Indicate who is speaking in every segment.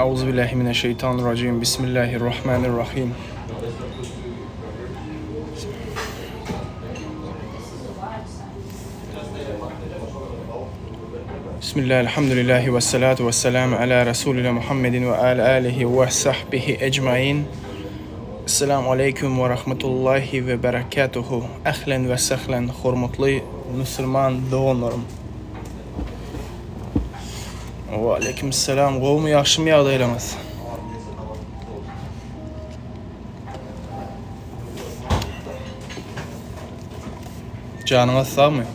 Speaker 1: Auzubillahi mineşşeýtanirrajim. Bismillahirrahmanirrahim. Bismillah, elhamdülillahi ve salatu ve selamu ala Resulina Muhammedin ve ala alihi ve sahbihi ecmain. Esselamu aleýkum we rahmetullahi we berekatuhu. Ählen we sehlen hormatly musulman doganlarym. Wa aleýkum selam. Gowumy, ýagşymy ýagdaýlaryňyz? Janyňyz sagmy?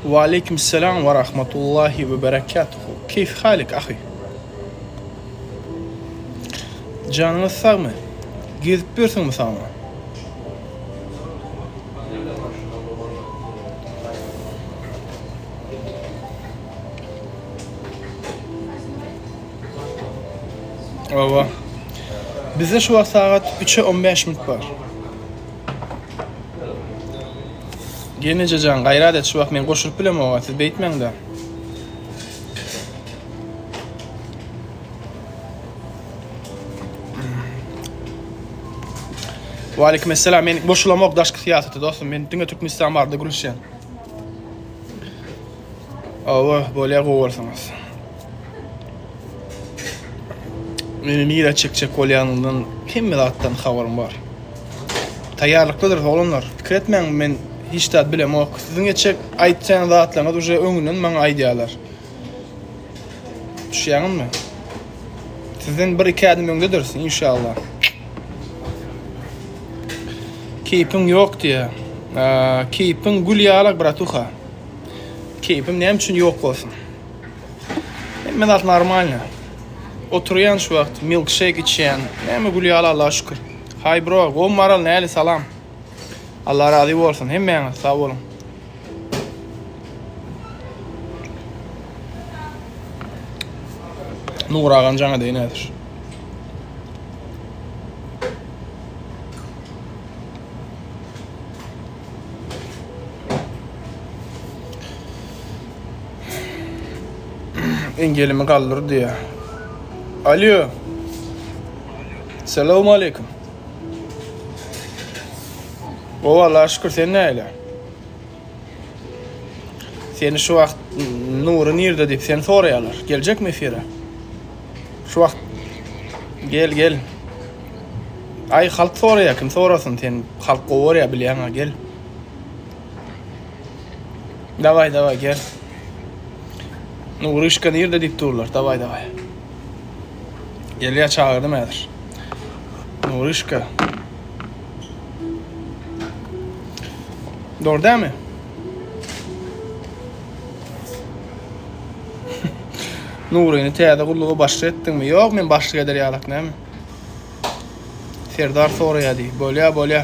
Speaker 1: Wa aleýkum selam we rahmetullahi we berekatuhu. Keýf halik ahy? Janyňyz sagmy? Gezip ýörsüňmi sagma? Hawa. Bizde şu wagt sagat 3-e 15 minut bar. Gelneje jan, gaýrat et şu wagt men goşulyp bilemok, siz beýtmäň-de. Waleýkim esselam. Men goşulamok daşky syýasata dostum. Men diňe Türkmenistan barada gürleşýän. Hawa, bolýar gowy bolsaňyz. Meni nirä çekjek bolýanyňdan hemme zatdan habarym bar. Taýýarlyklydyr oglanlar. Pikir etmäň men hiç zat bilemok. Siziň etjek aýtýan zatlaryňyz uje öňünden maňa aýdýarlar. Düşýäňizmi? Sizden bir iki ädim öňdediris inşallah. Keýpiň ýok diýýär. Keýpiň gül ýalak bratuha. Keýpim näme üçin ýok bolsun? Hemme zat normalny. Oturýan şu wagt milkshake içýän. Näme gül ýaly Allaha şükür. Hi bro, gowmy maral näli salam. Allah razy bolsun hemmäňiz sag boluň. Nur agany jaň edeýin häzir. Engelimi galdyr diýýär. Alýo. Salam aleýkum. Gowy Allaha şükür sen näle? Seni şu wagt Nury nirde diýip seni soraýarlar. Geljekmi efire? Şu wagt gel gel. Aý halk soraýar kim sorasyn sen halk gowy görýär bilýäňä gel. Daway daway gel. Nuryşka nirde diýip durlar. Daway daway. Gelýär çagyrdym häzir. Nuryşka. Dogry dälmi? Nuryny täze gulluga başlyk etdiňmi? Ýok, men başlyk eder ýalak näme? Serdar soraýar diý. Bolýa, bolýa.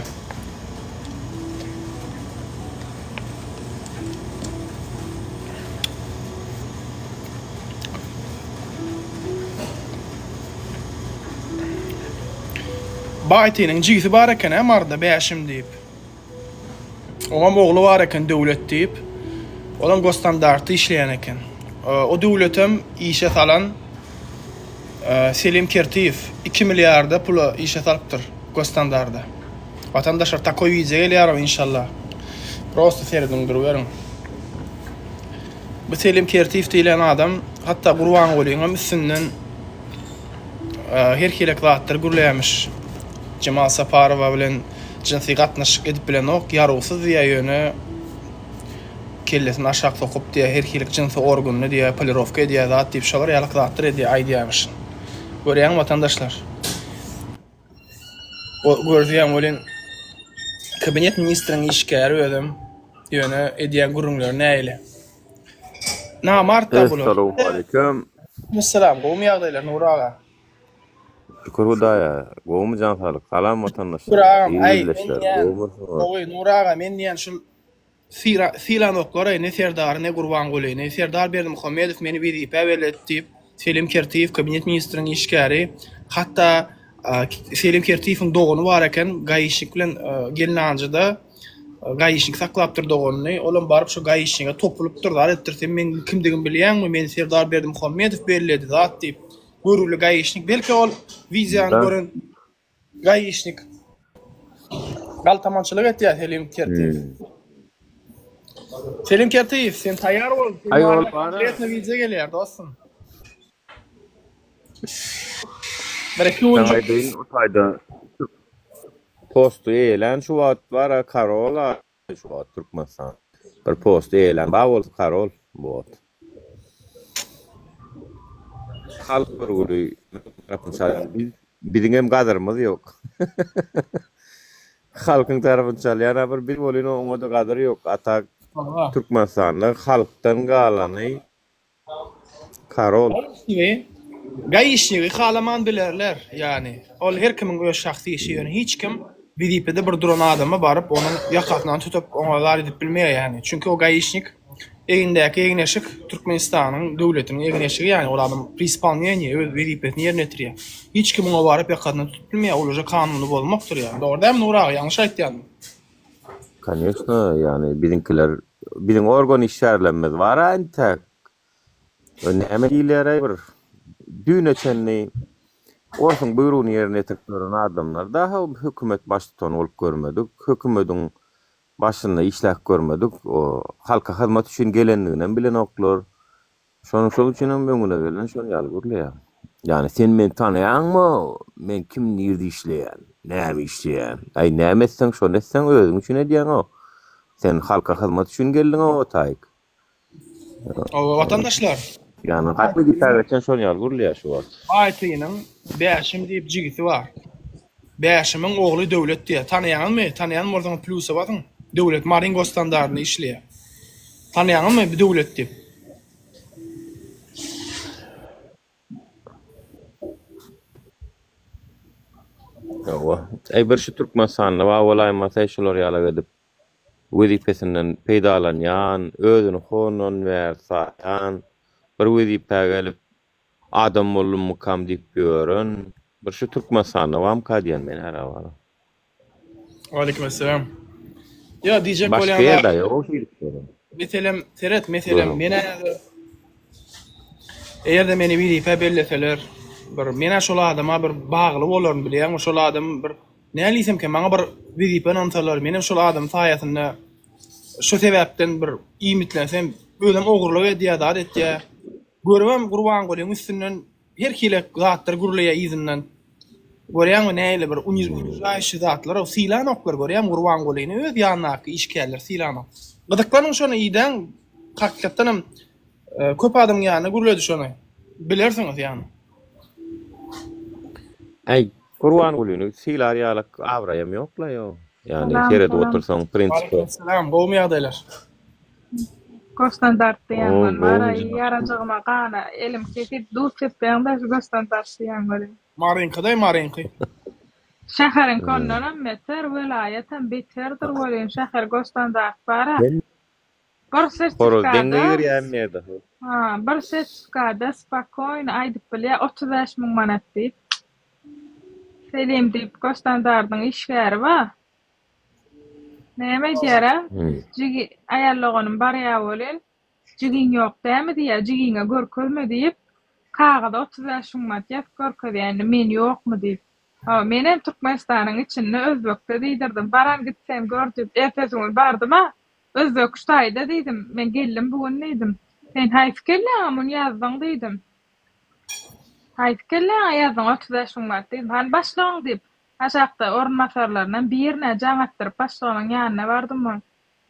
Speaker 1: Baýtynyň jigisi bar eken hä Maryda Bäşim diýip. Oňam ogly bar eken Döwlet diýip. Olam Gosstandartda işleýän eken. O Döwletem işe salan Selim Kertiýew 2 milliarda pula işe salypdyr Gosstandarda. Watandaşlar takoý wideo gelýär inşallah. Prosta serediň duruberiň. Bu Selim Kertiýew diýlen adam hatda Gurbangulyňam üstünden her hilek zatlar gürleýärmiş. Jemal Saparowa bilen jynsy gatnaşyk edip bilenok, ýarawsyz diýýär ýöne kellesini aşak sokup diýýär, her hili jynsy organyny diýýär, polirowka edýär zat diýip şolar ýalyk zatlar edýär aýdýarmyş. Görýäňmi watandaşlar? Görýän welin kabinet ministriň işgäri özem ýöne edýän gürrüňleri nähili? Namart-da bular.
Speaker 2: Essalawmaleýkum.
Speaker 1: Aleýkumessalam. Gowumy ýagdaýlar Nury aga?
Speaker 2: Şükür Hudaýa. Gowumy jan saglyk? Salam watandaşlar.
Speaker 1: Şükür agam. Aý, men
Speaker 2: Ildeşler.
Speaker 1: diýýän,
Speaker 2: Gowumysyňyz?
Speaker 1: gowy Nury aga, men diýýän şul syra sylanoklar-aý ne Serdary, ne Gurbangulyny. Serdar Berdimuhamedow meni wezipä belledi diýip, Selim Kertiýew kabinet ministriň işgäri, hatda Selim Kertiýewiň dogany bar eken, gaişnik bilen gelnanjyda. Gaişnik saklapdyr doganyny. Olam baryp şo gaişnige topulypdyr, zat edipdir, sen meň kimdigimi bilýäňmi, meni Serdar Berdimuhamedow belledi, zat diýip. Görgüli gaişnik. Belki ol wideony gören gaişnik galtamançylyk etýär Selim Kertiýew. Selim Kertiýew, sen taýýar bol.
Speaker 2: Aý ol
Speaker 1: konkretno wideo gelýär, dostum. Bir-iki günjük.
Speaker 2: Saňa aýdaýyn, o taýda posty eýelän şu wagt bar-a Karola şu wagt Türkmenistan. Bir posty eýelän bar bolsa Karol bu wagt. Halk görgüli tarapyny çalýan biz biziňem gadyrymyz ýok. Halkyň tarapyny çalýan-a bir biz welin oňa-da gadyr ýok. A tak Türkmenistanda halkdan galany Karol.
Speaker 1: Gaişnigi, gaişnigi halaman bilerler, ýagny ol her kimiň öz şahsy işi, ýöne hiç kim wezipede bir duran adama baryp onuň ýakasyndan tutup oňa zat edip bilmeýär ýagny, çünki o gaişnik egnindäki egin-eşik Türkmenistanyň döwletiniň egin-eşigi ýagny ol adam pri ispolneniýi öz wezipesini ýerine ýetirýär. Hiç kim oňa baryp ýakasyndan tutup bilmeýär, ol uje kanuny bozmakdyr ýagny. Dogry dälmi Nury aga, ýalňyş aýtýanmy?
Speaker 2: Koneçno, ýagny biziňkiler, biziň organ işgärlerimiz bar-a entäk. Näme diýilýär-aý bir, düýne çenli orsuň buýrugyny ýerine ýetirip ýören adamlar daha hökümet baştutany bolup görmedik, hökümediň başynda işläp görmedik, o halka hyzmat üçin gelendiginem bilenoklar. Şonuň şol üçinem öňüne gelen şol ýaly gürleýär. Ýagny sen meni tanaýaňmy? Men kim nirde işleýän? Näme işleýän? Aý näme etseň şony etseň özüň üçin edýäňow. Sen halka hyzmat üçin geldiňow o taýyk.
Speaker 1: Hawa watandaşlar.
Speaker 2: Ýagny gaty wezipä geçen şol ýaly gürleýär şu wagt.
Speaker 1: Aýtynyň Bäşim diýip jigisi bar. Bäşimiň ogly Döwlet diýýär. Tanaýaňyzmy? Tanaýan bolsaňyz plýusa basyň. Döwlet Maryň gosstandarynda işleýär. Tanaýaňyzmy bu Döwlet diýip?
Speaker 2: Hawa. Eý bir şu Türkmenistanda bar bolaýmasa şular ýalak edip wezipesinden peýdalanýan, özüni hondan bäri saýan, bir wezipä gelip Adam boldummykam diýip ýören bir şu Türkmenistanda barmyka diýen men hälä bara.
Speaker 1: Waleýkim-esselam. Ýa diýjek
Speaker 2: Başga
Speaker 1: bolýan
Speaker 2: ýerde
Speaker 1: zat.
Speaker 2: ýok o şeýdip ýören.
Speaker 1: Meselem, seret, meselem,
Speaker 2: Görüň.
Speaker 1: men-ä eger-de meni wezipä belleseler, bir men-ä şol adama bir bagly bolaryn bilýäňmi, şol adam bir näme diýsemkä, maňa bir wezipe ynansalar, menem şol adamyň saýasynda şu sebäpden bir iýmitlensem, özem ogurlyk edýär, zat etýär. Görübem Gurbangulyň üstünden her hili zatlar gürleýär yzyndan. Görýäňmi nähili bir unižaýşi zatlar sylanoklar görýäňmi Gurbangulyny öz ýanyndaky işgärler sylanok. Gyzyklanyň şony idäň hakykatdanam köp adamyň ýanynda gürledi şony. Bilersiňiz ýany.
Speaker 2: Äý Gurbangulyny sylar ýalyk abraýam ýokla ýo. Ýani
Speaker 3: Salam
Speaker 2: seredip
Speaker 3: salam.
Speaker 2: otursaň prinsipe.
Speaker 1: Waleýkim gowmy ýagdaýlar.
Speaker 3: Gostandart diýen
Speaker 2: Oo
Speaker 3: gon bar
Speaker 2: gowmy
Speaker 3: aý ýarajygyma gana elim kesip duz sepýäňdä şu gostandart diýen welin.
Speaker 1: Maryňkydaý maryňky.
Speaker 3: Şäheriňki ondanam beter welaýatam beterdir welin şäher gostandart bara
Speaker 2: Sen
Speaker 3: bir
Speaker 2: horoz deňňe
Speaker 3: sertifikada
Speaker 2: girýämi ýerde.
Speaker 3: ha bir sertifikada spakoýny aýdyp bilýä 35 mün manat diýip. Selim diýip gostandardyň işgäri bar. Näme edýär-ä? Jigi, aýal doganym barýa welin, Jigiň ýok dämi diýýär, jigiňe görkezme diýip, kagyza 35 mün manat ýazyp görkezýär, indi men ýokmy diýip. Hawa, menem Türkmenistanyň içinde özbekde diýdirdim. Baran git sen gör diýip, ertesi gün bardym-a, özbek şu taýda diýdim, men geldim bu gün diýdim. Sen haýsy kelläňe muny ýazdyň diýdim. Haýsy kelläňe ýazdyň 35 mün manat diýdim. Hany başlygyň diýip, Aşakda orunbasarlaryndan birine jaň atdyryp başlygynyň ýanyna bardym we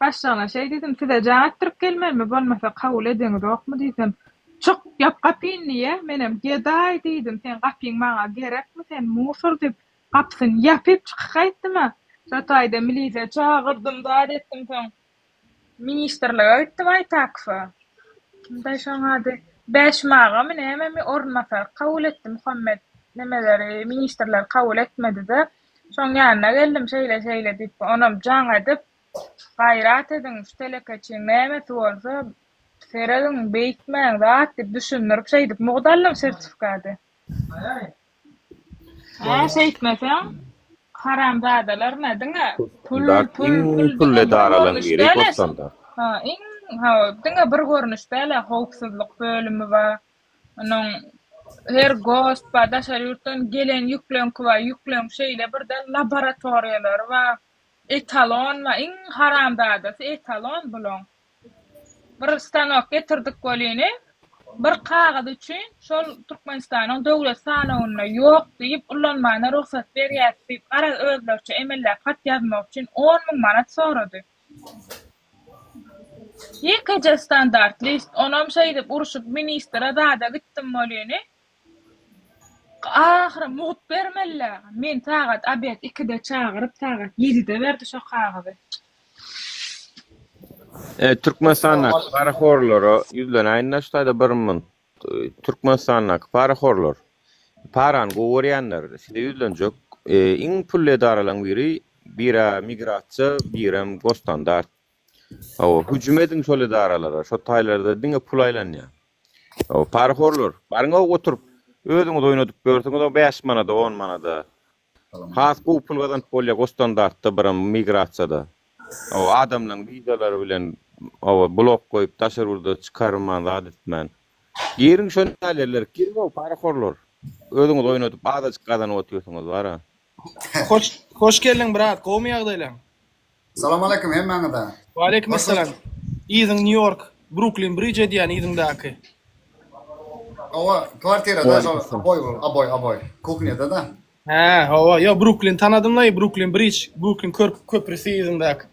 Speaker 3: başlygyna şeý diýdim, Size jaň atdyryp gelmelimi, bolmasa kabul edeňizokmy diýsem, Çyk, ýap gapyny diýýä. Menem Gedaý diýdim, seň gapyň maňa gerekmi, sen musor diýip, gapysyny ýapyp çykyp gaýtdym-a. Şo taýda milisiýa çagyrdym, zat etdim soň. Ministrlige gitdi Baýtakowa. Kimdaý şoň ady? Bäşim agamy nämemi orunbasary kabul etdi Muhammet nemeleri ministrleri kabul etmedide. Şoň ýanyna geldim şeýle şeýle diýip onam jaň edip gaýrat ediň şu telekeçiň nämesi bolsa serediň beýtmäň zat diýip düşündirip şeýdip mugt aldym sertifikady. Hä şeýtmeseň. Haramzadalar nä diňe pul
Speaker 2: Standart
Speaker 3: pul
Speaker 2: iň
Speaker 3: pul
Speaker 2: pully
Speaker 3: diňe bir
Speaker 2: edaralaryň
Speaker 3: görnüş
Speaker 2: biri
Speaker 3: däl-ä şu.
Speaker 2: Gosstandart.
Speaker 3: Ha, iň ha diňe bir görnüş däl-ä howpsuzlyk bölümi bar. Onuň her gost bar, daşary ýurtdan gelen ýükleňki bar, ýükleň şeýle birden laboratoriýalary bar. Etalon bar, iň haramzadasy etalon bulaň. Bir stanok getirdik welini, bir kagyz üçin şol Türkmenistanyň döwlet sanawynda ýok diýip, ullanmana rugsat berýäs diýip, garaz özleriçe emelläp hat ýazmak üçin 10 000 manat sorady. Ýekeje standart list, onam şeýdip urşup ministre zada gitdim welini, ahyry mugt bermeli-dä. Men sagat obed ikide çagyryp, sagat ýedide berdi şo kagyzy.
Speaker 2: E, Türkmenistandaky parahorlara ýüzlenäýin-dä şu taýda bir munt. Türkmenistandaky parahorlar, parany gowy görýänler, size ýüzlenjek. E, iň pully edaralaryň biri, bir-ä migrasiýa, birem Gosstandart. Hawa, hüjüm ediň şol edaralara, şo taýlarda diňe pul aýlanýar. Hawa, parahorlar, baryň-ow oturyp, özüňiz oýnadyp ýörsüňiz-ow bäş manada, on manada. Has gowy pul gazanyp bolýar Gosstandartda biram migrasiýada. Hawa, adamlaň wizalary bilen hawa blok goýup daşary ýurda çykarman zat etmän. Giriň şo nälerlere giriň-ow parahorlar. Özüňiz oýnadyp azajyk gazanyp otyrsyňyz bara.
Speaker 1: Hoş hoş geldiň brat, gowmy ýagdaýlaň?
Speaker 4: Salam aleýkum hemmäňize.
Speaker 1: Waleýkim
Speaker 4: Hoş
Speaker 1: essalam. Yzyň Nýu Ýork, Bruklin Brij edýän yzyňdaky.
Speaker 4: Hawa, kwartirada şol oboý bol, oboý, oboý. Kuhnýada-da.
Speaker 1: Hä, hawa, ýo Bruklin tanadym-laý, Bruklin Brij, Bruklin köprüsi yzyňdaky.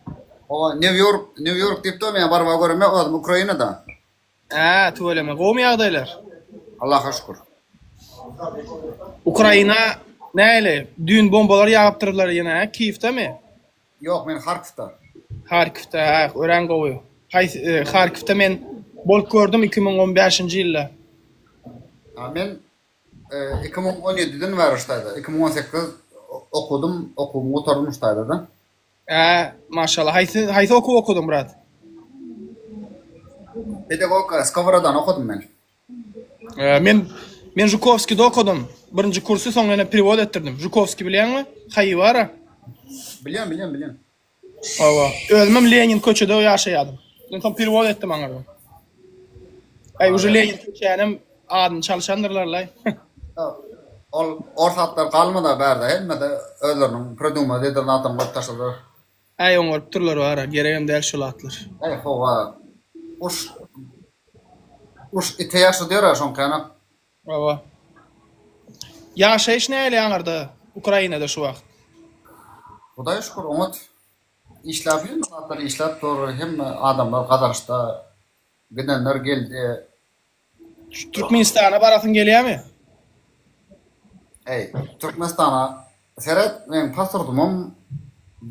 Speaker 4: Hawa, Nýu Ýork, Nýu Ýork diýip dur, men baryp göremok, özüm Ukrainada.
Speaker 1: Hä, tüweleme, gowumy ýagdaýlar?
Speaker 4: Allaha şükür.
Speaker 1: Ukraina nähili? Düýn bombalar ýagypdyrlar ýene, hä? Kiýewdemi?
Speaker 4: Ýok, men Harkowda.
Speaker 1: Harkowda, hä, örän gowy. Haýsy, e, Harkowda men bolup gördüm 2015-nji ýylda.
Speaker 4: Ha, men e, 2017-den bäri ştaýda. 2018 okudym, okuwymy gutardym ştaýda-da.
Speaker 1: Hä, maşallah. Haýsy, haýsy okuw okudyň, brat?
Speaker 4: Pedagogika, Skoworodan okudym men.
Speaker 1: E, men men Žukowskide okadym. Birinji kursy soň ýene perewod etdirdim. Žukowski bilýäňmi? Haýy bar-a.
Speaker 4: Bilýän, bilýän, bilýän.
Speaker 1: Hawa. Özümem Lenin köçede ýaşaýardym. Men soň perewod etdim aňyrdan. Aý, uje Lenin köçänem adyny çalşandyrlar-laý.
Speaker 4: Ol ors atlar galmady bärde, hemmesi özleriniň pridumad eden zatlaryny goýup taşladylar.
Speaker 1: Äý oňarypdyrlar bara, geregem däl şol atlar.
Speaker 4: Äý howa. Uş Uş ite ýagşy diýer-ä şoňkany.
Speaker 1: Hawa. Ýaşaýyş nähili aňyrda Ukrainada şu wagt?
Speaker 4: Hudaýa şükür oňat. Işläp hemme zatlar işläp dur, hemme adamlar gazançda. Gidenler geldi.
Speaker 1: Şu Türkmenistana barasyň gelýärmi?
Speaker 4: Eý, Türkmenistana seret, meň pasportymam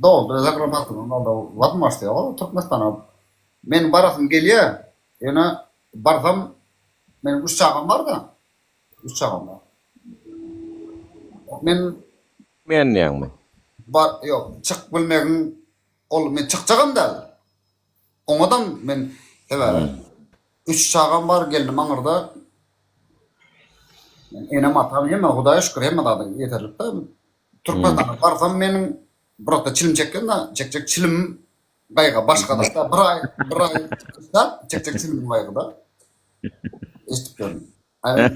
Speaker 4: doldy, zagran pasportym doldy, wazmožnost ýok Türkmenistana. Men barasym gelýär, ýöne barsam meniň üç çagam bar-da, üç çagam bar. Men
Speaker 2: Men diýýäňmi?
Speaker 4: Bar, ýok, çykyp bilmegiň ol men çykjagam däl. Oňadam men sebäbi üç çagam bar, gelnim aňyrda. Enem atam hemme Hudaýa şükür hemme zady ýeterlikde. Türkmenistana barsam meniň bir wagtda çilim çekdim-de, çekjek çilim gaýgy başga zat. Bir aý, bir aý işläp çekjek çilim gaýgyda. Eşidip ýörün.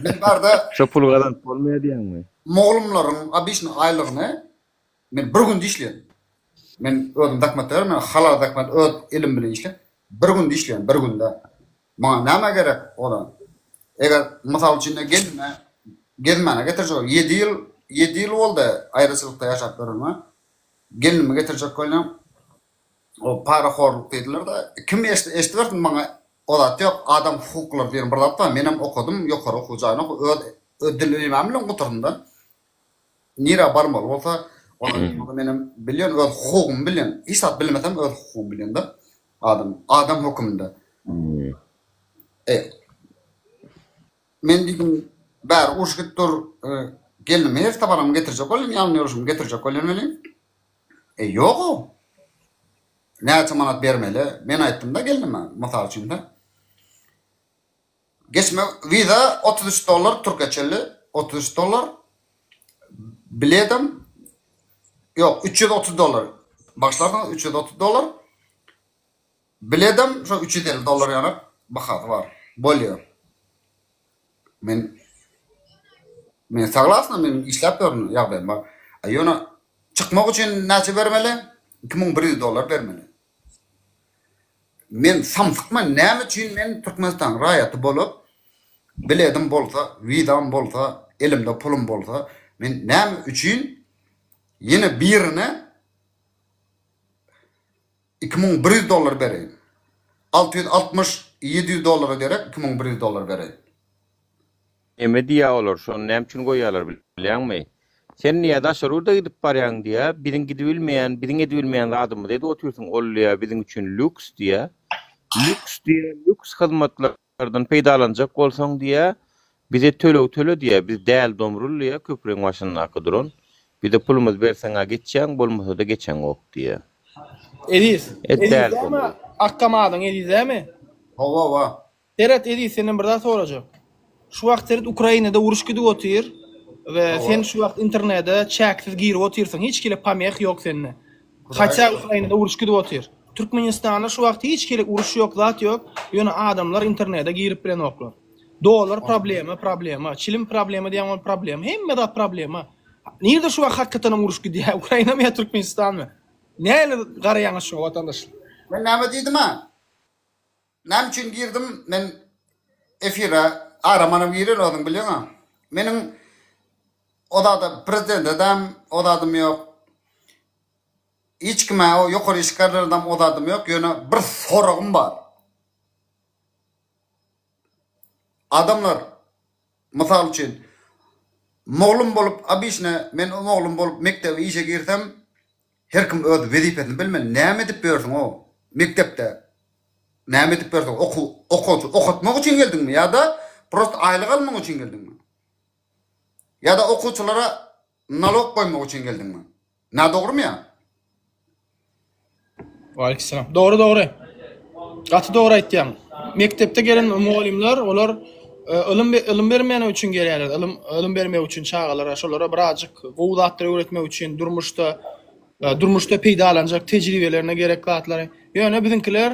Speaker 4: Men barda
Speaker 2: Şo puly gazanyp bolmaýar diýýäňmi?
Speaker 4: Mugallymlaryň obiçny aýlygyny Men bir günde işleýän. Men özüm zähmet bererin, men halal zähmet öz elim bilen işläp, bir günde işleýän, bir günde. Maňa näme gerek odan? Eger mysal üçin gelnime gezmäne getirjek bol, ýedi ýyl, ýedi ýyl boldy aýraçylykda ýaşap ýörenime. Gelnimi getirjek bolýan. O parahorluk diýdiler-de, kim eşidibersin maňa o zat ýok, adam hukuklary diýen bir zat bar. Menem okadym, ýokary okuw jaýynda öz öz dil bilimim bilen gutardym-da. Nirä barmaly bolsa, ony menem bilýän, öz hukugymy bilýän. Hiç zat bilmesem öz hukugymy bilýän-de. Adam, adam höküminde. E, men diýdim, bäri uruş gidip dur, e, gelnimi her saparam getirjek bolýan, ýalyn ýoluşymy getirjek bolýan welin. E, ýog-ow. Näçe manat bermeli? Men aýtdym-da gelnime, mysal üçin-de. Geçme wiza 33 dollar Türkiýä çenli 33 dollar. Biletem. Ýok, 330 dollar. Bagyşlarsyňyz, 330 dollar. Biledem şo 350 dollar ýaly bahasy bar. Bolýar. Men Men saglasna, men işläp ýörün, ýagdaýym bar. A ýöne çykmak üçin näçe bermeli? 2100 dollar bermeli. Men samsykman, näme üçin men Türkmenistanyň raýaty bolup, biledim bolsa, wizam bolsa, elimde pulum bolsa, men näme üçin ýene birine 2100 dollar bereýin? 660, 700 dollara derek 2100 dollar bereýin.
Speaker 2: Neme diýýär olar, şony näme üçin goýýarlar bilýäňmi? Sen diýýär daşary ýurda gidip barýaň diýýär, biziň gidibilmeýän, biziň edibilmeýän zadymyzy edip otyrsyň, ol diýýär biziň üçin lýuks diýýär. Lýuks diýýär, lýuks hyzmatlardan peýdalanjak bolsaň diýýär, bize töleg töle diýýär, biz däl domrul diýýär, köpriň başyndaky duran. Bize pulumyzy berseň-ä geçýäň, bolmasa-da geçeňok diýýär.
Speaker 1: Eziz.
Speaker 2: E
Speaker 1: Eziz
Speaker 2: däl
Speaker 1: dämi?
Speaker 2: domrul.
Speaker 1: Akgam adyň Eziz dämi?
Speaker 4: Hawa, hawa.
Speaker 1: Seret Eziz senden bir zat sorajak. Şu wagt seret Ukrainada uruş gidip otyr we sen şu wagt internede çäksiz girip otyrsyň hiç hili pomeh ýok sende. Hatça Ukrainada uruş gidip otyr. Türkmenistanda şu wagt hiç hili uruş ýok zat ýok ýöne adamlar internede girip bilenoklar. Dollar problema problema çilim problema diýen ol problema hemme zat problema. Nirde şu wagt hakykatdanam uruş gidýär Ukrainamy ýa Türkmenistanmy? Nähili garaýaňyz şuňa watandaşlar?
Speaker 4: Men näme diýdim-ä? Näme üçin girdim men efire aramanam giren özüň bilýäňä. Meniň o zada prezidentedem o zadym ýok. Hiç kime o ýokary işgärlerdem o zadym ýok ýöne bir soragym bar. Adamlar mysal üçin moglum bolup obişne men moglum bolup mekdebe işe girsem Her kim öz wezipesini bilmeli. Näme edip ýörsüň o mekdepde? Näme edip ýörsüň? Okuw, okuwçy okatmak üçin geldiňmi ýa-da prosta aýlyk almak üçin geldiňmi? Ýa-da okuwçylara nalog goýmak üçin geldiňmi? Nädogrymy ýa?
Speaker 1: Waleýkim Dogry dogry. Gaty dogry aýtýaň. Mekdepde gelen mugallymlar olar e, ylym ylym bermäne üçin gelýärler. Ylym ylym bermek üçin çagalara, şolara birazjyk gowy zatlary öwretmek üçin durmuşda e, durmuşda peýdalanjak tejribelerine gerek zatlary. Ýöne biziňkiler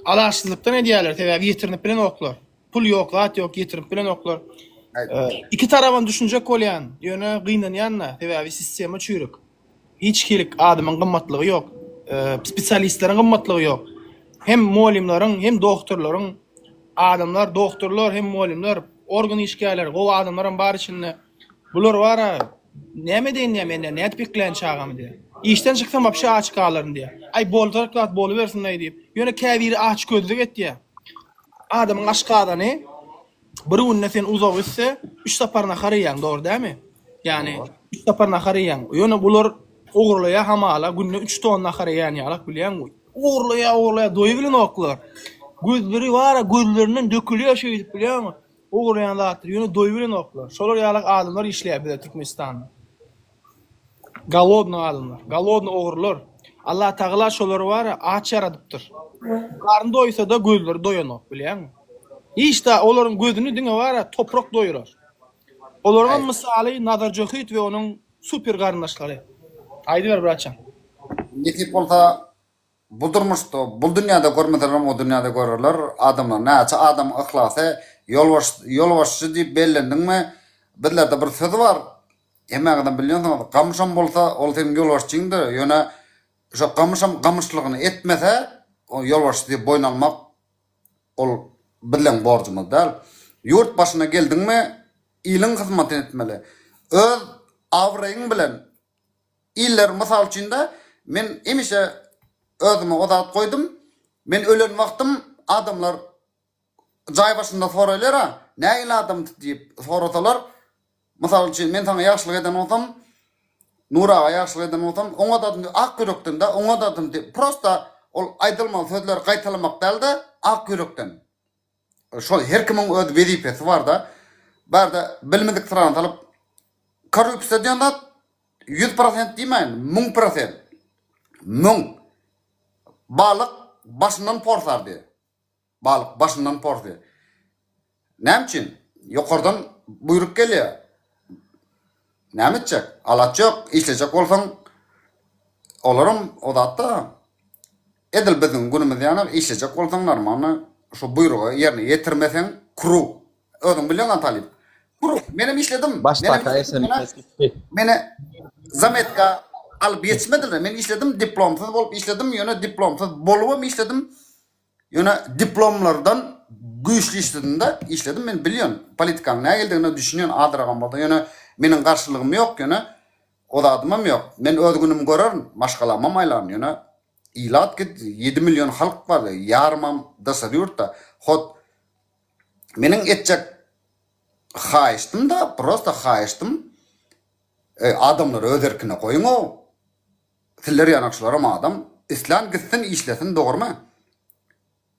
Speaker 1: alaçsyzlykdan edýärler, sebäbi ýetirinip bilenoklar. Pul ýok, zat ýok, ýetirip bilenoklar. E, iki tarabam düşünjek bolýan, ýöne gynanýan-da, sebäbi sistema çüýrük. Hiç hili adamyň gymmatlygy ýok. Spesialistleriň gymmatlygy ýok. Hem mugallymlaryň, hem dogtorlaryň adamlar, dogtorlar hem mugallymlar, organ işgärleri, gowy adamlaram bar içinde. Bular bar-a, näme edeýin diýýär men diýýär, nädip ekläýin çagamy diýýär. Işden çyksam wapşe aç galaryn diýýär. Aý boljak zat bolubersin-aý diýip. Ýöne käbiri açgözlük etýär. Adamyň aşgazany Bir günde sen uzak üste üç sapar nahar iýýäň, dogry dälmi? Ýagny üç sapar nahar iýýäň. Ýöne bular ogurlaýar hamala günde üç ton nahar iýýän ýalak bilýäňmi? Ogurlaýar, ogurlaýar, doýubilenoklar. Gözleri bar-a, gözlerinden dökülýär şeýdip bilýäňmi? Ogurlaýan zatlary, ýöne doýubilenoklar. Şolar ýalak adamlar işleýär bizde Türkmenistanda. Golodnyý adamlar. Golodnyý ogrular. Allah Tagala şolary bar-a aç ýaradypdyr. Garny doýsa-da gözleri doýanok, bilýäňmi? Hiç da olaryň gözüni diňe bar-a toprak doýurar. Olaryňam mysaly Nazar Jöhit we onuň super garyndaşlary. Aýdyber bratjan.
Speaker 4: Nesip bolsa Bu durmuşda, bu dünýäde görmeselerem o dünýäde görerler. Adamlar näçe adamyň yhlasy ýolbaş ýolbaşçy diýip bellendiňmi, bizlerde bir söz bar, hemmäňizem bilýänsiňiz, gamyşam bolsa ol seniň ýolbaşçyňdyr, ýöne şo gamyşam gamyşlygyny etmese, o ýolbaşçy diýip boýun almak ol bizleň borjumyz däl. Ýurt başyna geldiňmi, iliň hyzmatyny etmeli. Öz abraýyň bilen Iller mysal üçin-de, men hemişe özüme o zat goýdum, men ölen wagtym adamlar jaý başynda soraýlar-a, nähili adamdy diýip sorasalar, mysal üçin, men saňa ýagşylyk eden bolsam, Nury aga ýagşylyk eden bolsam, oňat adam diýip, ak ýürekden-de, oňat adam diýip, prosta ol aýdylmaly sözleri gaýtalamak däl-de, ak ýürekden. Şol her kimiň öz wezipesi barda. Bärde bilmedik syrany salyp korrupsiýa diýen zat 100% diýmäýin, 1000%. 1000. Balyk başyndan porsar diýe. Balyk başyndan porsy. Näme üçin? Ýokardan buýruk gelýär. Näme etjek? Alaç ýok. Işlejek bolsaň. Olaram o zatda edil biziň günümiz ýaly işlejek bolsaň normalny şu buýrugy ýerine ýetirmeseň krug. Özüň bilýäň talyp. Krug. Menem işledim. Menem
Speaker 2: Başdaka
Speaker 4: işledim. Mene,
Speaker 2: SMS gitdi.
Speaker 4: mene zametka alyp ýetişmediler. Men işledim, diplomsyz bolup işledim, ýöne diplomsyz bolubam işledim. Ýöne diplomlardan güýçli işledim-de, işledim men bilýän, politikanyň nähilidigine düşünýän azragam bolsa, ýöne meniň garşylygym ýok, ýöne o zadymam ýok. Men öz günümi görerin, maşgalamam aýlaryn, ýöne ilat git, ýedi million halk bar, ýarymam daşary ýurtda. Hot meniň etjek haýyştym-da, prosta haýyştym, adamlary öz erkine goýuň-ow. Sizler ýanak şularam adam. Islän gitsin işlesin dogrymy?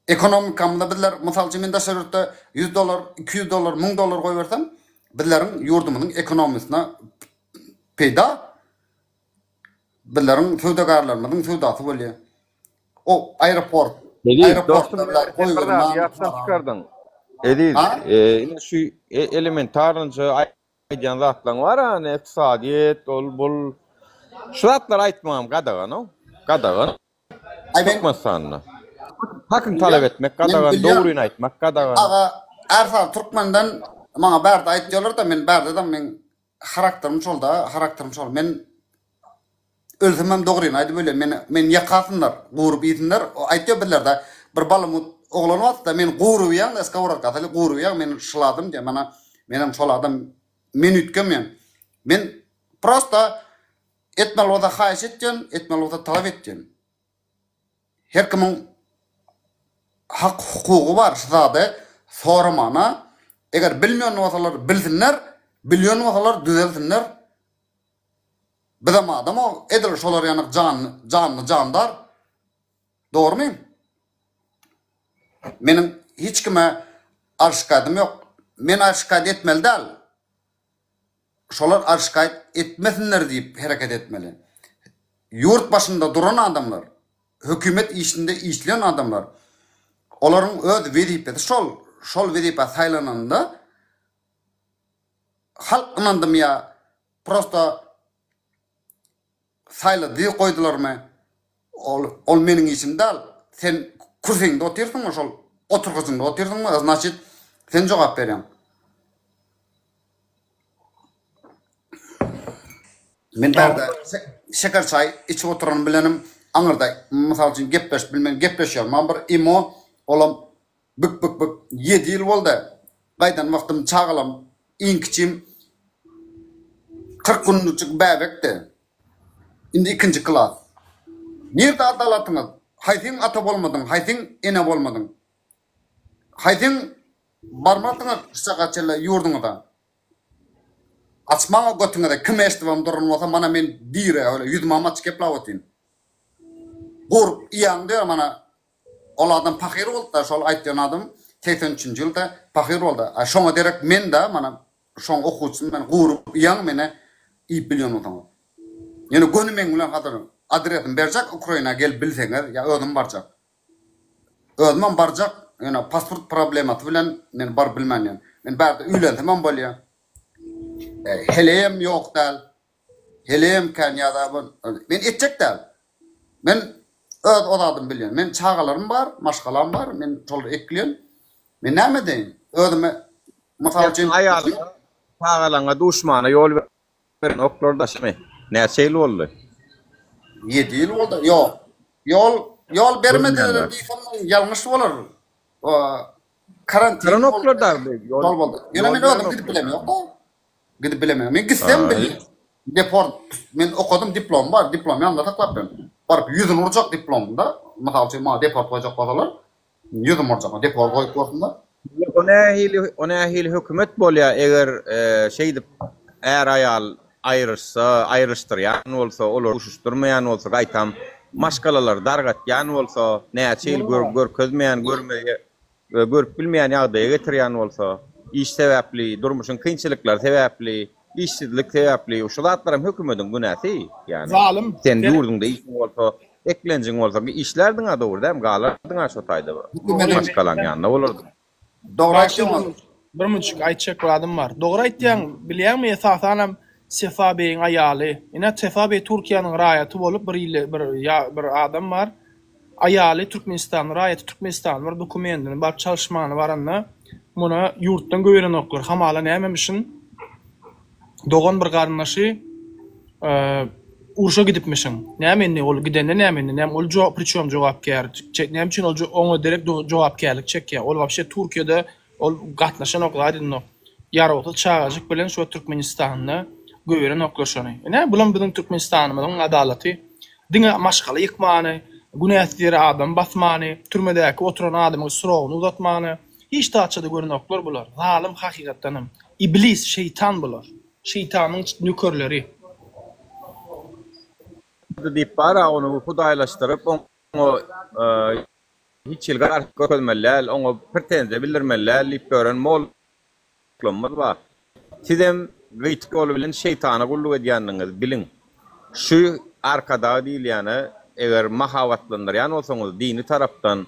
Speaker 4: Ekonomikamyzda bizler mysal üçin men daşary ýurtda 100 dollar, 200 dollar, 1000 dollar goýbersem bizleriň ýurdumyzyň ekonomisyna peýda. Bizleriň söwdagärlerimiziň söwdasy bolýar. O aeroport,
Speaker 2: Eziz,
Speaker 4: aeroportda
Speaker 2: dostum,
Speaker 4: biler
Speaker 2: sen bir zady
Speaker 4: goýbermän
Speaker 2: ýatdan çykardyň. Eziz,
Speaker 4: Ha?
Speaker 2: e, ine şu e- elementarnyja aýdýan zatlaň bar hany ykdysadyýet ol bul şu zatlary aýtmagam gadagan-ow gadagan
Speaker 4: Aý men
Speaker 2: Türkmenistanda. Hakyň talap etmek
Speaker 4: men
Speaker 2: gadagan,
Speaker 4: bilýän.
Speaker 2: dogryny aýtmak gadagan.
Speaker 4: Aga Ärsal türkmenden maňa bärde aýtýarlar-da men bärde-de meň harakterim şol-da, harakterim şol. Men Ölsemem dogryny aýdyp ölýän. Meni meni ýakasynlar, gurup iýsinler. Aýtýar bizlerde bir balamut oglan bardy-da, meni gurup iýäň-de, skowrodka salyp gurup iýäň, men şul adam diýýär. Mana menem şol adam, men üýtgemeýän. Men prosta etmeli bolsa haýyş etýän, etmeli bolsa talap etýän. Her kimiň hak hukugy bar şu zady soramana. Eger bilmeýän bolsalar bilsinler, bilýän bolsalar düzelsinler. Bizem adam o edil şolar ýaly janly janly jandar. Dogrymy? Meniň hiç kime arz-şikaýadym ýok. Men arz-şikaýat etmeli däl. Şolar arz-şikaýat etmesinler diýip hereket etmeli. Ýurt başynda duran adamlar, hökümet işinde işleýän adamlar, olaryň öz wezipesi şol, şol wezipä saýlananda halk ynandymy ýa Prosta saýlady goýdularmy? Ol ol meniň işim däl. Sen kürsiňde otyrsyňmy şol oturgyjyňda otyrsyňmy znaçit sen jogap berýäň. Men bärde şeker çaý içip oturan bilenim aňyrda mysal üçin gepleşip bilmen gepleşýän man bir imo olam Bük bük bük ýedi ýyl boldy. Gaýdan wagtym çagalam iň kiçim 40 günlüjik bäbekdi. Indi ikinji klas. Nirde adalatyňyz? Haýsyň ata bolmadyň, haýsyň ene bolmadyň? Haýsyň barmadyňyz şu çaka çenli ýurduňyza? Açmaň o götüňizi, kim eşidibem duran bolsa mana men diri, öyle ýüzümem açyk geplap otyryn. Gurup iýäň diýer mana Ol adam pahyr boldy-da, şol aýtýan adam 83 üçünji ýylda pahyr boldy. A şoňa derek men-de, mana, şoň okuwçysy men, gurup iýäň meni iýip bilýän bolsaňyz. Ýöne göni meň bilen hazir adresimi berjek Ukraina gelip bilseňiz ýa özüm barjak. Özümem barjak, ýöne pasport problemasy bilen men baryp bilmän ýörün. Men bärde öýlensemem bolýa. Heleýem ýok däl. Heleýem kän ýa-da men etjek däl. Men öz o zadymy bilýän. Men çagalarym bar, maşgalam bar, men şolary ekleýän. Men näme edeýin? Özüme mysal üçin
Speaker 2: Aýalyňa, çagalaňa duşmana ýol beren oklar daşymy? Näçe ýyl boldy?
Speaker 4: Ýedi ýyl boldy. Ýok. Ýol ýol bermediler diýsem ýalňyş bolar. Karantin
Speaker 2: Berenoklar da
Speaker 4: ýol boldy. Ýöne men özüm gidip bilemok-da. Gidip bilemok. Men gitsem bilýän. Deport men okadym diplom bar, diplom ýanymda saklap men. Baryp ýüzüni urjak diplomda. Mysal üçin maňa deport goýjak bolsalar, ýüzüm urjak. Deport goýup görsünler.
Speaker 2: O nähili o nähili hökümet bolýar eger şeýdip är-aýal aýryşsa, aýryşdyrýan bolsa, olary duşuşdyrmaýan bolsa, gaýtam maşgalalary dargatýan bolsa, näçe ýyl görkezmeýän, görmeye we görüp bilmeýän ýagdaýa getirýän bolsa, iş sebäpli, durmuşyň kynçylyklary sebäpli, işsizlik sebäpli, şu zatlaram hökümediň günäsi, ýagny
Speaker 1: Zalym.
Speaker 2: sen ýurduňda işiň bolsa, eklenjiň bolsa işlärdiň-a dogry dälmi, galardyň-a şo taýda maşgalaň ýanynda bolardyň.
Speaker 4: Dogry aýtýaňyz.
Speaker 1: Bir munçuk aýtjak zadym bar. Dogry aýtýaň, bilýäňmi esasanam. Sefa beýiň aýaly. Ine Sefa beý Türkiýäniň raýaty bolup bir ile bir ýa bir adam bar. Aýaly Türkmenistanyň raýaty Türkmenistanyň bir dokumendini baryp çalyşmana baranda muna ýurtdan goýberenoklar. Hamala nämemişin dogan bir garyndaşy urşa gidipmişin. Näme indi ol gidende näme indi näme ol jo priçom jogapkär näme üçin ol oňa derek jogapkärlik çekýär. Ol wapşe Türkiýede Ol gatnaşanok zat edenok. Ýarawsyz çagajyk bilen şo Türkmenistanda göberenoklar şony. Ine bulam biziň Türkmenistanymyzyň adalaty. Diňe maşgala ýykmany, günäsiz ýere adam basmany, türmedäki oturan adamyň srogyny uzatmany hiç zatça-da görenoklar bular. Zalym hakykatdanam. Iblis, şeýtan bular. Şeýtanyň nökerleri.
Speaker 2: Diýip bar-a ony hudaýlaşdyryp oňa Hiç hili garşylyk görkezmeli däl, oňa pretenziýa bildirmeli däl diýip ýören mollamyz bar. Sizem gyýtyk ýoly bilen şeýtana gulluk edýändigiňizi biliň. Şu Arkadag diýilýäne eger mahabatlandyrýan bolsaňyz dini tarapdan,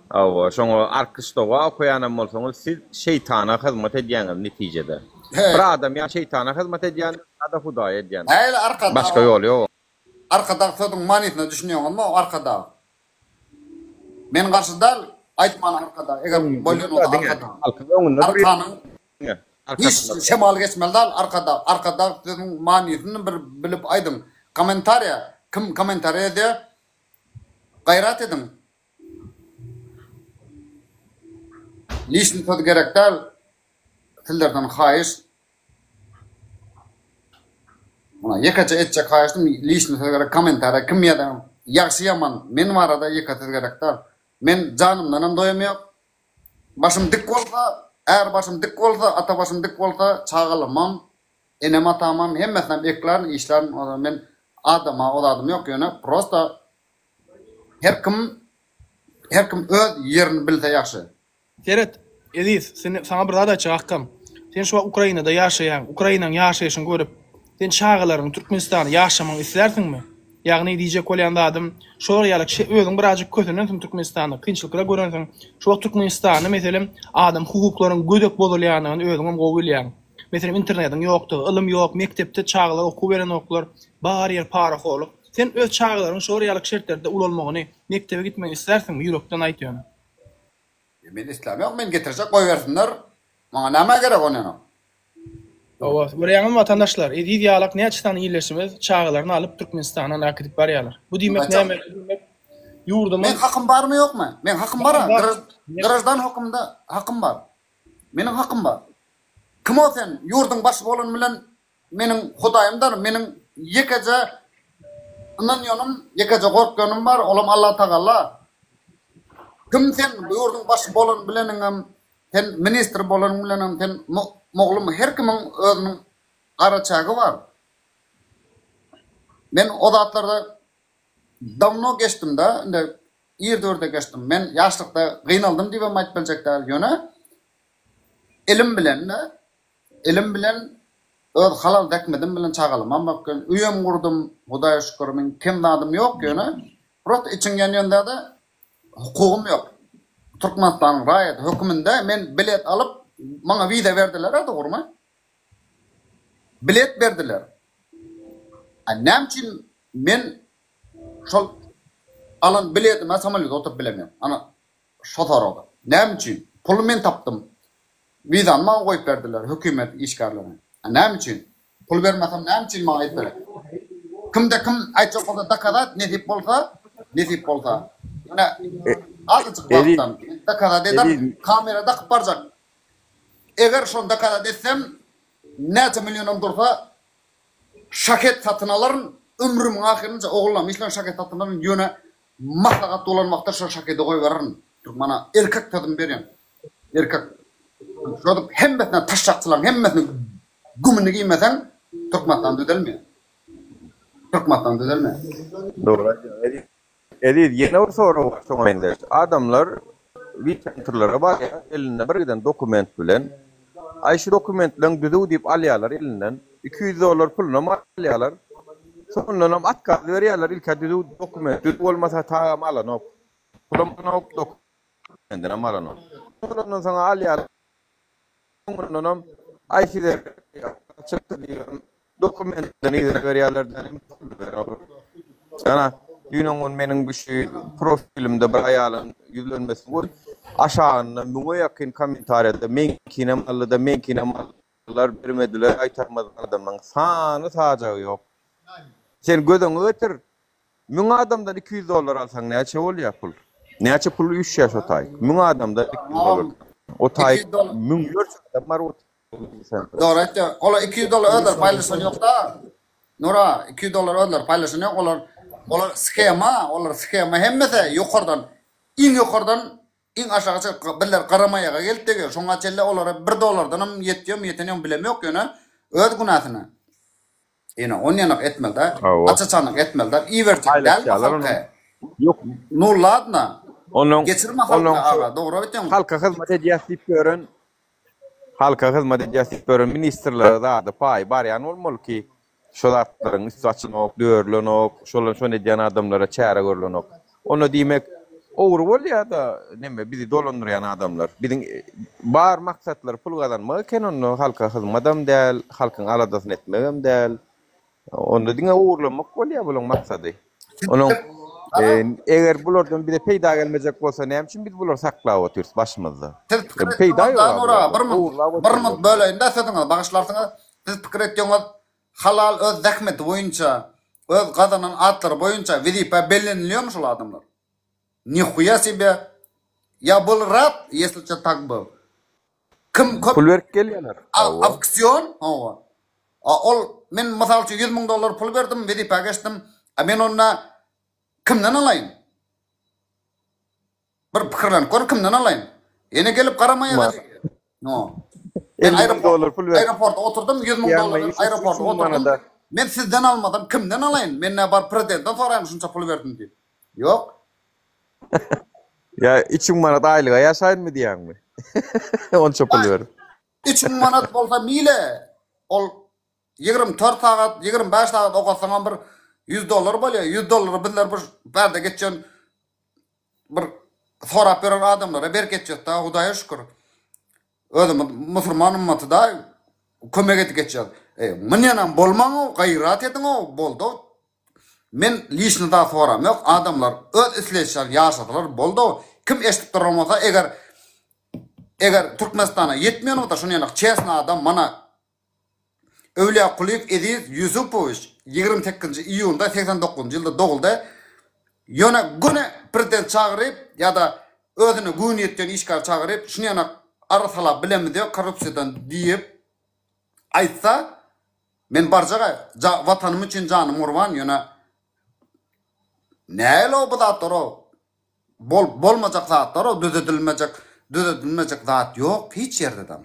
Speaker 2: hawa, şoňa arkyş-doga okaýanam bolsaňyz siz şeýtana hyzmat edýäňiz netijede. Bir adam ýa şeýtana hyzmat edýändir ýa-da Hudaýa edýändir. Başga ýoly ýok oň.
Speaker 4: Arkadag sözüň manysyna düşünýäňizmi Arkadag? Men garşy däl aýtmana arkadag eger bolýan bolsa arkadag.
Speaker 2: Halkyň öňünde
Speaker 4: Arkanyň hiç şemal geçmeli däl arkadag arkadag sözüň manysyny bir bilip aýdyň kommentariýa kim kommentariýa edýär gaýrat ediň lişni söz gerek däl sizlerden haýyş Muna ýekeje etjek haýyştym lişni söz gerek kommentariýa kim ýazan ýagşy ýaman men barada ýeke söz gerek däl. Men janymdanam doýam ýok. Başym dik bolsa, är başym dik bolsa, ata başym dik bolsa çagalarymam, enem atamam hemmesinem eklärin, işlärin o men adama o zadym ýok ýöne prosta her kim her kim öz ýerini bilse ýagşy.
Speaker 1: Seret, Eziz, sen, saňa bir zat aýtjak akgam. Sen şu wagt Ukrainada ýaşaýaň, Ukrainanyň ýaşaýşyny görüp, sen çagalaryňy Türkmenistanda ýaşamagyny islärsiňmi? Ýagny diýjek bolýan zadym, şolar ýaly kişi özüň birazjyk kösenensiň Türkmenistanda, kynçylyklar görensiň. Şu wagt Türkmenistanda meselem adam hukuklaryň gödek bozulýanyny özüňem gowy bilýäň. Meselem internetiň ýokdugy, ylym ýok, mekdepde çagalara okuw berenoklar, bar ýer parahorluk. Sen öz çagalaryň şolar ýaly şertlerde ulalmagyny, mekdebe gitmegini islärsiňmi? Ýürekden aýt ýöne.
Speaker 4: Men islämok, men getirjek goýbersinler. Maňa nämä gerek onyň?
Speaker 1: Hawa, görýäňizmi watandaşlar, Eziz ýalak näçe sany ildeşimiz çagalaryny alyp Türkmenistandan äkidip barýarlar. Bu diýmek näme? Bu diýmek ýurdumyz
Speaker 4: Meň hakym barmy ýokmy? Meň hakym bar-a, graždan hökümde hakym bar. Meniň hakym bar. Kim ol sen? Ýurduň başy bolan bilen Meniň Hudaýymdyr, meniň ýekeje ynanýanym, ýekeje gorkýanym bar, olam Allatagala. Kim sen bu ýurduň başy bolan bileniňem, sen ministr bolanyň bilenem, sen moglum her kimiň özüniň araçägi bar. Men o zatlarda dawno geçdim-de, indi ir döwürde geçdim. Men ýaşlykda gynaldym diýibem aýdyp biljek däl, ýöne ilim bilen-de Elim bilen öz halal zähmedim bilen çagalamam bakýan, öýem gurdum, Hudaýa şükür, meň kem zadym ýok, ýöne prosta içiň ýanýan zady hukugym ýok. Türkmenistanyň raýaty höküminde men bilet alyp, maňa wiza berdiler-ä dogrumy? Bilet berdiler. A näme üçin men şol alan biletime samolýota oturyp bilemok? Ana, şo soragda. Näme üçin? Puly men tapdym. Wizany maňa goýup berdiler, hökümet işgärleri. A näme üçin? Pul bermesem näme üçin maňa aýdyp berer? Kimde kim aýtjak bolsa dokazat nesip bolsa, nesip bolsa. Ýöne azajyk wagtdan dokazat ederin, kamera dakyp barjak. Eger şony dokazat etsem, näçe millionam dursa, şahet satyn alaryn, ömrümiň ahyrynça ogullam işlän şahet satyn alaryn, ýöne maslahat bolan wagtda şo şahedi goýbererin. Türkmana erkek sözümi berýän. Erkek şodip hemmesine taşşakçylaryň hemmesini gümüni giýmeseň Türkmenistan düzelmeýär. Türkmenistan düzelmeýär.
Speaker 2: Dogry aýdýaň Eziz. Eziz ýene bir sorag bar şoňa meňzeş. Adamlar wisentrlere barýar elinde bir giden dokument bilen. Aý şu dokumentleň düzüw diýip alýarlar elinden. 200 dollar pulunam alýarlar. Soňundanam otkaz berýärler ilkä düzüw dokument düzüw bolmasa tagam alanok. Pulam alanok Mendenem alanok. Ondan soň alýar. Soňundanam aý size çykdy diýibem. Dokumentini yzyna berýärler Ana, düýn-öňňun meniň bu şu profilimde bir aýalyň ýüzlenmesini görüp, aşagynda müňe ýakyn kommentariýada meňkinem aldy-da, meňkinem aldylar, bermediler, gaýtarmadylar adamlaryň sany-sajagy ýok. Sen göz öňüňe getir, müň adamdan 200 dollar alsaň näçe bolýar pul? Näçe pul üýşýär şo taýyk? Müň adamdan 200 dollar. O taýyk müňlerçe adam bar o
Speaker 4: Dogry aýtýar. Olar 200 dollar özleri paýlaşan ýokda. Nura, 200 dollar özleri paýlaşan ýok. Olar olar shema, olar shema hemmesi ýokardan, iň ýokardan iň aşaga çykyp bizler garamaýaga gelip degýär. Şoňa çenli olara 1 dollardan hem ýetýärmi, ýeten ýokmy bilem ýok, ýöne öz günäsine. Ýöne onýanak etmeli däl.
Speaker 2: Hawa.
Speaker 4: Aç-açanlyk etmeli däl. Iberjek dälmi
Speaker 2: Paýlaşýarlar ony.
Speaker 4: halka?
Speaker 2: Ýok.
Speaker 4: Nu ladno.
Speaker 2: Onuň
Speaker 4: Geçirme
Speaker 2: onuň
Speaker 4: halka
Speaker 2: şu
Speaker 4: aga, dogry aýtýaň.
Speaker 2: halka hyzmat edýäs diýip ýören halka hyzmat edýäs diýip ýören ministrlere zady paýy barýan bolmaly ki, şo zatlaryň üsti açylanok, dörülenok, şolar şony edýän adamlara çäre görlenok. Onda diýmek, ogry bolýa-da neme bizi dolandyrýan adamlar. Biziň bar maksatlary pul gazanmak eken onda halka hyzmadam däl, halkyň aladasyny etmegem däl. Onda diňe ogurlamak bolýa bulaň maksady. Onuň eger bulardan bize peýda gelmejek bolsa näme üçin biz bulary saklap otyrys başymyzda?
Speaker 4: Siz pikir
Speaker 2: Peýda
Speaker 4: etdiňiz
Speaker 2: ýok
Speaker 4: da Nura,
Speaker 2: bularda.
Speaker 4: bir minut,
Speaker 2: Ogurlap
Speaker 4: bir
Speaker 2: otyrys.
Speaker 4: minut böleýin-de sözüňizi bagyşlarsyňyz. Siz pikir etdiňiz halal öz zähmeti boýunça, öz gazanan atlary boýunça wezipä bellenilýärmi şol adamlar? Nihuýa sebe. Ýa bol rad, ýesli çe tak byl. Kim köp
Speaker 2: Pul berip gelýärler. Hawa.
Speaker 4: Auksion, hawa. A ol men mysal üçin 100 müň dollar pul berdim, wezipä geçdim. A men onda kimden alaýyn? Bir pikirlenip gör, kimden alaýyn? Ýene gelip garamaýa No. Men
Speaker 2: 50 müň dollar pul berip.
Speaker 4: Aeroportda oturdym, 100 müň dollar berip aeroportda oturdym. Men sizden almadym, kimden alaýyn? Men nä baryp prezidentden soraýyn şunça pul berdim diýip. Ýok.
Speaker 2: Ýa 3000 manat aýlyga ýaşaýynmy diýýäňmi? Onça pul berip.
Speaker 4: 3000 manat bolsa mile. Ol 24 sagat, 25 sagat okatsaňam bir 100 dollar bolýar. 100 dollary bizler bir bärde geçen bir sorap ýören adamlara berk etjek-da, Hudaýa şükür. Özümiz musurman ymmaty-da, kömek edip geçýäs. E, mundanam bolmaň-ow, gaýrat ediň-ow, boldy-ow. Men lişni zat soram ýok, adamlar öz isleýşi ýaly ýaşasalar boldy-ow. Kim eşidip duran bolsa, eger eger Türkmenistana ýetmeýän bolsa, şuny ýaly çesny adam mana Öwlýakulyýew Eziz Ýusupowiç 28-nji iýunda 89-njy ýylda doguldy. Ýöne göni prezident çagyryp ýa-da özüne göwni ýetýän işgär çagyryp, şuny ýanak arassalap bilemizok korrupsiýadan diýip aýtsa, men barjak-a, watanym üçin janym gurban, ýöne nähili-ow bu zatlar-ow? Bolup bolmajak zatlar-ow, düzedilmejek, düzedilmejek zat ýok hiç ýerde-de.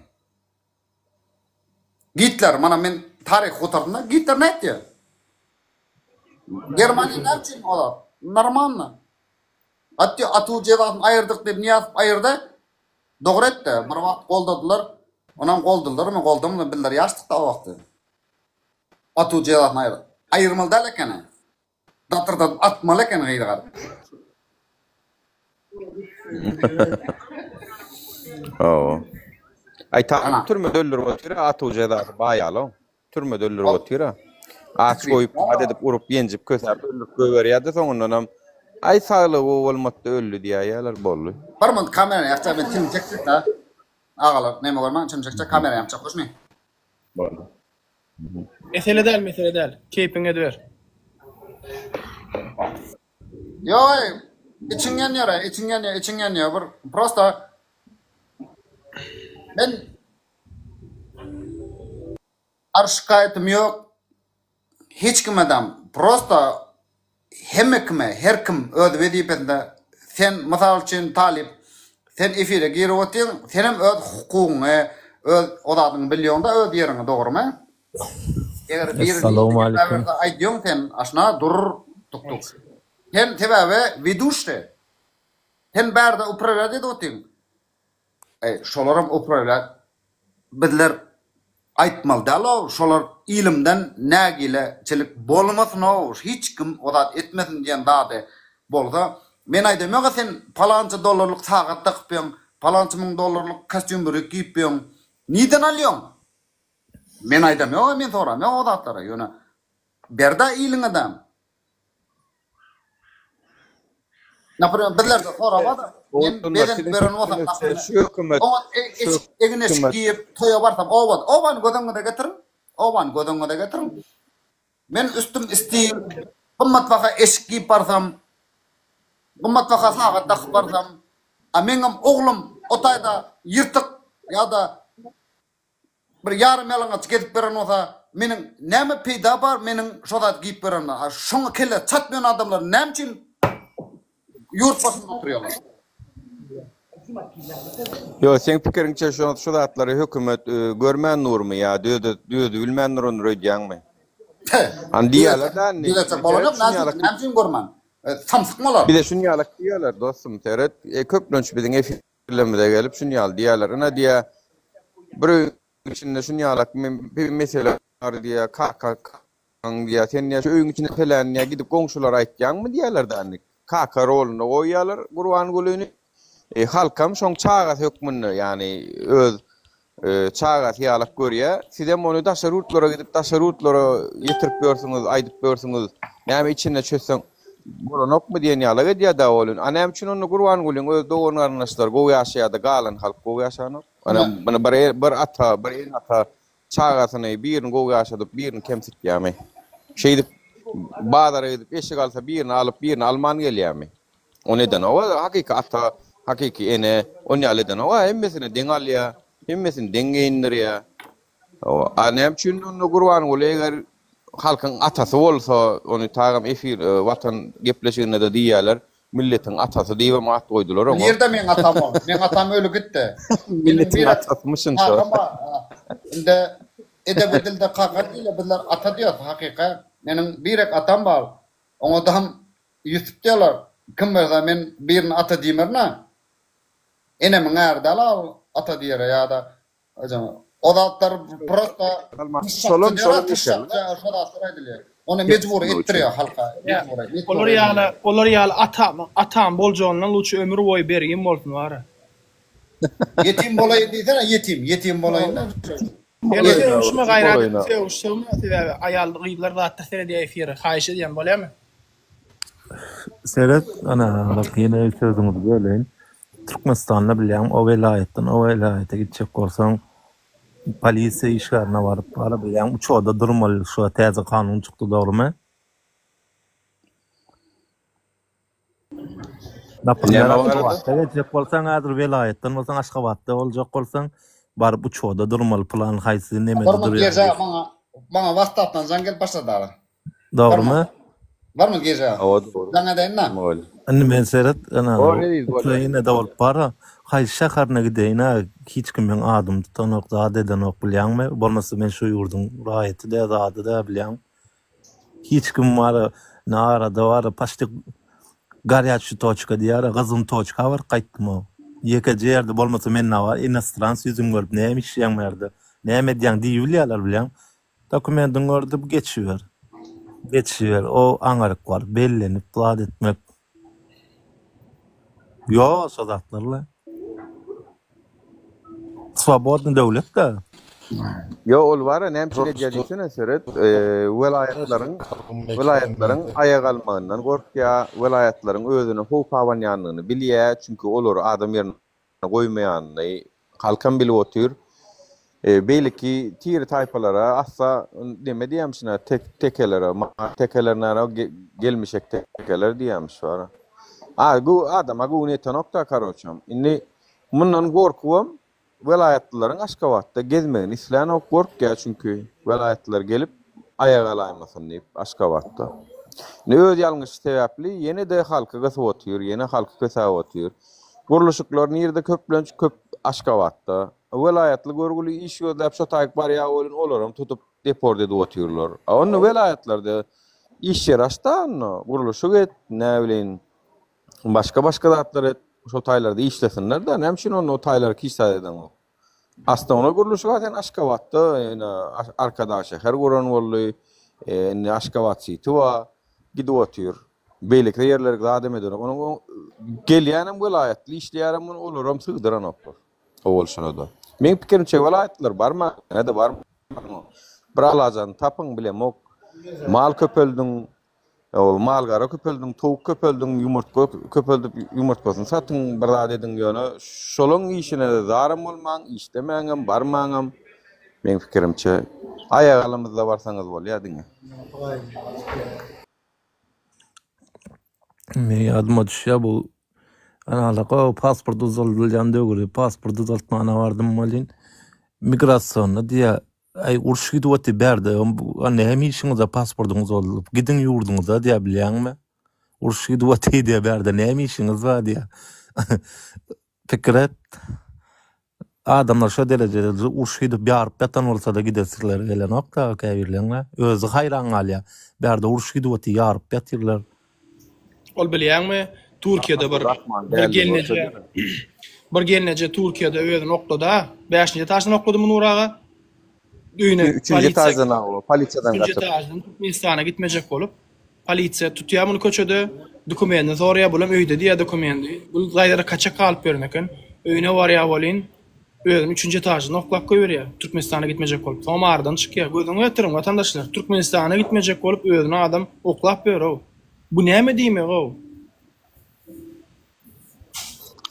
Speaker 4: Gitler, mana men taryhy gutardym-da, Gitler nätdi? Germaniýa näme üçin olar? Normalno. Atdy, atuw jezasyny aýyrdyk diýip Nyýazow aýyrdy. Dogry etdi. Bir wagt goldadylar. Onam goldadylarmy, goldamadylar, bizler ýaşdyk-da o wagty. Atuw jezasyny aýyrdy. Aýyrmaly däl ekeni. Datyrdadyp atmaly eken gyzy garyp.
Speaker 2: Hawa. Aý ta türmede öldürip otyr atuw jezasy baýaly. Türmede öldürip otyr. Aç goýup, zat edip urup, ýenjip, kösäp öldürip goýberýärdi, soňundanam aý saglygy gowy bolmady öldi diýäýýärler, boldy.
Speaker 4: Bir minut kamerany ýakjak men çilim çekjek-da. Agalar neme görmäň çilim çekjek kamerany ýakjak hoşmy?
Speaker 2: Boldy.
Speaker 1: Mesele däl, mesele däl. Keýpiňi ediber.
Speaker 4: Ýok, içiň ýanýar, içiň ýanýar, içiň ýanýar. Bir prosta men ar şikaýatym ýok. Hiç kimedem. Prosta Hemme kime, her kim öz wezipesinde sen mysal üçin talyp sen efire girip otyň senem öz hukugyňy öz o zadyňy bilýoňda öz ýeriňi dogrymy? Eger biri
Speaker 5: Essalawmalikim.
Speaker 4: aýdýoň sen aşna dur tuk tuk. Sen sebäbi weduşi. Sen bärde upravlýat edip otyň. Eý şolaram upravlýat bizler aýtmaly däl-ow şolar ilimden nägileçilik bolmasyn-ow hiç kim o zat etmesin diýen zady bolsa men aýdamok-a sen palança dollarlyk sagat dakypýaň palança müň dollarlyk kostýum-bürük geýipýaň nirden alýaň? Men aýdam ýok, men soram ýok o zatlara. Ýöne berdä iliňe-de. Naprimýer, bizlerde sorag bar-da, men bezenip beren bolsam, naprimýer,
Speaker 2: Şu hökümet,
Speaker 4: oňat
Speaker 2: şu
Speaker 4: egin-eşik
Speaker 2: hökümet.
Speaker 4: geýip toýa barsam, oba, obany göz öňüňize getiriň, obany göz öňüňize getiriň. Men üstüm stil, gymmatbaha eşik geýip barsam, gymmatbaha sagat dakyp barsam, a meňem oglum o taýda ýyrtyk ýa-da bir ýarym ýalaňaç gezip beren bolsa, meniň näme peýda bar meniň şo zat geýip berenimden? A şoňa kelle çatmaýan adamlar näme üçin ýurt başynda oturýarlar?
Speaker 2: Ýok, seň pikiriňçe şo şu zatlary hökümet görmän durmy ýa dözi bilmän durandyr öýdýäňmi? Hany diýýärler-dä indi.
Speaker 4: Düzetjek bolanok, näme üçin görmän? Samsykmy olar?
Speaker 2: Bize şuny ýalak diýýärler dostum, seret, köplenç biziň efirlerimize gelip şuny ýaly diýýärler. Ine diýýär, bir öýüň içinde şuny ýalak mesele bar diýýär, kaka diýýär, sen diýýär, şu öýüň içinde meseläni diýýär, gidip goňşulara aýtýaňmy diýýärler-dä indi. Kaka rolunda goýýarlar Gurbangulyny. E, halkam şoň çagasy hökmünde, ýagny öz e, çagasy ýalak görýär. Sizem ony daşary ýurtlara gidip, daşary ýurtlara ýetirip ýörsüňiz, aýdyp ýörsüňiz. Näme içinde çözseň bolanokmy diýen ýalak edýär-dä ol. A näme üçin onda Gurbangulyň öz dogan-garyndaşlary gowy ýaşaýar-da, galan halk gowy ýaşanok? Ana, bir bir ata, bir ene-ata Çagasyny birini gowy ýaşadyp, birini kemsitýärmi? Şeýdip, bazara gidip eşik alsa birini alyp, birini alman gelýärmi? Ony edenok-a, hakyky ata, hakyky ene ony ýaly edenok-a, hemmesini deň alýar, hemmesini deň geýindirýär. A näme üçin onda Gurbanguly eger halkyň atasy bolsa, ony tagam efir, Watan gepleşiginde-de diýýärler, Milletiň atasy diýibem at goýdular oňa.
Speaker 4: Nirde meň atam ol? Meň atam öli gitdi.
Speaker 2: Milletiň atasymyşyn şo.
Speaker 4: Kakam bar. Indi edebi dilde kaka diýilýär, bizler ata diýýäs hakyky. Meniň birek atam bar. Oňadam Ýusup diýýärler. Kim bilse men birini ata diýmerin-ä. Enemiň äri däl ol ata diýere ýa-da O zatlar prosta
Speaker 2: Şolam şolam
Speaker 4: şo zatlar aýdylýar. Ony mejbury etdirýär halka.
Speaker 1: Mejbury. Olar ýaly, olar ýaly atam, atam boljagyndan luçy ömür boýy bergim bolsun wara.
Speaker 4: Ýetim bolaýyn diýsene, ýetim, ýetim bolaýyn da.
Speaker 1: Ýöne sögüşme gaýrat et, sögüş sögme sebäbi aýal gyzlar zatdyr seredýär efire. Haýyş edýän bolýamy?
Speaker 5: Seret, ana, bak ýene sözüňizi böleýin. Türkmenistanda bilýäň, o welaýatdan o welaýata gitjek bolsaň, polisiýa işgärine baryp, bara bilýäň, uçoda durmaly, şu täze kanun çykdy, dogrumy? Naprimýer, Aşgabatda gezjek bolsaň, häzir welaýatdan bolsaň, Aşgabatda boljak bolsaň, baryp uçoda durmaly, pylan haýsy nemede
Speaker 4: durýar. Maňa, maňa WhatsApp-dan jaň gelip başlady aga.
Speaker 5: Dogrumy?
Speaker 4: Barmy gije?
Speaker 2: Hawa dogry.
Speaker 4: Jaň edeýin-dä.
Speaker 5: Indi men seret, ene, Ukrainada bolup bar-a, haýsy şäherine gideýin-ä, hiç kim meň adymy tutanok, zat edenok bilýäňmi? Bolmasa men şu ýurduň raýaty däl, zady däl bilýäň. Hiç kim bar-a, ine arada bar-a, paçti garýaçi toçka diýýär-ä, gyzgyn toçka baryp gaýtdym-ow. Ýekeje ýerde bolmasa men nabar, inostrans ýüzüňi görüp näme işleýäň bu ýerde, näme edýäň diýibilýärler bilýäň. Dokumentiňi gördüm geçiber. Geçiber. O aňaryk bar. Bellenip zat etmek. Ýok şo zatlar-la. Swobodny döwlet-dä.
Speaker 2: Ýok ol bar-a näme üçin edýär diýsene seret welaýatlaryň welaýatlaryň aýak almagyndan gorkýar welaýatlaryň özüne howp abanýandygyny bilýär çünki olary adam ýerine goýmaýanyny halkam bilip otyr. Beýleki tire taýpalara asla neme diýýämişin tekelere, tekeler näme gelmişek tekeler diýýämiş bar. A adama göwni ýetenok-da karoçam. Indi mundan gorkubam Welaýatlylaryň Aşgabatda gezmegini islänok gorkýa çünki welaýatlylar gelip aýak alaýmasyn diýip Aşgabatda. Indi öz ýalňyşy sebäpli ýene-de halky gysyp otyr, ýene halky kösäp otyr. Gurluşyklar nirde köplenç köp Aşgabatda. Welaýatly görgüli iş gözläp şo taýyk barýa welin olaram tutup deport edip otyrlar. A onda welaýatlarda iş ýeri açda onda gurluşyk et, näbileýin Başga başga zatlar et, şo taýlarda işlesinler-de, näme üçin onda o taýlary hiç zat edeňok? Aslynda gurluşyga sen Aşgabatda ýene Arkadag şäher guran boldy, indi Aşgabat siti bar, gidip otyr. Beýleki ýerleri zat hem edenok. Onuň gelýänem welaýatly işleýärem muny olaram sygdyranoklar. Owal şonada. Meň pikirimçe welaýatlylar barma, ýene-de barma. Bir alajany tapyň bilemok. Mal köpeldiň, mal-gara köpeldiň, towuk köpeldiň, ýumurtga köpeldip ýumurtgasyny satyň, bir zat ediň ýöne şolaň işine zaram bolmaň, işlemäňem, barmaňam. Meň pikirimçe aýagalymyzda barsaňyz bolýar diňe.
Speaker 5: Men ýadyma düşýär bu analyk o pasport uzaldylýan döwri pasport uzaltmana bardym welin migrasiýonda diýýär aý uruş gidip otyr bärde näme işiňiz bar pasportyňyz uzaldyp gidiň ýurduňyza diýýär bilýäňmi uruş gidip otyr diýýär bärde näme işiňiz bar diýýär pikir et Adamlar şo derejede uruş gidip ýaryp ýatan bolsada gidesleri gelenok da käbirleňä. Özi haýran galýar. Bärde uruş gidip otyr ýaryp ýatyrlar.
Speaker 1: Ol bilýäňmi Türkiýede bir bir gelneje bir gelneje Türkiýede özüni oklada. Bäşinji etaždan okladymy Nury aga? Öýüne
Speaker 2: Üçünji etaždan aga polisiýadan
Speaker 1: gaçyp. Üçünji etaždan Türkmenistana gitmejek bolup. Polisiýa tutýar muny köçede, dokumendini soraýar, bulam öýde diýýär dokumendi. Bu gaýdara kaçak galyp ýören eken. Öýüne barýar welin, özüni üçünji etaždan oklap goýberýär, Türkmenistana gitmejek bolup. Soňam aradan çykýar. Gözüňi ýatyryn, watandaşlar, Türkmenistana gitmejek bolup özüni adam oklap ýör-ow. Bu näme diýmek-ow?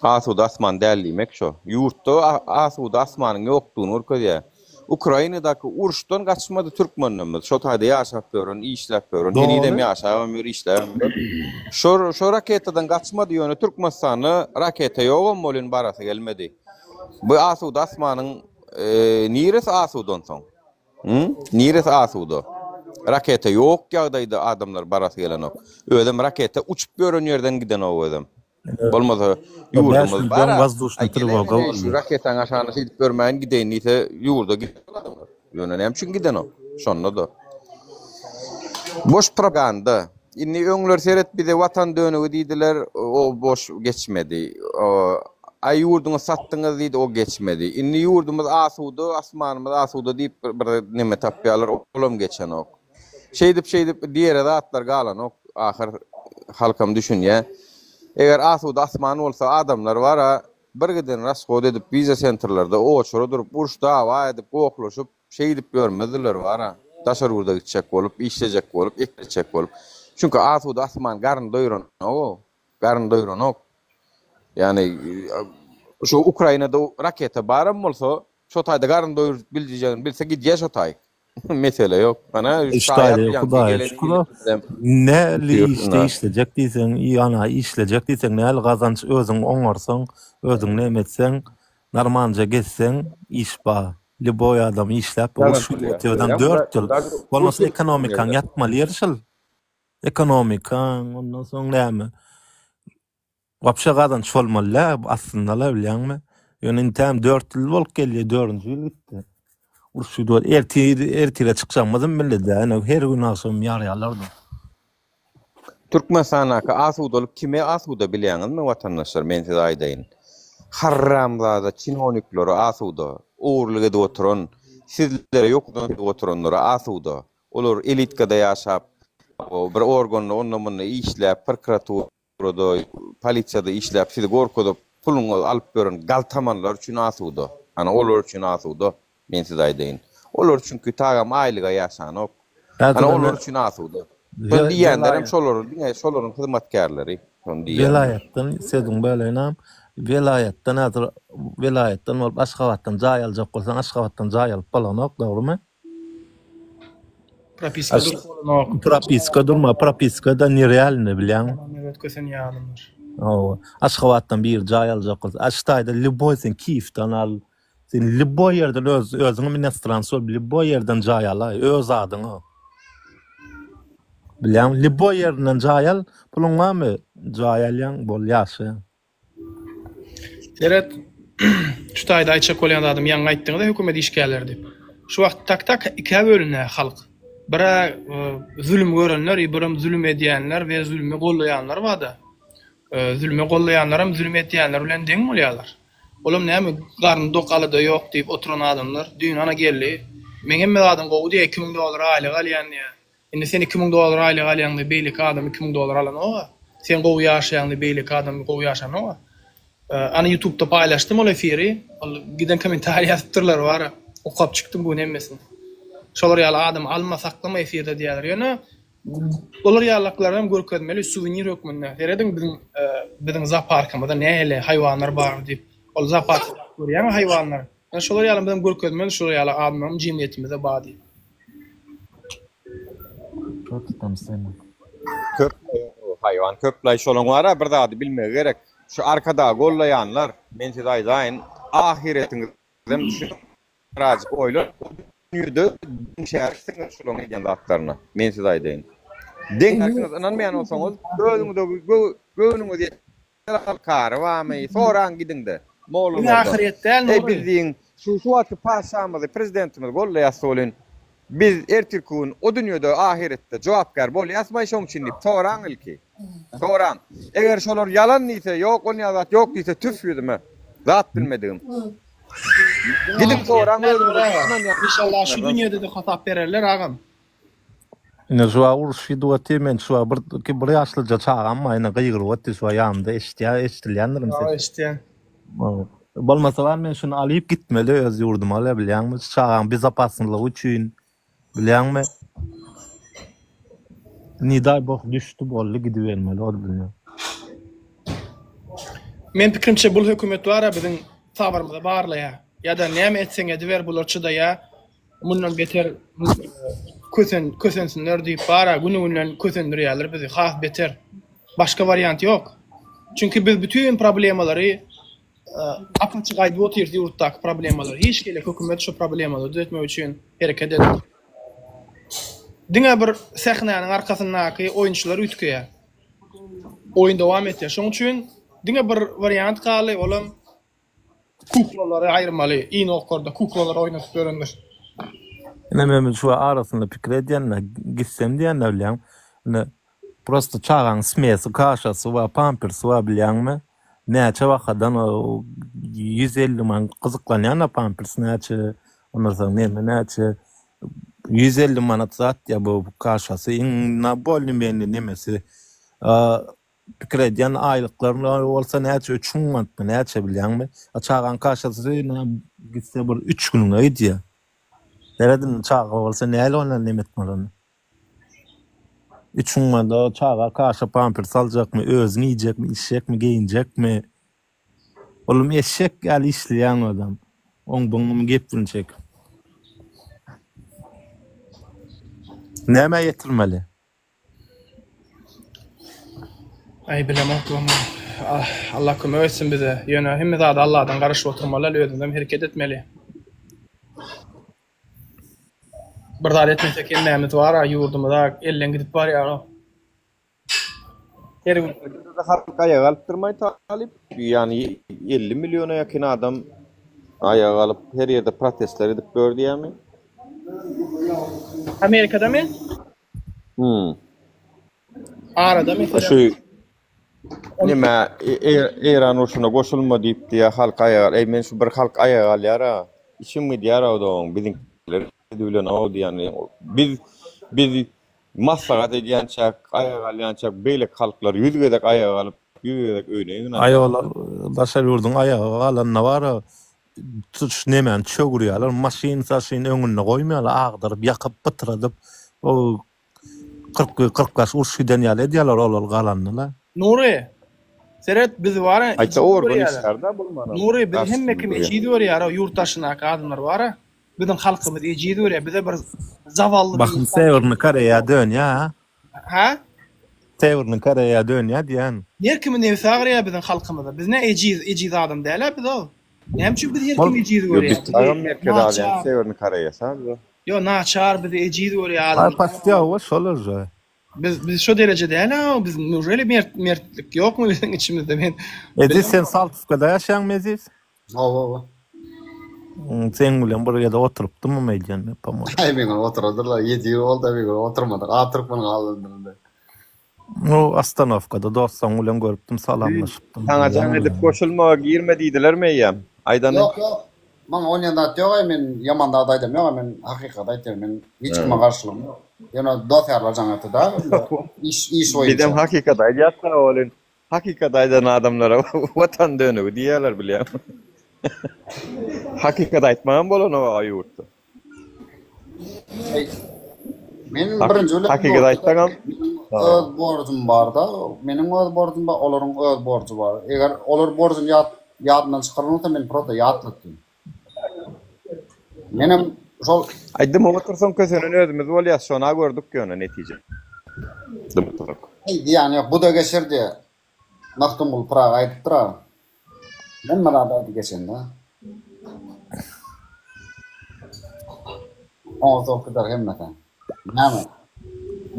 Speaker 2: Asuda asman däl diýmek şo. Ýurtda asuda asmanyň ýokdugyny görkezýär. Ukrainadaky uruşdan gaçmady türkmenlerimiz. Şo taýda ýaşap ýören, işläp ýören, henizem ýaşabam ýör, işläbem ýör. Şo şo raketadan gaçmady, ýöne Türkmenistanda raketa ýogam welin barasy gelmedi. Bu asuda asmanyň niresi asuda onsoň? Hü? Niresi asuda? Raketa ýok ýagdaýda adamlar barasy gelenok. Özem raketa uçup ýören ýerden gidenok özem. Bolmasa ýurdumyz bar.
Speaker 5: Wazdušnyý trewoga
Speaker 2: boldy. Şu raketaň aşagynda şeýdip ýörmäýin gideýin diýse ýurda gider adamlar. Ýöne näme üçin gidenok? Şonda-da. Boş propaganda. Indi öňler seret bize watan dönügi diýdiler, o boş geçmedi. Aý ýurduňyzy satdyňyz diýdi, o geçmedi. Indi ýurdumyz asuda, asmanymyz asuda diýip bir neme tapýarlar, olam geçenok. Şeýdip şeýdip diýere zatlar galanok. Ahyr halkam düşünýär. Eger asuda asman bolsa adamlar bara birgiden rashod edip wiza sentrlerde oçura durup uruş dawa edip gohlaşyp Şeýdip ýörmezdiler bar-a. Daşary ýurda gitjek bolup, işlejek bolup, ekletjek bolup. Çünki asuda asman garyn doýuranok-ow. Garyn doýuranok. Ýagny şu Ukrainada raketa baram bolsa, şo taýda garyn doýuryp biljegini bilse gidýär şo taý. Mesele ýok. Ana
Speaker 5: şaýat ýaňky gelen Näli işde işlejek diýseň, ýa işlejek diýseň, näli gazanç özüň oňarsaň, özüň neme etseň, normalnja gezseň iş bar. Lýuboý adam işläp uruş otyrdan 4 ýyl. Bolmasa ekonomikaň ýatmaly ýeri şul. Ekonomikaň ondan soň näme? Wapşe gazanç bolmaly dä aslynda-la bilýäňmi? Ýöne intäm 4 ýyl bolup gelýär, dördünji ýyl gitdi. Uruş ertir ertire çykjagymyzam belli däl. Her gün agşam ýarýarlar-da.
Speaker 2: Türkmenistandaky asudalyk kime asuda bilýäňizmi watandaşlar men size aýdaýyn. Harramzada çinowniklere asuda, ogurlyk edip oturan, sizlere ýokardan edip oturanlara asuda. Olar elitkada ýaşap, bir organda onda munda işläp, prokuraturada, polisiýada işläp sizi gorkuzyp puluňyzy alyp ýören galtamanlar üçin asuda. Ana olar üçin asuda. Men size aýdaýyn. Olar çünki tagam aýlyga ýaşanok. Ana olar üçin asuda. Şony diýýänlerem şolar, diňe şolaryň hyzmatkärleri şony diýýär.
Speaker 5: Welaýatdan sözüňi böleýinam. Welaýatdan häzir welaýatdan bolup Aşgabatdan jaý aljak bolsaň Aşgabatdan jaý alyp bolanok, dogrymy?
Speaker 1: Propiska durup bolanok.
Speaker 5: Propiska durma, propiska-da nerealny bilýäňmi?
Speaker 1: Adamlar kösenýär adamlar.
Speaker 5: Hawa. Aşgabatdan biri jaý aljak bolsa, a şu taýda lýuboý sen Kiýewden al, Sen lýuboý ýerden öz özüňem inostranc bolup lýuboý ýerden jaý alaý öz adyňa. Bilýäňmi lýuboý ýerinden jaý al puluň barmy jaý alýaň bol ýaşaýaň.
Speaker 1: Seret şu taýda aýtjak bolýan zadym ýaňy aýtdyňyza hökümet işgärleri diýip. Şu wagt tak tak ikä bölünýär halk. Birä zulüm görenler birem zulüm edýänler we zulümi gollaýanlar barda. Zulümi gollaýanlaram zulüm edýänler bilen deň bolýarlar. Olam näme garny dok alada ýok diýip oturan adamlar düýn ana geldi. Meň hemme zadym gowy diýýär 2000 dollar aýlyk alýan diýýär. Indi sen 2000 dollar aýlyk alýaň diýip beýleki adam 2000 dollar alanoga. Sen gowy ýaşaýaň diýip beýleki adam gowy ýaşanoga. Ana ýutubda paýlaşdym ol efiri. Ol giden kommentariý ýazypdyrlar bara. Okap çykdym bu gün hemmesini. Şolar ýaly adamy alma, saklama efirde diýýärler. Ýöne olar ýalyklaram hem görkezmeli suwenir hökmünde. Serediň biziň biziň zooparkymyzda nähili haýwanlar bar diýip. Ol zooparkda görýäňmi haýwanlar? Ýöne şolar ýaly bizem görkezmeli şolar ýaly adamlaryň jemgyýetimizde bar diýip.
Speaker 2: Köp haýwan köplaý şolaň bara bir zady bilmegi gerek. Şu Arkadagy gollaýanlar men size aýdaýyn ahyretiňizem şu birazjyk oýlan o dünýede deňşärsiňiz şolaň edýän zatlaryna men size aýdaýyn. Deňşärsiňiz ynanmaýan bolsaňyz özüňize göwnüňiz ýeter kary barmy soraň gidiňde
Speaker 1: Diňe
Speaker 2: mollalardan.
Speaker 1: ahyret däl
Speaker 2: Eý
Speaker 1: Nury.
Speaker 2: biz diýiň şu şu wagtky patyşamyzy prezidentimizi gollaýas welin biz ertirki gün o dünýede ahyretde jogapkär bolýasmaý şoň üçin diýip soraň ilki. Soraň. Eger şolar ýalan diýse ýok onýa zat ýok diýse tüf ýüzüme. Zat bilmedigim. Gidiň soraň özüňize ynanýan.
Speaker 1: Inşallah şu dünýede-de hasap bererler agam.
Speaker 5: Ine şu wagt uruş gidip otyr men şu wagt bir bir ýaşlyja çagam bar ine gygyryp otyr şu wagt ýanymda eşitýär eşdilýändirim
Speaker 1: Hawa
Speaker 5: ses.
Speaker 1: eşitýän.
Speaker 5: Bolmasa bar men şuny alyp gitmeli öz ýurduma le bilýäňmi şu çagaň bezopasnylygy üçin bilýäňmi. Ne day bog düşdi boldy gidibermeli ol dünýä.
Speaker 1: Men pikirimçe bul hökümet bara biziň sabrymyzy barlaýa. Ýa-da näme etseň ediber bular çydaýa. Mundan beter kösen kösensinler diýip bara güni-günden kösendirýärler bizi has beter. Başga wariant ýok. Çünki biz bütin problemalary ap-açyk aýdyp otyrys ýurtdaky problemalary. Hiç hili hökümet şu problemalary düzetmek üçin hereket edip. Diňe bir sähnäniň arkasyndaky oýunçylar üýtgeýär. Oýun dowam etýär. Şonuň üçin diňe bir wariant galdy, olam Kuklalary aýyrmaly. Inokorda kuklalary oýnadyp ýörendir.
Speaker 5: Ine men şu arasynda pikir edýän-de, gitsem diýen-de bilýäň. Ine prosta çagaň smesi, kaşasy bar, pampersi bar bilýäňmi? Näçe bahadan 150 man gyzyklanýan-da pampers näçe, ondan soň neme näçe 150 manat zat diýýär bu kaşasy iň na bolýa-menli nemesi. Pikir edýän aýlyklaryň bolsa näçe 3000 manatmy näçe bilýäňmi? A çagaň kaşasy gitse bir 3 günüňe gidýär. Seredin çaga bolsa näle ondan neme etmeli ony. 3000 manada çaga kaşa pampers aljakmy, özüň iýjekmi, içjekmi, geýinjekmi? Olam eşek ýaly işleýän adam. Oň buňum gep bilen çekip. Nämä ýetirmeli?
Speaker 1: Aý bilemok oňa. Allah kömek etsin bize. Ýöne hemme zada Allahdan garaşyp oturmaly däl, özümizem hereket etmeli. Bir zat etmesek hemmämiz bar-a ýurdumyz-a elden gidip barýar-a. Her gün
Speaker 2: halk aýaga galypdyrmaý talyp. Ýagny 50 milliona ýakyn adam aýaga galyp her ýerde protestler edip ýör diýýämi?
Speaker 1: Amerikadamy?
Speaker 2: Hmm.
Speaker 1: Arada meselem.
Speaker 2: Şu nime Eýran urşuna goşulma diýip diýýär halk aýaga. Eý men şu bir halk aýaga galýar-a. Içim gidýär-a o biziňkiler bilen o diýýän. Biz biz Maslahat edýänçäk, aýaga galýançak beýleki halklar ýüz gezek aýaga galyp, ýüz gezek öýüne ýygnanýar.
Speaker 5: Aý olar daşary ýurduň aýaga galanyna bara tutuş nemäni çöwürýärler, maşyn saşyn öňünde goýmaýarlar, agdaryp, ýakyp, pytradyp, o 41, 45 uruş giden ýaly edýärler olar galanyna.
Speaker 1: Nury, seret bizi bara
Speaker 2: Aýtsa
Speaker 1: ejiz
Speaker 2: organ
Speaker 1: görýärler.
Speaker 2: işgärda bolmanam.
Speaker 1: Nury bizi hemme
Speaker 2: Garşysyny
Speaker 1: kim
Speaker 2: durýar.
Speaker 1: ejiz görýär, o ýurt daşyndaky adamlar bara. Biziň halkymyz ejiz görýär. Bize bir zawally
Speaker 5: Bahym
Speaker 1: bir
Speaker 5: Sewerny Koreýa dönýä ha.
Speaker 1: Ha?
Speaker 5: Sewerny Koreýa dönýä diýän.
Speaker 1: Her kimiň nebsi agyrýar biziň halkymyza. Biz ne ejiz, ejiz adam däl-ä biz ol. Näme üçin biz her
Speaker 5: Bol
Speaker 1: kimi ejiz
Speaker 2: Ýo
Speaker 1: görýär?
Speaker 2: biz
Speaker 1: Bizi
Speaker 2: tagam Merkezi Aziýanyň
Speaker 1: naçar,
Speaker 2: Sewerny Koreýasy ha biz.
Speaker 1: ýo naçar bizi ejiz görýär
Speaker 5: Ay
Speaker 1: adamlar.
Speaker 5: pastýa şol uje.
Speaker 1: Biz biz şo dereje däl-ä, biz neujeli mert mertlik ýokmy biziň içimizde men
Speaker 5: Eziz sen Saltowkada ýaşaýaňmy Eziz?
Speaker 4: Hawa hawa.
Speaker 5: Seň bilen bir ýerde oturypdym öýdýän men po-moýmu.
Speaker 4: Aý men oturadyrlar 7 ýyl boldy men oturmadyk. A türkmen galdyrdy.
Speaker 5: Nu ostanowkada dostlaň bilen görüpdim salamlaşypdym.
Speaker 2: Saňa jaň edip goşulma girme diýdilermi eýýäm? Aýdany.
Speaker 4: Ýok ýok. Maňa onýan zat ýok aý men ýaman zat aýdam ýok men hakykat aýtýan men hiç kime garşylygym ýok. Ýöne dost ýarlar jaň etdi da iş iş boýunça.
Speaker 2: Bizem hakykat aýdýas-da welin Hakykat aýdan adamlara watan dönügi diýýärler bilýäňmi? Hakykat aýtmagam bolanok a ýurtda.
Speaker 4: Men birinji bilen
Speaker 2: Hakykat aýtsaňam,
Speaker 4: öz borjum barda, meniň öz borjum bar, olaryň öz borjy bar. Eger olar borjuny ýat ýadyndan çykaran bolsa men prosta ýatlatdym. Menem şol
Speaker 2: Aý dymyp otursaň kösenen özümiz bolýas, şona gördük ýöne netije. Dymyp otursak.
Speaker 4: Aý zyýany ýok, bu-da geçer diýe. Magtymguly Pyragy aýdypdyr-a. Hemme zat aýdy geçende. Oňa soň gider hemmesi. Näme?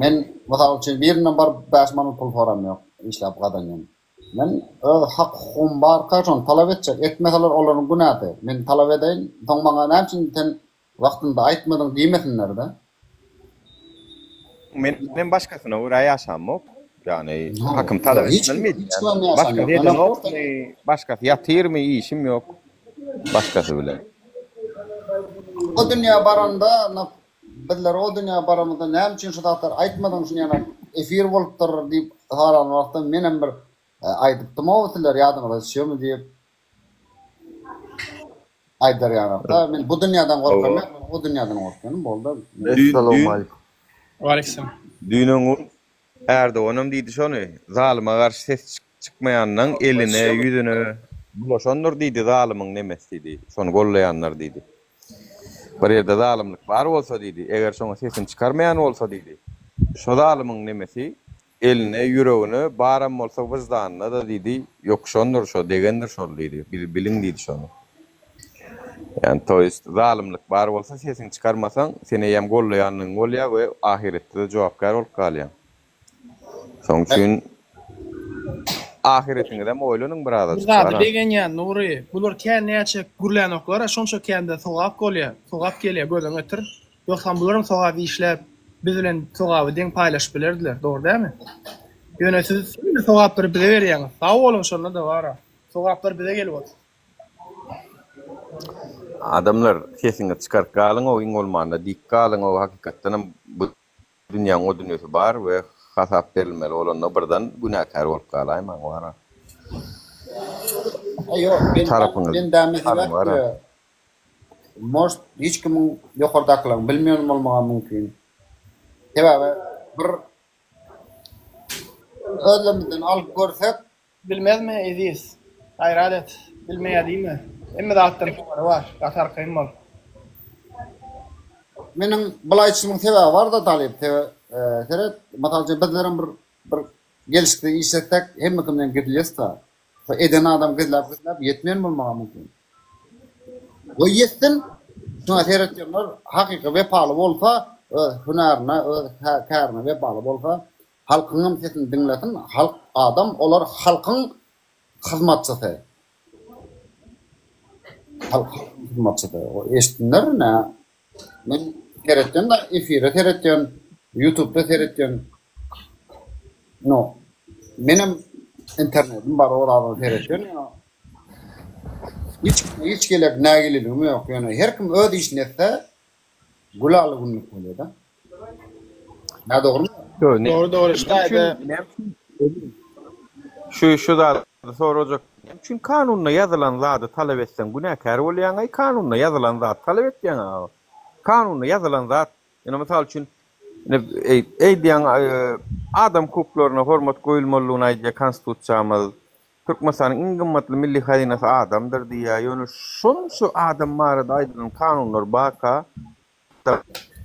Speaker 4: Men mysal üçin birinden baryp 5 manat pul soram ýok, işläp gazanýan. Men öz hak hukugym barka şony talap etjek. Etmeseler olaryň günäsi. Men talap edeýin, soň maňa näme üçin sen Wagtynda aýtmadyň diýmesinler-de.
Speaker 2: Menem başgasyna görä ýaşamok. Ýagny hakym talap etmelimi edýän. Başgasy edenokmy, başgasy ýatyrmy, işim ýok başgasy bilen.
Speaker 4: O dünýä baranda bizler o dünýä baramyzda näme üçin şu zatlary aýtmadyň şuny ýaly efir bolupdyr diýip soran wagtda menem bir aýdypdym-ow sizler ýadyňyza düşýärmi diýip. Aýdar ýaly-da, men bu dünýäden gorkam ýok, men o dünýäden gorkýan, boldy.
Speaker 2: Essalawmalikim.
Speaker 1: Waleýkim.
Speaker 2: Düýn öňňun Erdoganam diýdi şony, zalyma garşy ses çykmaýanlaň eline, ýüzüne bulaşandyr diýdi zalymyň nemesi diýdi, şony gollaýanlar diýdi. Bir ýerde zalymlyk bar bolsa diýdi, eger şoňa sesini çykarmaýan bolsa diýdi, şo zalymyň nemesi Eline, ýüregine, baram bolsa wyždanyna-da diýdi, ýokuşandyr şo, degendir şol diýdi, bil, biliň diýdi şony. Ýani, to ýest, zalymlyk bar bolsa, sesiňi çykarmasaň, sen eýýäm gollaýanlygyň bolýar we ahyretde-de jogapkär bolup galýaň. Şoň üçin ahyretiňizem oýlanyň
Speaker 1: Bir
Speaker 2: birazajyk,
Speaker 1: zada
Speaker 2: balam.
Speaker 1: begenýän Nury, bular kän näçe gürlänoklar-a, şonça kän-de sogap bolýar, sogap gelýär, gözüňi getir. Ýogsam bularam sogap işläp, biz bilen sogaby deň paýlaşyp bilerdiler, dogry dälmi? Ýöne siz hemme sogaplary bize berýäňiz. Sag boluň şonda-da bara. Sogaplar bize gelip otyr.
Speaker 2: Adamlar sesiňizi çykaryp galyňow iň bolmanda diýip galyňow hakykatdanam bu dünýäň o dünýesi bar we hasap berilmeli bolanda birden günäkär bolup galaýmaň bara.
Speaker 4: Ýok men
Speaker 2: Tarapyňyz
Speaker 4: bendäme
Speaker 2: galyň
Speaker 4: sebäp
Speaker 2: bara.
Speaker 4: Может hiç kimiň ýokardakylaryň bilmeýän bolmagam mümkin. Sebäbi bir özlerimizden alyp görsek.
Speaker 1: Bilmezmi Eziz. Gaýrat et. Bilmeýä diýme. Hemme zatdan habary bar. Gaty arkaýyn bol.
Speaker 4: Meniň bulaý aýdyşymyň sebäbi barda Talyp. Seret, mysal üçin bizlerem bir bir gelşiksiz iş etsek hemme kimden gizlýäs-da. Şo eden adam gizläp gizläp ýetmeýän bolmagam mümkin. Goý ýetsin, şuňa seretýänler hakyky wepaly bolsa, öz hünärine, öz kärine wepaly bolsa, halkyňam sesini diňlesin, halk adam, olar halkyň hyzmatçysy. Halk hyzmatçysy. Eşitsinler nä. Men seretýän da efire seretýän, ýutubda seretýän. No. Menem internetim bar oradan seretýän. Hiç hiç gelek nägileligim ýok. Ýöne her kim öz işini etse gülaly günlük bolýar-da. Nä dogrymy?
Speaker 1: Dogry dogry şu taýda
Speaker 2: Şu şu zady sorajak. Näme üçin kanunda ýazylan zady talap etseň günäkär bolýaňaý kanunda ýazylan zady talap etýäň aga. Kanunda ýazylan zat ine mysal üçin ine eý eý diýýäň adam hukuklaryna hormat goýulmalydygyny aýdýar konstitusiýamyz. Türkmenistanyň iň gymmatly milli hazynasy adamdyr diýýär. Ýöne şonça adam barada aýdylan kanunlar barka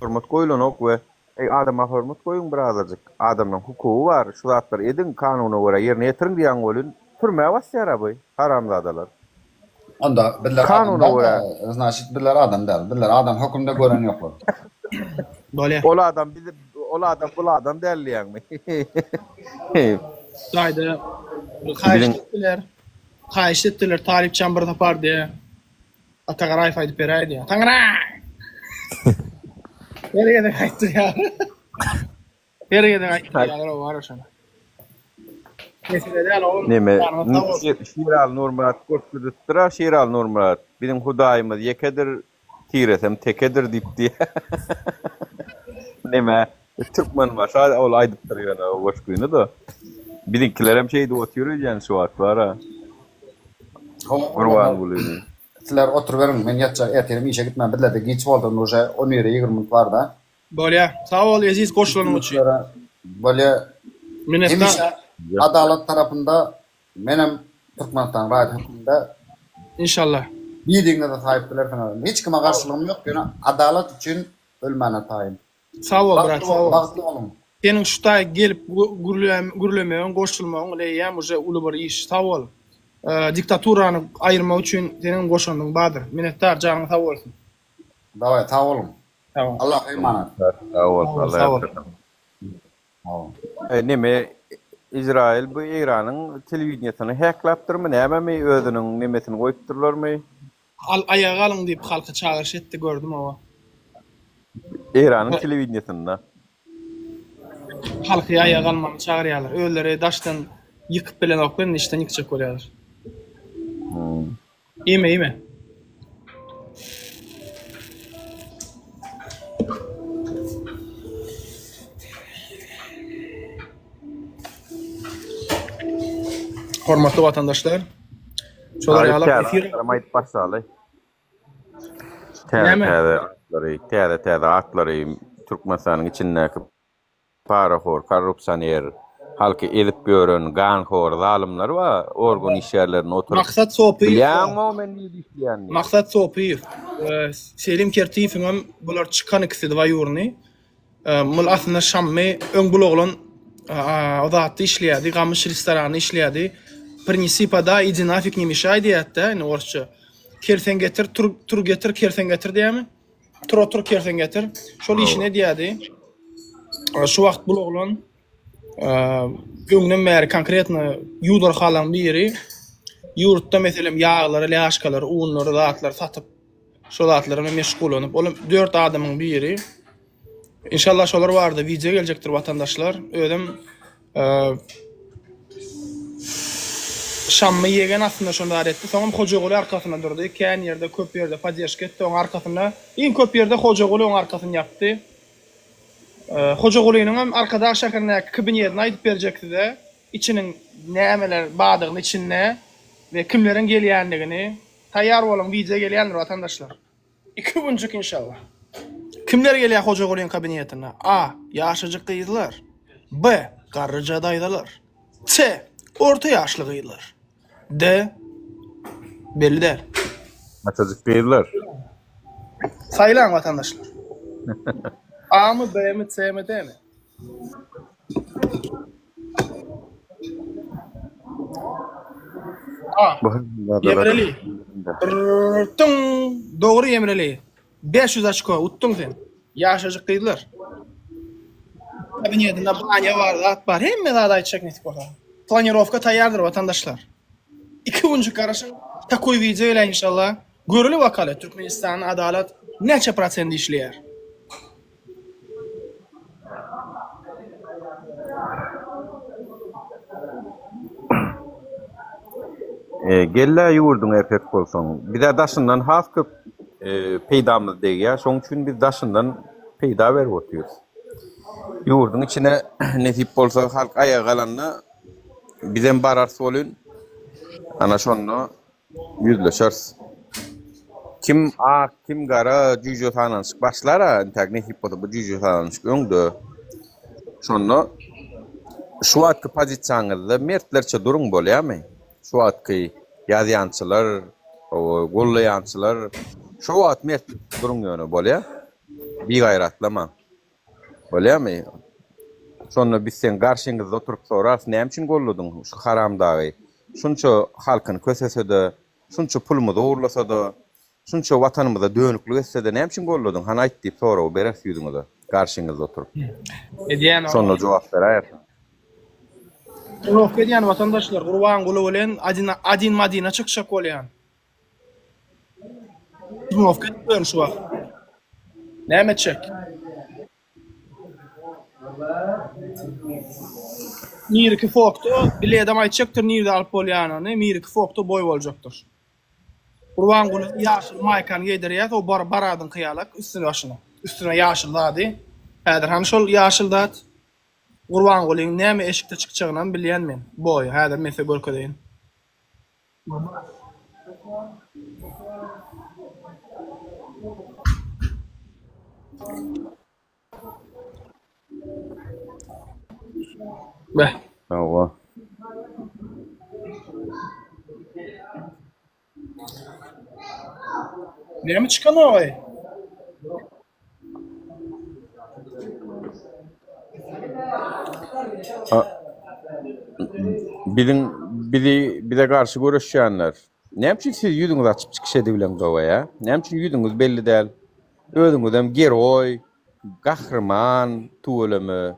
Speaker 2: Hormat goýulanok we Eý adama hormat goýuň birazajyk, adamlaň hukugy bar, şu zatlary ediň, kanuna görä ýerine ýetiriň diýýäň welin, türmä basýara bu haramzadalar.
Speaker 4: Onda bizler adam
Speaker 2: Kanuna
Speaker 4: däl
Speaker 2: görä.
Speaker 4: da, znaçit bizler adam däl. Bizler adam hökümde gören ýoklar.
Speaker 1: Bolýa.
Speaker 2: Ol adam bizi ol adam bul adam däl diýýäňmi?
Speaker 1: Jaýda haýyşt
Speaker 2: Biziň
Speaker 1: etdiler. Haýyşt etdiler Talypjan bir sapar diýe. Ata Garaýew aýdyp beräýdi. Ata Garaýew! Her gezek aýtdyrýar. Her gezek aýtdyrýar, o bar şony. Mesele däl oglum.
Speaker 2: Neme,
Speaker 1: Janyňyz sag bolsun.
Speaker 2: Şiraly Nurmyrat görkezipdir-a, Şiraly Nurmyrat, biziň Hudaýymyz ýekedir, tiresem tekedir diýip diýýär. Neme, Türkmenbaşy ol aýdypdyr ýöne o goşgyny-da. Biziňkilerem şeýdip otyr öýdýän şu wagt bar-a. Gurbangulyny.
Speaker 4: Sizler oturyberiň, men ýatjak, ertirem işe gitmän, bizlerde giç boldy, indi uje on bire ýigrimi minut bar-da.
Speaker 1: Bolýa. Sag bol Eziz goşulanyň üçin.
Speaker 4: Bolýa.
Speaker 1: Minnetdar.
Speaker 4: Hemişe adalat tarapynda menem Türkmenistanyň raýaty hökmünde.
Speaker 1: Inşallah.
Speaker 4: Diýdigiňizi saýyp bilersiňiz. Hiç kime garşylygym ýok, ýöne adalat üçin ölmäne taýyn.
Speaker 1: Sag bol brat, sag bol.
Speaker 4: Bagtly boluň.
Speaker 1: Seniň şu taý gelip gürlemegiň, goşulmagyň ol eýýäm uje uly bir iş. Sag bol. Diktaturany aýyrmak üçin seniňem goşandyň bardyr. Minnetdar, janyň sag bolsun.
Speaker 4: Daway, sag boluň.
Speaker 1: Sag bol.
Speaker 4: Allaha emanat.
Speaker 2: Sag bol,
Speaker 1: Sag bol.
Speaker 4: Sag bol.
Speaker 2: Neme Izrail bu Eýranyň telewideniýesini häklapdyrmy nämemi özüniň nemesini goýupdyrlarmy?
Speaker 1: Al aýaga galyň diýip halka çagyryş etdi gördüm oba.
Speaker 2: Eýranyň telewideniýesinde.
Speaker 1: Halky aýaga galmaga çagyrýarlar. Özleri daşdan ýykyp bilenoklar indi içden ýykjak bolýarlar. Iýme iýme. Hormatly watandaşlar. Şolar
Speaker 2: Aýt
Speaker 1: ýaly
Speaker 2: täze
Speaker 1: efir
Speaker 2: atlaram aýdyp başlaly. Täze
Speaker 1: Näme?
Speaker 2: täze atlary, täze täze atlary Türkmenistanyň içindäki parahor, korrupsioner, halky ezip ýören ganhor zalymlar bar, organ işgärlerinde oturyp.
Speaker 1: Maksat Sopyýew bar.
Speaker 2: Bilýäňmi men nirde işleýänini?
Speaker 1: Maksat Sopyýew, Selim Kertiýewiňem bular çykan ikisi dwaýurny. Mul aslynda Şammy öň bul oglan o zatda işleýärdi, Gamyş restoranda işleýärdi. Prinesi poda, idi nafig ne mešay diýýärdi-de indi orsça. Kersen getir, tur, tur getir, kersen getir diýýärmi? Tur otur kersen getir. Şol işini edýärdi. Şu wagt bul oglan öňden bäri konkretno ýuwdar halaň biri ýurtda meselem ýaglary, lýaşkalary, unlary, zatlary satyp Şo zatlar bilen meşgullanyp, olam 4 adamyň biri. Inşallah şolar barada wideo geljekdir watandaşlar. Özem Şammy ýegen aslynda şony zat etdi. Soňam Hojaguly arkasynda durdy. Kän ýerde, köp ýerde podderžka etdi. Oň arkasynda, iň köp ýerde Hojaguly oň arkasyny ýapdy. Hojagulynyň hem Arkadag şäherindäki kabinetini aýdyp berjek size. Içiniň nämeler bardygyny içinde we kimleriň gelýändigini. Taýýar boluň wideo gelýändir watandaşlar. Iki günjük inşallah. Kimler gelýär Hojagulyň kabinetine? A. Ýaşajyk gyzlar. B. Garryja daýzalar. C. Orta ýaşly gyzlar. D. Belli däl.
Speaker 2: Ýaşajyk gyzlar.
Speaker 1: Saýlaň watandaşlar. A-my, B-mi, C-mi, D-mi? A. Ýemreli. Tuň. Dogry Ýemreli. 500 oçko utduň sen. Ýaşajyk gyzlar. Kabinetinde banýa bar, zat bar. Hemme zady aýtjak nesip bolsa. Planirowka taýýardyr watandaşlar. Iki günjük garaşyň. Takoý wideo geler inşallah. Göreli bakaly Türkmenistanda adalat näçe prosent işleýär.
Speaker 2: Gel-ä ýurduňa epek bolsaň. Bizä daşyndan has köp peýdamyz degýär. Şoň üçin biz daşyndan peýda berip otyrys. Ýurduň içine nesip bolsa halk aýaga galanda bizem bararys welin, ana şonda Ýüzleşeris. Kim ak, kim gara jüýje sananyşyk başlar-a, entäk nesip bolsa bu jüýje sananyşyk öňde. Şonda şu wagtky pozisiýaňyzda mertlerçe duruň bolýamy? Şu wagtky ýazýançylar, gollaýançylar şo wagt mertlerçe duruň ýöne bolýa? Bigaýratlamaň. Bolýamy? Şonda biz seň garşyňyzda oturyp sorarys, näme üçin golladyň şu haramdagy? Şunça halkyny kösese-de, şunça pulumyzy ogurlasa-da, şunça watanymyza dönüklik etse-de näme üçin golladyň, hany aýt diýip soragy bereris ýüzüňize, garşyňyzda oturyp.
Speaker 1: Edýän
Speaker 2: Şonda jogap beräýersiň.
Speaker 1: Trenirovka edýän watandaşlar Gurbanguly bilen Adin Madina çykjak bolýan. Trenirovka edip ýörün şu wagt. Näme etjek? Miriki fokda biledem aýtjakdyr nirde alyp bolýanyny Miriki fokda boý boljakdyr. Gurbanguly ýaşyl maýkany geýdirýäs o bar baradyňky ýalak üstüne başyna. Üstüne ýaşyl zady. Häzir hany şol ýaşyl zat? Gurbangulyň näme eşikde çykjagynam bilýän men. Boýy häzir men size görkezeýin. Beh.
Speaker 2: Hawa.
Speaker 1: Näme çykanogaý?
Speaker 2: Biziň bizi bize garşy göreşýänler. Näme üçin siz ýüzüňizi açyp çykyş edibileňzoga ýa? Näme üçin ýüzüňiz belli däl? Özüňizem geroý, gahryman, tüweleme,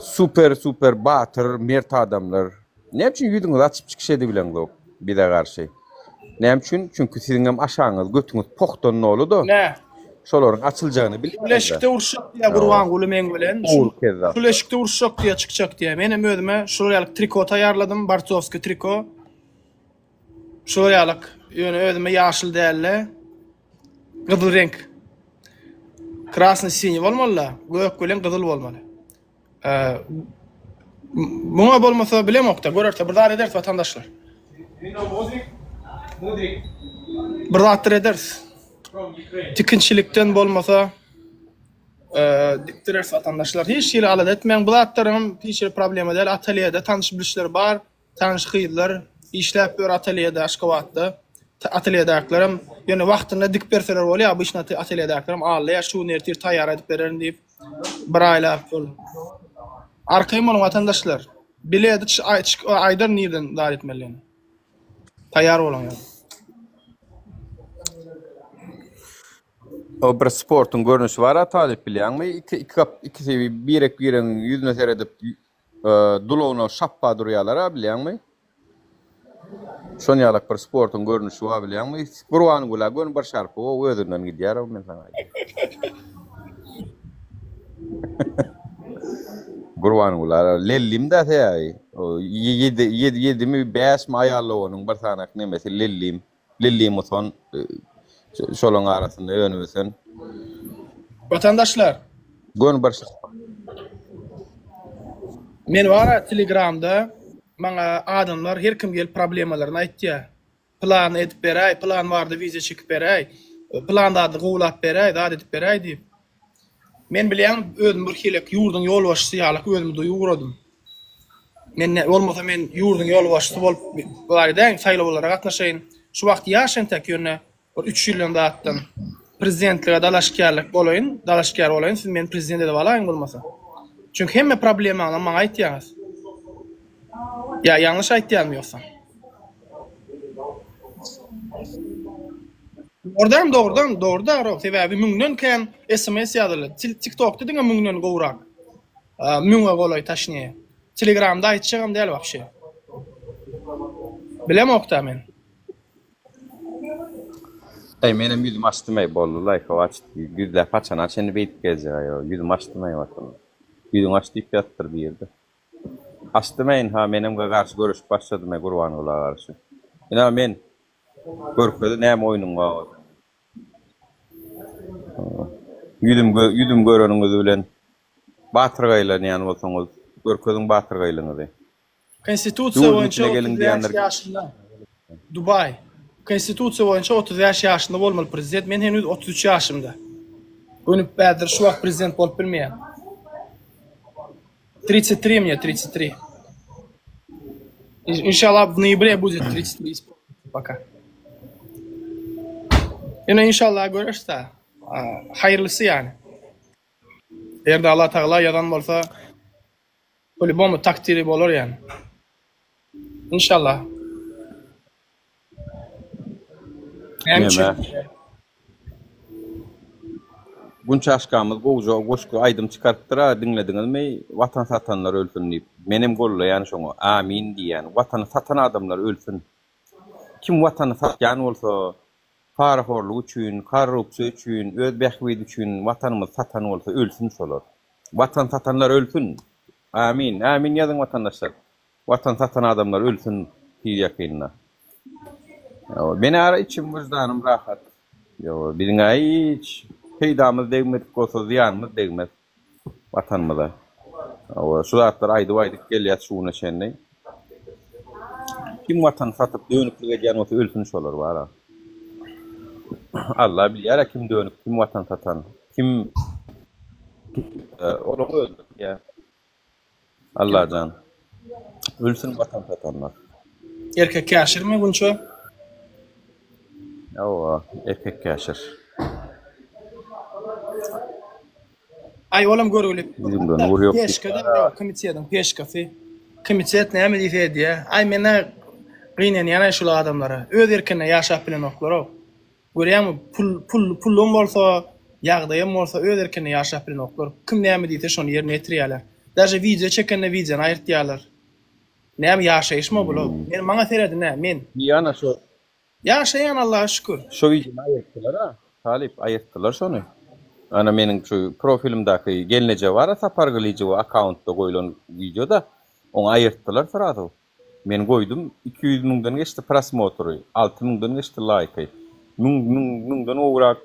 Speaker 2: super super batyr, mert adamlar. Näme üçin ýüzüňizi açyp çykyş edibileňzok bize garşy? Näme üçin? Çünki siziňem aşagyňyz, götüňiz pohdan doluda.
Speaker 1: Nä?
Speaker 2: Şolaryň açyljagyny bilýäňizä.
Speaker 1: Şuleşikde uruşjak diýýä Gurbanguly meň bilen. Şuleşikde uruşjak diýýä, çykjak diýýä. Menem özüme şular ýaly triko taýýarladym, bortsowskiý triko. Şular ýalyk, ýöne özüme ýaşyl däl-de, gyzyl reňk. Krasnyý siniý bolmaly-da, gök bilen gyzyl bolmaly. Muňa bolmasa bilemokda, görerse bir zat ederis watandaşlar. Bir zatlar ederis. Tikinçilikden bolmasa dikdireris watandaşlar. Hiç hili alada etmäň. Bu zatlaryň hiç hili problema däl. Atelýede tanyş bilişler bar. Tanyş gyzlar işläp ýör atelýede Aşgabatda. Atelýedäkilerem ýöne wagtynda dikip berseler bolýar. Obyçny atelýedäkilerem aldaýar şu gün ertir taýýar edip bererin diýip. Bir aýlap ol. Arkaýyn boluň watandaşlar. Biledi aýdar nirden zat etmelidigini. Taýýar boluň ýöne.
Speaker 2: O bir sportuň görnüşi bar-a Talyp bilýäňmi? Iki iki gap ikisi birek biregiň ýüzüne seredip Dulagyna şapba durýalar-a bilýäňmi? Şon ýalak bir sportuň görnüşi bar bilýäňmi? Gurbangülä göni bir şarpyk o özünden gidýär o men saňa aýdýan. Gurbangülä lellim-dä sebäbi. O ýedi ýedi ýedimi bäşmi aýally onuň bir sanak nemesi lellim. Lilli Muson şolaň arasynda önüp ösen.
Speaker 1: Watandaşlar.
Speaker 2: Göni bir
Speaker 1: Men bara telegramda maňa adamlar her kim gelip problemalaryny aýtýar. Plan edip beräý, plan barda wideo çekip beräý, plan zady gowulap beräý, zat edip beräý diýip. Men bilýän özüm bir hilek ýurduň ýolbaşçysy ýalak özümi duýup ugradym. Men ne bolmasa men ýurduň ýolbaşçysy bolup bar edäýin saýlawlara gatnaşaýyn. Şu wagt ýaş entek ýöne bir üç ýyldan zatdan prezidentlige dalaşgärlik bolaýyn, dalaşgär bolaýyn siz meni prezident edip alaýyň bolmasa. Çünki hemme problemaňyzy maňa aýtýaňyz. Ýa ýalňyş aýtýanmy ýogsa? Dogrudan dogrudan dogry dagro sebäbi müňden kän sms ýazyldy. Tiktokda diňe müňden gowrak. Müňe golaý taşniýe. Telegramda aýtjagam däl wapşe. Bilemokda men.
Speaker 2: Eý menem ýüzüm açdym eý boldy laý hawaç gizläp haçana çenli beýdip gezjek aý ýüzüm açdym eý watan. Ýüzüňi aç diýip ýazypdyr birde. Açdym eý ynha menem garşy göreşip başladym eý Gurbangula garşy. Ynha men görkezi näme oýnuň bar bolsa. Ýüzüm ýüzüm göreniňiz bilen batyrgaýlanýan bolsaňyz görkeziň batyrgaýlygyňyzy.
Speaker 1: Konstitusiýa
Speaker 2: Ýurduň
Speaker 1: boýunça
Speaker 2: içine geliň
Speaker 1: 35
Speaker 2: diýenler
Speaker 1: ýaşynda. Dubaý. Konstitusiýa boýunça 35 ýaşynda bolmaly prezident. Men heniz 33 ýaşymda. Gönüp häzir şu wagt prezident bolup bilmeýän. 33 мне, 33. Inşallah w noýabre будет 33 исполнится пока. Ýöne inşallah göreris-dä. Haýyrlysy ýany. Eger-de Allah Tagala ýazan bolsa, po-lýubomu takdyry bolar ýany. Inşallah. Näme üçin?
Speaker 2: Neme? Gunçaşkamyz gowja goşgy aýdym çykarypdyr-a diňlediňizmi Watan satanlar ölsün diýip. Menem gollaýan şoňa. Amin diýýän. Watany satan adamlar ölsün. Kim watany satýan bolsa parahorluk üçin, korrupsiýa üçin, öz bähbidi üçin watanymyzy satan bolsa ölsün şolar. Watan satanlar ölsün. Amin. Amin ýazyň watandaşlar. Watan satan adamlar ölsün tiz ýakynda. Ýo, men ara içim wyždanym rahat. Ýo, biziň-ä hiç peýdamyz degmedik bolsa zyýanymyz degmez watanymyza. Hawa, şu zatlary aýdyp-aýdyp gelýäs şu güne çenli. Kim watany satyp dönüklik edýän bolsa ölsün şolar bara. Alla bilýär-ä kim dönük, kim watan satan, kim olaň özleri bilýär. Allajan. Ölsün watan satanlar.
Speaker 1: Erkek käşirmi Gunça?
Speaker 2: Hawa, erkek käşir.
Speaker 1: Aý olam görgüli.
Speaker 2: Ýüzüňde nur ýok.
Speaker 1: Peşka da komitetiň peşkasy. Komitet näme diýse edýä. Aý menä gynanýan aý şul adamlara. Öz erkinde ýaşap bilenoklar-ow. Görýäňmi pul pul pullam bolsa, ýagdaýam bolsa öz erkinde ýaşap bilenoklar. Kim näme diýse şony ýerine ýetirýäler. Daže wideo çekende wideony aýyrtýarlar. Näme ýaşaýyşmy bul-ow. Men maňa seredin-ä men.
Speaker 2: Ýa-na şo
Speaker 1: Ýaşaýan Allaha şükür.
Speaker 2: Şo wideony aýyrtdylar-a, talyp, aýyrtdylar şony. Ana meniň şu profilimdäki gelneje bar-a Sapar Gylyjowa akkauntda goýlan wideo-da, oňy aýyrtdylar srazu. Men goýdum, 200 müňden geçdi prosmotry, 6 müňden geçdi laýky. Müň, müň, müňden gowrak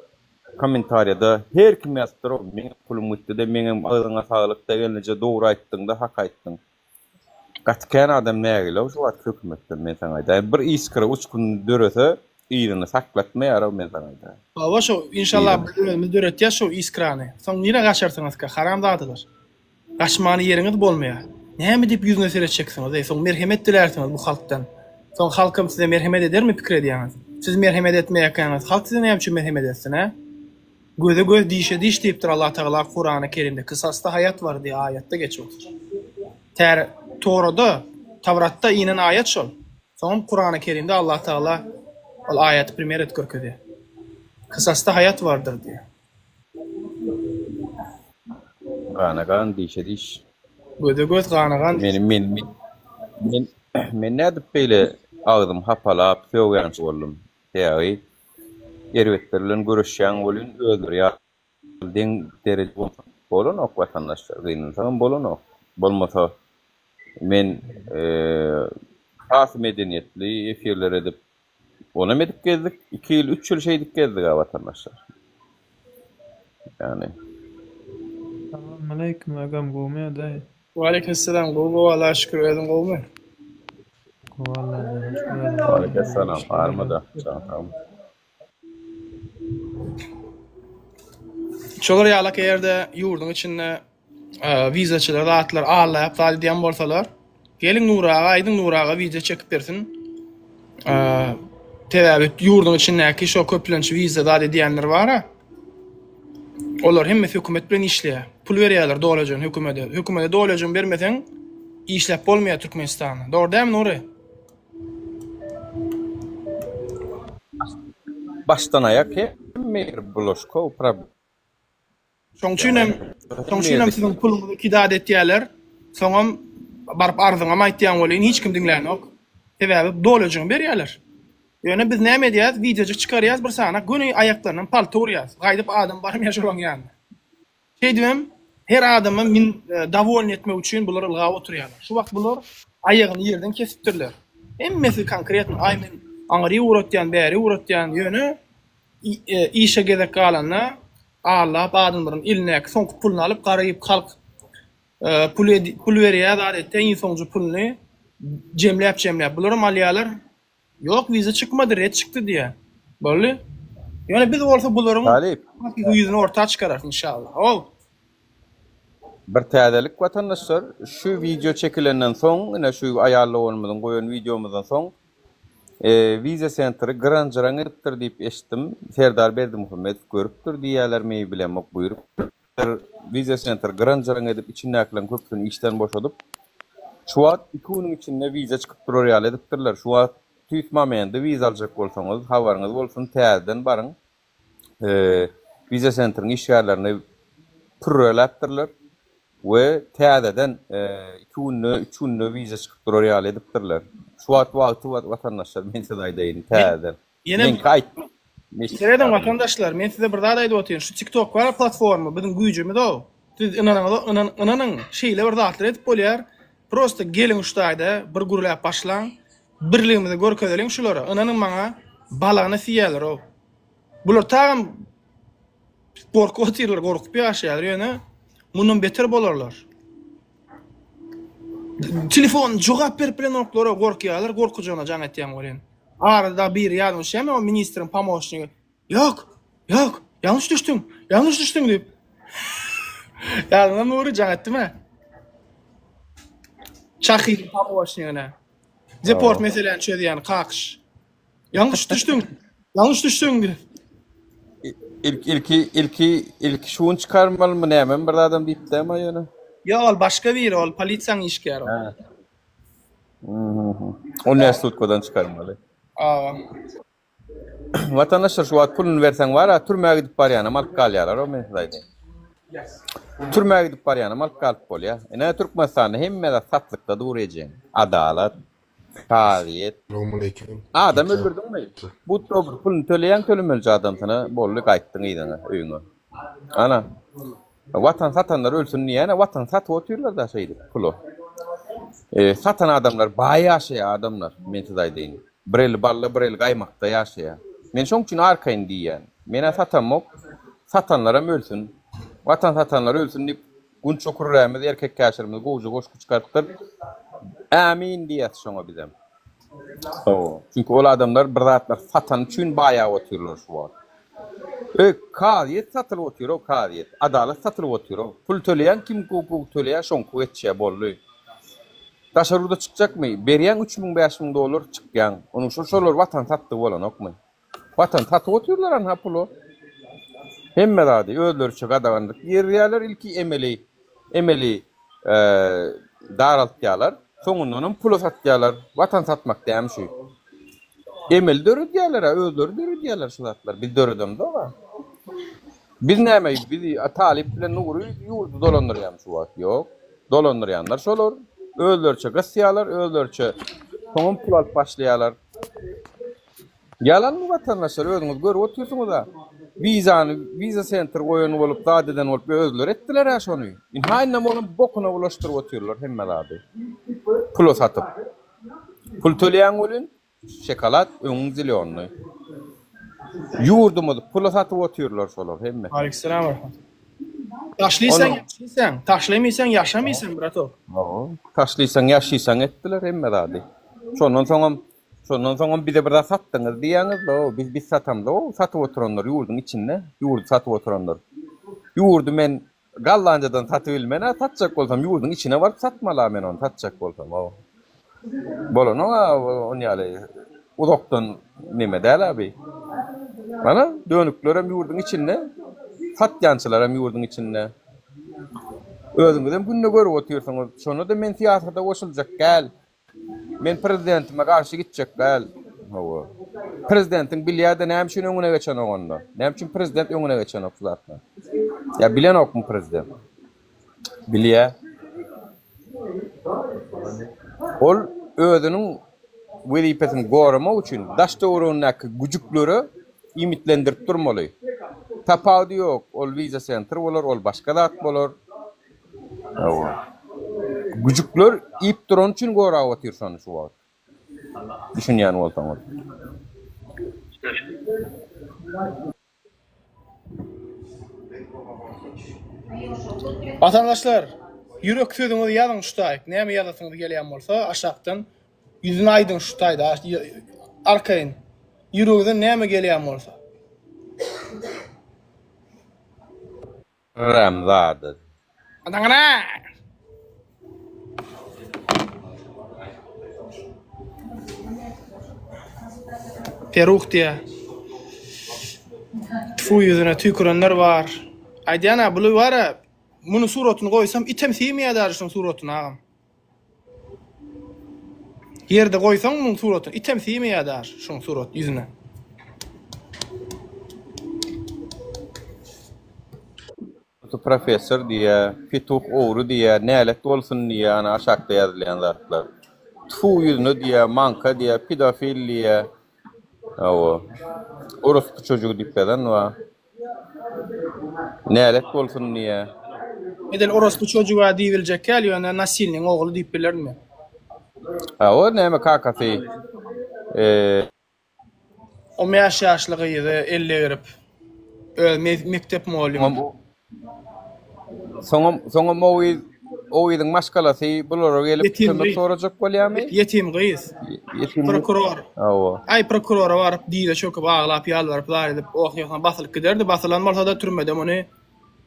Speaker 2: kommentariýada her kim ýazypdyr-ow, meňem pulum gitdi-de, meňem agzyňa saglyk-da gelneje, dogry aýtdyň-da, hak aýtdyň. Gaty kän adam nägile şu wagtky hökümetden men saňa aýdaýyn. Bir iskra uçgun dörese yzyny saklatmaýarow men saňa aýdaýyn.
Speaker 1: Hawa şo inşallah biz özümiz döretýäs şo iskrany. Soň nirä gaçarsyňyzka haramzadalar. Gaçmana ýeriňiz bolmaýar. Näme diýip ýüzüne seretjeksiňiz eý soň merhemet dilärsiňiz bu halkdan. Soň halkam size merhemet edermi pikir edýäňiz. Siz merhemet etmeýärkäňiz halk size näme üçin merhemet etsin hä? Göze göz dişe diş diýipdir Allah Tagala Kurany Kerimde kysasda haýat bar diýe aýatda geçip otyr. Tär Torada Tawratda inen aýat şol. Soňam Kurany Kerimde Allah Tagala ol aýaty primer edip görkezýär. Kysasda haýat bardyr diýe.
Speaker 2: Gana gan dişe diş.
Speaker 1: Göze göz gana gan.
Speaker 2: Men men men men nädip beýle agzym hapalap sögýänçi boldum. Sebäbi erbetler bilen göreşýäň welin özleri ýaly deň dereje bolsa bolanok watandaşlar gynansagam bolanok. Bolmasa men has medeniýetli efirler edip onam edip gezdik iki ýyl üç ýyl şeýdip gezdiga watandaşlar. Ýani.
Speaker 6: Salamaleýkum agam gowmy ýagdaý.
Speaker 1: Waleýkimessalam gowy gowy Allaha şükür özüň gowumy.
Speaker 6: Gowy Allaha şükür özüň
Speaker 2: Waleýkimessalam armada jan sagmy.
Speaker 1: Şolar ýalak eger-de ýurduň içinde wizaçylar zatlar allaýap zat edýän bolsalar geliň Nury aga aýdyň Nury aga wideo çekip bersin. Sebäbi ýurduň içindäki şo köplenç wiza zat edýänler bara. Olar hemmesi hökümet bilen işleýär. Pul berýärler dolajyny hökümede. Hökümede dolajyny bermeseň işläp bolmaýar Türkmenistanda. Dogry dälmi Nury?
Speaker 2: Başdan aýak hemme ýeri bulaşyk-ow problem.
Speaker 1: Şoň üçinem, şoň üçinem siziň puluňyzy kidat etýärler. Soňam baryp arzyňam aýtýaň welin hiç kim diňlänok. Sebäbi dolajyňy berýärler. Ýöne biz näme edýäs, wideojyk çykarýas bir sanak, göni aýaklaryndan palta urýas. Gaýdyp adam barmaýar şolaň ýanyna. Şeýdibem her adamy min dowolny etmek üçin bular ylgap oturýarlar. Şu wagt bular aýagyny ýerden kesipdirler. Hemmesi konkretno, aý men aňry ugratýan, bäri ugratýan, ýöne işe gezek galanda Allap adamlaryň elindäki soňky puluny alyp garyp halk pul pul berýär zat etýär iň soňunjy puluny jemläp jemläp bularam alýarlar ýok wiza çykmady ret çykdy diýýär boldy ýöne biz bolsa bularyň
Speaker 2: Talyp.
Speaker 1: ýüzüni orta çykararys inşallah ow.
Speaker 2: Bir täzelik watandaşlar şu wideo çekilenden soň ine şu aýal doganymyzyň goýan wideomyzdan soň Wiza sentri gyran-jyraň edipdir diýip eşitdim. Serdar Berdimuhamedow görüpdir diýýälermi, bilemok, buýrupdyr. Wiza sentri gyran-jyraň edip, içindäkileriň köpüsini işden boşadyp, şu wagt iki günüň içinde wiza çykyp durar ýaly edipdirler. Şu wagt tüýs momende wiza aljak bolsaňyz, habaryňyz bolsun, täzeden baryň. Wiza sentriň işgärlerini pürreläpdirler we täzeden iki günde, üç günde wiza çykyp durar ýaly edipdirler. Şu wagt wagty watandaşlar men size aýdaýyn täzeden. Meňki aýtdy.
Speaker 1: Serediň watandaşlar men size bir zat aýdyp otyryn şu tiktok bar platforma biziň güýjümiz o siz ynanyňyz ynanyň şeýle bir zatlar edip bolýar prosta geliň şu taýda bir gürläp başlaň birligimizi görkezeliň şulara ynanyň maňa balagyna siýýärler o Bular tagam gorkup otyrlar, gorkup ýaşaýarlar, ýöne mundan beter bolarlar. Telefon jogap berip bilenoklara gorkýarlar, gorkujygyna jaň etýän welin. Arada biri ýadyňa düşýärmi, o ministriň pomoşnigi. Ýok, ýok, ýalňyş düşdüň, ýalňyş düşdüň diýip. Ýadyňda Nury jaň etdimi? Çahyryň pomoşnigine. Deport meseläni çözýän kakyş. Ýalňyş düşdüň, ýalňyş düşdüň diýip.
Speaker 2: Ilki ilki ilki ilki şuny çykarmalymy nämemi bir zadam diýipdi ama ýöne.
Speaker 1: Ýok ol başga biri ol polisiýanyň işgäri ol.
Speaker 2: Hä. On bäş sutkadan çykarmaly.
Speaker 1: Awa.
Speaker 2: Watandaşlar şu wagt puluny berseň bar-a türmä gidip barýanam alyp galýarlar-ow men size aýdaýyn. Türmä gidip barýanam alyp galyp bolýar. Ine Türkmenistanda hemme zat satlykda dur ejeň. Adalat, kazyýet.
Speaker 7: Salowmaleýkim.
Speaker 2: Adam öldürdiňmi? Bu dogry puluny töleýäň tölemelije adamsyna boldy gaýtdyň yzyňa öýüňe. Ana. Watan satanlar ölsün diýýän-ä watan satyp otyrlar-da şeýdip pula. E, satan adamlar baý ýaşaýar adamlar men size aýdaýyn. Bir eli bally bir eli gaýmakda ýaşaýar. Men şoň üçin arkaýyn diýýän. Men-ä satamok. Satanlaram ölsün. Watan satanlar ölsün diýip Gunça kürrämiz erkek käşirimiz gowja goşgy çykarypdyr. Ämin diýýäs şoňa bizem. Hawa. Çünki ol adamlar bir zatlar satany üçin baýap otyrlar şu wagt. Öý, kazyýet satylyp otyr-ow, kazyýet. Adalat satylyp otyr-ow. Pul töleýän kim gowy töleýär, şoňky geçýär, boldy. Daşary ýurda çykjakmy? Berýäň 3000, 5000 dollar, çykýaň. Onuň şol şolar watan satdygy bolanokmy? Watan satyp otyrlar anha pula. Hemme zady özleriçe gadaganlyk girizýärler ilki emeli emeli daraltýarlar. Soňundanam pula satýarlar. Watan satmak dämi şu? Emeli döredýärler-ä, özleri döredýärler şu zatlary. Biz döredemzog-a. Biz näme, biz Talyp bilen Nury ýurdy dolandyrýarmy şu wagt? Ýok. Dolandyrýanlar şolar. Özleriçe gysýarlar, özleriçe soňam pul alyp başlaýarlar. Ýalanmy watandaşlar özüňiz görüp otyrsyňyza. Wizany wiza sentr goýan bolup zat eden bolup özleri etdiler-ä şony. Ynha indem olam bokuna bulaşdyryp otyrlar hemme zady. Pula satyp. Pul töleýäň welin şokolad öňüň zilýonny. Ýurdumyzy pula satyp otyrlar şolar hemmesi.
Speaker 1: Aleyküm rahmet. Taşlysaň ýaşaýsaň, taşlamaýsaň ýaşamaýsaň bratok.
Speaker 2: Taşlysaň ýaşaýsaň etdiler hemme zady. Şondan soňam Şondan soňam bize bir zat satdyňyz diýýäňiz-le, biz biz satamzok, satyp oturanlar ýurduň içinde, ýurdy satyp oturanlar. Ýurdy men Gollandiýadan satyp bilmen-ä, satjak bolsam ýurduň içine baryp satmaly-a men ony satjak bolsam-ow. Bolanok-a on ýaly uzakdan neme däl-ä bi. Mana, dönüklerem ýurduň içinde, satýançylaram ýurduň içinde. Özüňizem günde görüp otyrsyňyz. Şonda-da men syýasata goşuljak däl. Men prezidentime garşy gitjek däl. Hawa. Prezidentiň bilýär-de näme üçin öňüne geçenok onda? Näme üçin prezident öňüne geçenok şu zatda? Ýa bilenokmy prezident? Bilýär. Ol özüniň wezipesini goramak üçin daş-töweregindäki güjüklere iýmitlendirip durmaly. Tapawudy ýok, ol wiza sentr bolar, ol başga zat bolar. Hawa. Güjükler iýip durany üçin gorap otyr şony şu wagt. Düşünýän bolsaňyz.
Speaker 1: Watandaşlar, ýürek sözüňizi ýazyň şu taýyk. Näme ýazasyňyz gelýän bolsa, aşakdan ýüzüni aýdyň şu taýda. Arkaýyn. Ýüregiňizden näme gelýän bolsa.
Speaker 2: Ramzada.
Speaker 1: Adaňyna! Peruh diýä. Tfu ýüzüne tüýkürenler bar. Aýdýan-a, buly bar-a, muny suratyny goýsam item siýmeýär daže şuň suratyny agam. Ýerde goýsaň muň suratyny item siýmeýär daže şuň surat ýüzüne.
Speaker 2: Su professor diýýä, petuh ogry diýýä, nälet bolsun diýýä, ana aşakda ýazylýan zatlar. Tfu ýüzüne diýýä, maňka diýýä, pedofil diýýä. Hawa. Orospu çojugy diýip ýazan bar. Nälet bolsun diýýä.
Speaker 1: Edil orospu çojuga diýibiljek däl, ýöne nasilniň ogly diýip bilerin men.
Speaker 2: Hawa, näme kakasy eee.
Speaker 1: On bäş ýaşly gyzy elle berip, öz mekdep mugallymy.
Speaker 2: Soňam soňam o gyz. o gyzyň maşgalasy bulara gelip
Speaker 1: Ýetim
Speaker 2: kömek
Speaker 1: gyz.
Speaker 2: sorajak bolýarmy?
Speaker 1: Ýetim gyz.
Speaker 2: Ýetim gyz.
Speaker 1: Prokuror.
Speaker 2: Hawa.
Speaker 1: Aý prokurora baryp dize çöküp aglap ýalbaryp zar edip oh ýogsam basylyp giderdi. Basylan bolsada türmede muny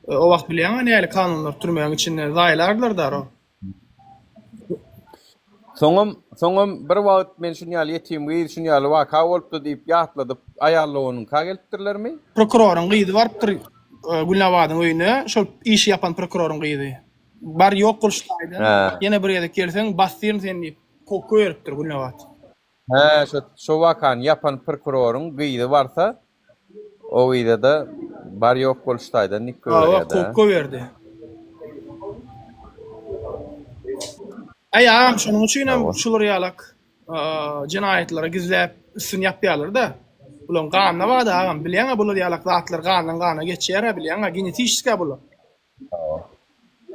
Speaker 1: o wagt bilýäňä näli kanunlar türmäň içinde zaýalardylar daro.
Speaker 2: Soňam, soňam bir wagt men şun ýaly ýetim gyz, şun ýaly waka bolupdy diýip ýatladyp aýallygynyňka gelipdirlermi?
Speaker 1: Prokuroryň gyzy barypdyr Gülnabadyň öýüne, şol işi ýapan prokuroryň gyzy. Bar ýok bol şu taýdan, ýene bir gezek gelseň basdyryn seni diýip, kowup goýberipdir Gülnabat.
Speaker 2: Hä, şo şo wakany ýapan prokuroryň gyzy barsa, o gyza-da bar ýok bol şu taýdan diýip
Speaker 1: Hawa,
Speaker 2: goýberýär-dä.
Speaker 1: kowup goýberdi. Aý agam şonuň üçinem
Speaker 2: Hawa.
Speaker 1: şular ýalak jenaýatlary gizläp üstüni ýapýarlar-da. Bularyň ganyna bar-da agam, bilýäň-ä bular ýalak zatlar gandan gana geçýär-ä bilýäň-ä, genetişskiý bular.
Speaker 2: Hawa.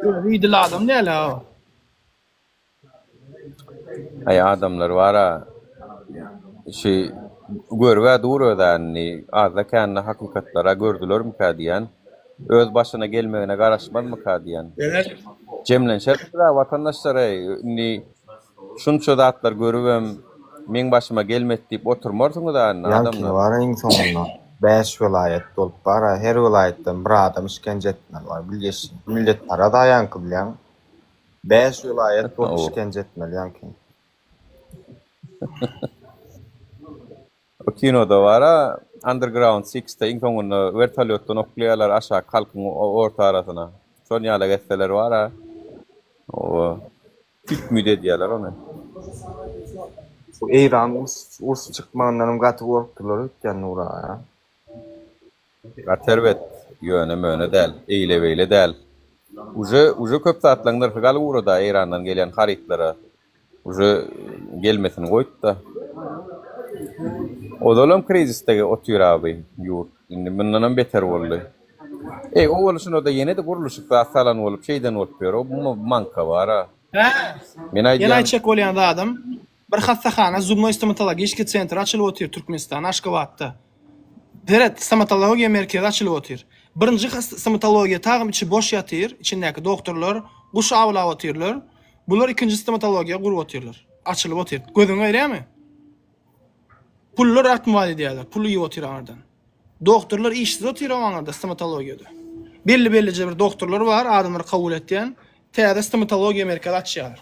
Speaker 1: Özi idil adam däl-ä o.
Speaker 2: Aý adamlar bara şi görübä dur özä indi azda kände hakykatlara gördülermikä diýän öz başyna gelmegine garaşmazmyka diýän. Jemlenşersiňizä watandaşlar eý indi şunça zatlar görübem meň başyma gelmedi diýip oturmarsyňyza indi
Speaker 7: Ýaňkyny
Speaker 2: adamlar.
Speaker 7: bar iň soňunda 5 welaýat bolup bara her welaýatdan bir adam işkenje etmeli bar bilgeşin milletparaz a ýaňky bilýäň. 5 welaýat bolup işkenje etmeli ýaňky.
Speaker 2: O kinoda bara Underground Six-de iň soňunda wertolýotdan oklaýarlar aşak halkyň orta arasyna. Şon ýalak etseler bara oba tüýt-müýt edýärler ony.
Speaker 7: Bu Eýran urşy çykmagyndanam gaty gorkdular öýtýän Nura aga.
Speaker 2: Gaty erbet, ýöne-möne däl, eýle-beýle däl. Uje, uje köp zatlaň nyrhy galyp ugrada Eýrandan gelýän harytlara. Uje gelmesini goýupda. Ozalam krizisde otyr abi ýurt. Indi mundanam beter boldy. Eý, owal şunada ýene-de gurluşyk zat salan bolup, şeýden bolup ýör. O manka bar-a.
Speaker 1: Hä.
Speaker 2: Men
Speaker 1: Ýene
Speaker 2: aýdýan.
Speaker 1: aýtjak bolýan zadym, Bir hassahana zubnoý stomatologiçki sentr açylyp otyr Türkmenistanda Aşgabatda. Seret stomatologiýa merkezi açylyp otyr. Birinji stomatologiýa tagym içi boş ýatyr, içindäki doktorlar guş awlap otyrlar. Bular ikinji stomatologiýa gurup otyrlar. Açylyp otyr. Gözüň görýärmi? Pullar atmyat edýärler. Pul iýip otyr aňyrdan. Doktorlar işsiz otyr o aňyrda stomatologiýada. Belli bellije bir doktorlar bar, adamlary kabul etýän. Täze stomatologiýa merkezi açýarlar.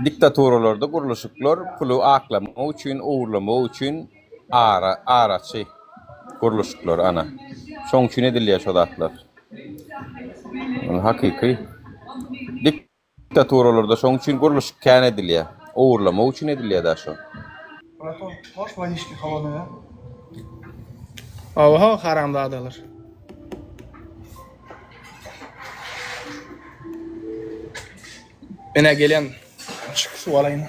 Speaker 2: Diktaturalarda gurluşyklar puly aklamak üçin, ogurlamak üçin ara, araçy gurluşyklar ana. Şoň üçin edilýär şo zatlar. Hakyky. Diktaturalarda şoň üçin gurluşyk kän edilýär. Ogurlamak üçin edilýär-dä şo.
Speaker 1: Braton, możesz wodiçki holodnoý? Hawa, haramzadalar. Menä gelýän. Açyk suw alaýyn.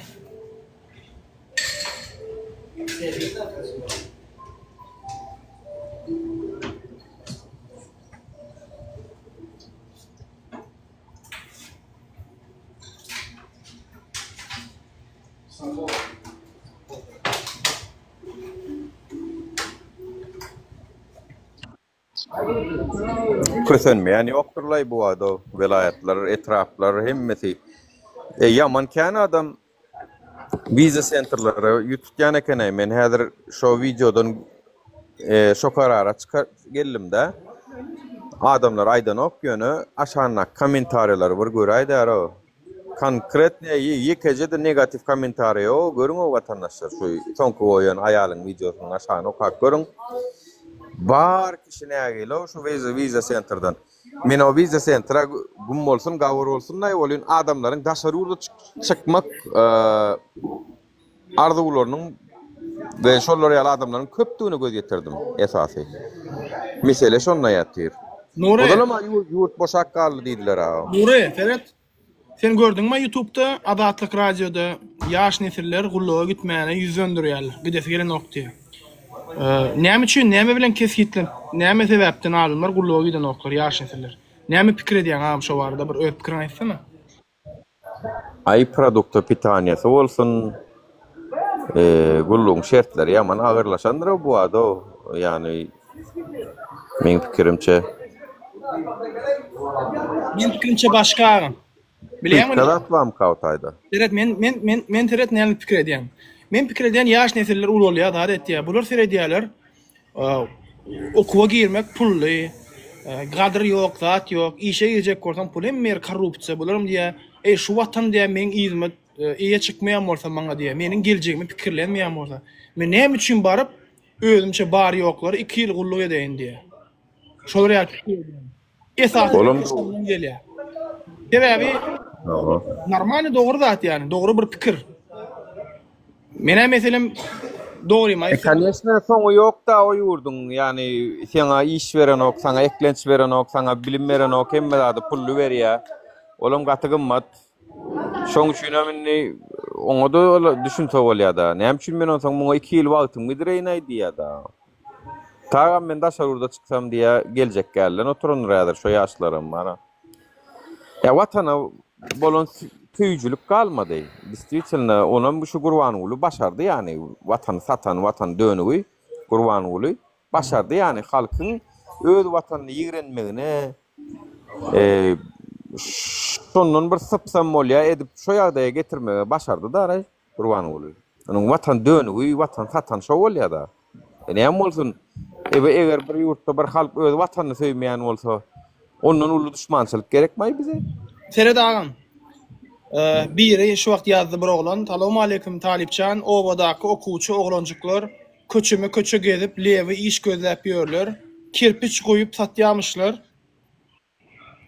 Speaker 2: Kösenmeýän ýokdurlaý bu wagt o welaýatlar, etraplar hemmesi. E ýaman kän adam wiza sentrlere ýüz tutýan ekenaý. Men häzir şo wideodan e, şo karara çykar geldim-de. Adamlar aýdanok ýöne aşandaky kommentariýalary bir göräýdäro. Konkretnyý ýekeje-de negatiw kommentariý ýok, görüň-ow watandaşlar şu soňky goýan aýalyň wideosynyň aşagyny okap görüň. Bar kişi nägile-ow şu wiza wiza sentrden. Men o wiza sentra güm bolsun gawur bolsun-daý welin adamlaryň daşary ýurda çykmak arzuwlarynyň we şolar ýaly adamlaryň köpdügine göz ýetirdim esasy. Mesele şonda ýatyr.
Speaker 1: Nury.
Speaker 2: Ozalam ýurt boşap galdy diýdiler-ä.
Speaker 1: Nury, seret. Sen gördüňmi ýutubda Azatlyk radioda ýaş nesiller gulluga gitmäne ýüz döndürýärler, gidesi gelenok diýip. Näme üçin, näme bilen kesgitlenip, näme sebäpden adamlar gulluga gidenoklar, ýaş nesiller? Näme pikir edýäň agam şo barada bir öz pikiriňi aýtsana.
Speaker 2: Aý produkta pitaniýasy bolsun gullugyň şertleri ýaman agyrlaşandyr bu wada ýagny meň pikirimçe.
Speaker 1: Men pikirimçe başga agam. Bilýäňmi?
Speaker 2: Pytga zat barmyka o taýda?
Speaker 1: Seret men men men men seret näme pikir edýän. Men pikir edýän ýaş nesiller ulalýar zat etýär. Bular seredýärler. Okuwa girmek pully. Gadyr ýok, zat ýok. Işe girjek bolsaň pul hemme ýer korrupsiýa. Bularam diýýär, eý şu watan diýýär meň yzyma eýe çykmaýan bolsa maňa diýýär. Meniň geljegimi pikirlenmeýän bolsa. Men näme üçin baryp özümçe bar-ýoklary 2 ýyl gulluk edeýin diýýär. Şolar ýaly pikir edýän. Esasy
Speaker 2: Olam
Speaker 1: pikir şondan gelýär. Sebäbi normalny dogry zat ýani, dogry bir pikir. Menä meselem dogrymy
Speaker 2: E,
Speaker 1: aýtsam,
Speaker 2: koneçne, soňy ýok-da o ýurduň, ýani seňa iş berenok, saňa eklenç berenok, saňa bilim berenok, hemme zady pully berýär. Olam gaty gymmat. Şoň üçinem indi oňa-da ol düşünse bolýar-da. Näme üçin men onsoň muňa iki ýyl wagtymy gidireýin-aý diýýär-de. Tagam men daşary ýurda çyksam diýä geljek gälden oturandyr häzir şo ýaşlaram bar. Ýa watana bolan söýüjilik galmady. Distwitelno onam şu Gurbanguly başardy ýany watany satan watan dönügi Gurbanguly başardy ýany halkyň öz watanyny ýigrenmegine şondan bir sypsam bolýa edip şo ýagdaýa getirmege başardy daraý. Gurbanguly. Onuň watan dönügi, watan satan şo bolýa-da. E näme bolsun? Ebe eger bir ýurtda bir halk öz watanyny söýmeýän bolsa, ondan uly duşmançylyk gerekmaý bize?
Speaker 1: Seret agam. Biri şu wagt ýazdy bir oglan, Salowmaleýkim Talypjan, obadaky okuwçy oglanjyklar köçeme köçe gezip lewy iş gözläp ýörler, kirpiç guýup satýamyşlar,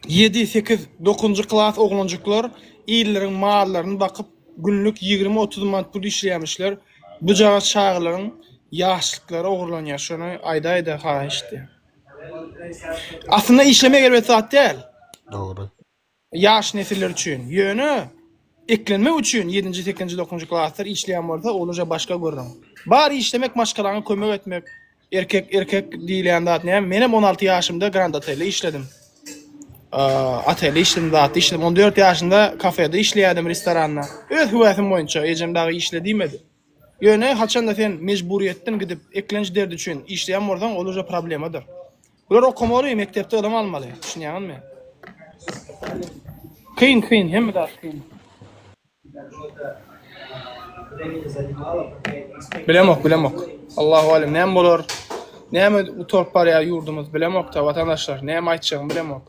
Speaker 1: Ýedi, sekiz, dokunjy klas oglanjyklar illeriň mallaryny bakyp, günlük 20-30 manat pul işleýärmişler. Bujagaz çagalaryň ýaşlyklary ogurlanýar, şony aýdaý-da haýyşt diýýär. Aslynda işlemek erbet zat däl.
Speaker 8: Dogry.
Speaker 1: Ýaş nesiller üçin. Ýöne eklenmek üçin ýedinji, sekizinji, dokuzynjy klaslar işleýän bolsa, ol uje başga gürrüň. Bar işlemek maşgalaňa kömek etmek. Erkek erkek diýilýän zat näme? Menem 16 ýaşymda Grand Otelde işledim. Otelde işledim, zatda işledim. 14 ýaşymda kafede işleýärdim, restoranda. Öz höwesim boýunça ejem dagy işle diýmedi. Ýöne haçanda sen mejburyýetden gidip eklenç derdi üçin işleýän bolsaň, ol uje problemadyr. Bular okamaly, mekdepde ylym almaly. Düşünýäňizmi? Kyn, kyn, hemme zat kyn. Bilemok, bilemok. Allahu alem, näme bolar? Näme gutaryp barýar ýurdumyz bilemok-da, watandaşlar. Näme aýtjagymy bilemok.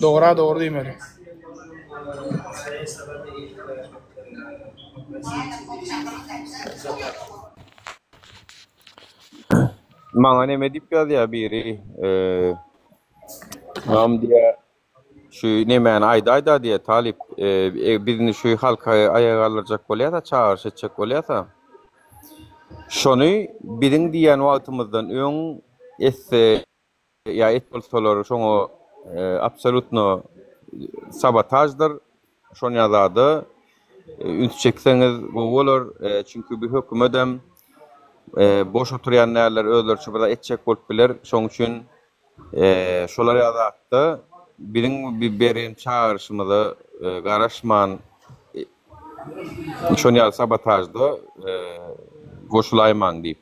Speaker 1: Dogra dogry diýmeli.
Speaker 2: Maňa neme diýip ýazýar biri, Mam diýýär, şu nemäni aýdaý-da diýýär, talyp, biz indi şu halky aýaga galdyrjak bolýas-a, çagyryş etjek bolýas-a. Şony biziň diýýän wagtymyzdan öň etse ýa et bolsalar şoňa absolýutno sabotaždyr. Şonýa zada üns çekseňiz gowy bolar. Çünki bu hökümedem boş oturýan däldir, özleriçe bir zat etjek bolup biler. Şoň üçin şolar ýaly zatda biziň beren çagyryşymyza garaşman şonýa ýaly sabotažda goşulaýmaň diýip.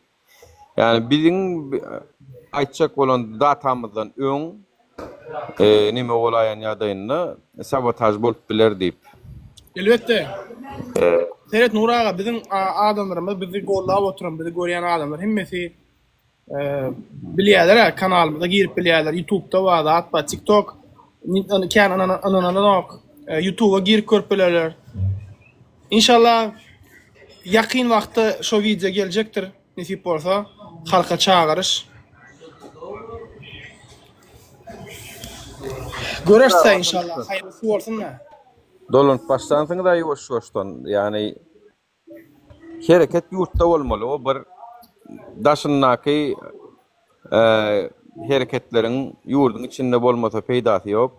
Speaker 2: Ýagny biziň aýtjak bolan datamyzdan öň neme bolaýan ýagdaýynda sabotaž bolup biler diýip.
Speaker 1: Elbetde. Seret Nury aga biziň adamlarymyz bizi gollap oturan bizi görýän adamlar hemmesi bilýärler kanalymyza girip bilýärler ýutubda bar zat bar tiktok kän ynananok ýutuba girip görüp bilerler. Inşallah ýakyn wagtda şo wideo geljekdir nesip bolsa halka çagyryş. Görersä inşallah haýyrlysy bolsun-da.
Speaker 2: Dolanyp başlansyňyz-a ýuwaş-ýuwaşdan ýagny Hereket ýurtda bolmaly, o bir daşyndaky hereketleriň ýurduň içinde bolmasa peýdasy ýok.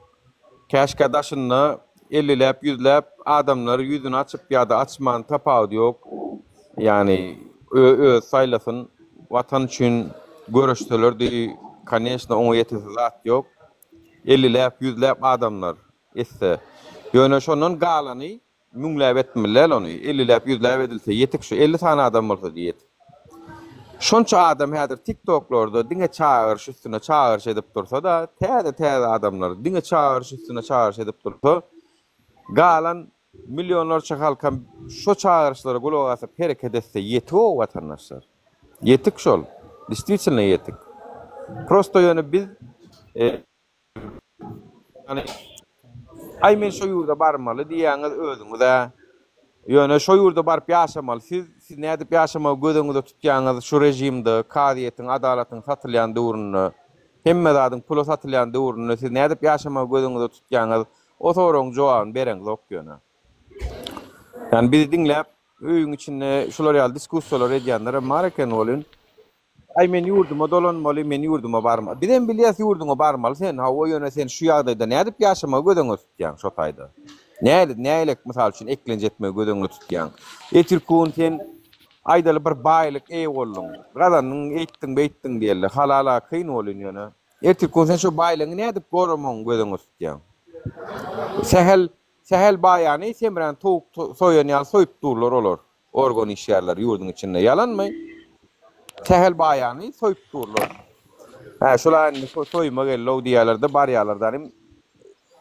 Speaker 2: Käşgä daşynda elliläp, ýüzläp adamlar ýüzüni açyp ýa-da açman tapawudy ýok. Ýagny özi saýlasyn, watan üçin göreşselerdi, koneçno oňa ýetesi zat ýok. Elliläp, ýüzläp adamlar etse. Ýöne şondan galany Müňläp etmeli däl ony. Elliläp, ýüzläp edilse ýetik şu. 50 sany adam bolsa ýetik. Şonça adam häzir TikToklarda diňe çagyryş üstüne çagyryş edip dursa-da, täze-täze adamlar diňe çagyryş üstüne çagyryş edip dursa, galan millionlarça halkam şo çagyryşlara gulak asyp hereket etse ýetik-ow watandaşlar. Ýetik şol. Distwitelno ýetik. Prosto ýöne biz Ýagny, Aý men şo ýurda barmaly diýýäňiz özüňiz-ä. Ýöne şo ýurda baryp ýaşamaly siz, siz nädip ýaşamagy göz öňüňize tutýaňyz şu režimde, kazyýetiň, adalatyň satylýan döwründe, hemme zadyň pula satylýan döwründe siz nädip ýaşamagy göz öňüňize tutýaňyz, o soragyň jogabyny bereňzok ýöne. Ýagny bizi diňläp, öýüň içinde şular ýaly diskussiýalar edýänlerem bar eken welin, Aý men ýurduma dolanmaly, men ýurduma barmaly. Bizem bilýäs ýurduňa barmaly sen, hawa ýöne sen şu ýagdaýda nädip ýaşamagy göz öňüne tutýaň şo taýda? Nädip, nähilek mysal üçin eklenç etmegi göz öňüne tutýaň? Etirkun sen aýdaly bir baýlyk eýe bolduň, gazandyň, eýtdiň beýtdiň diýeli, halala kyn bolyn ýöne. Ertirkun sen şo baýlygyňy nädip goramagyň göz öňüne tutýaň? Sähel, sähel baýany semrän towuk soýan ýaly soýup durlar olar. Organ işgärleri ýurduň içinde ýalanmy? Sähel baýany soýup durlar. Hä, şul-a indi soýuma geldi-ow diýýärler-de, barýarlar danym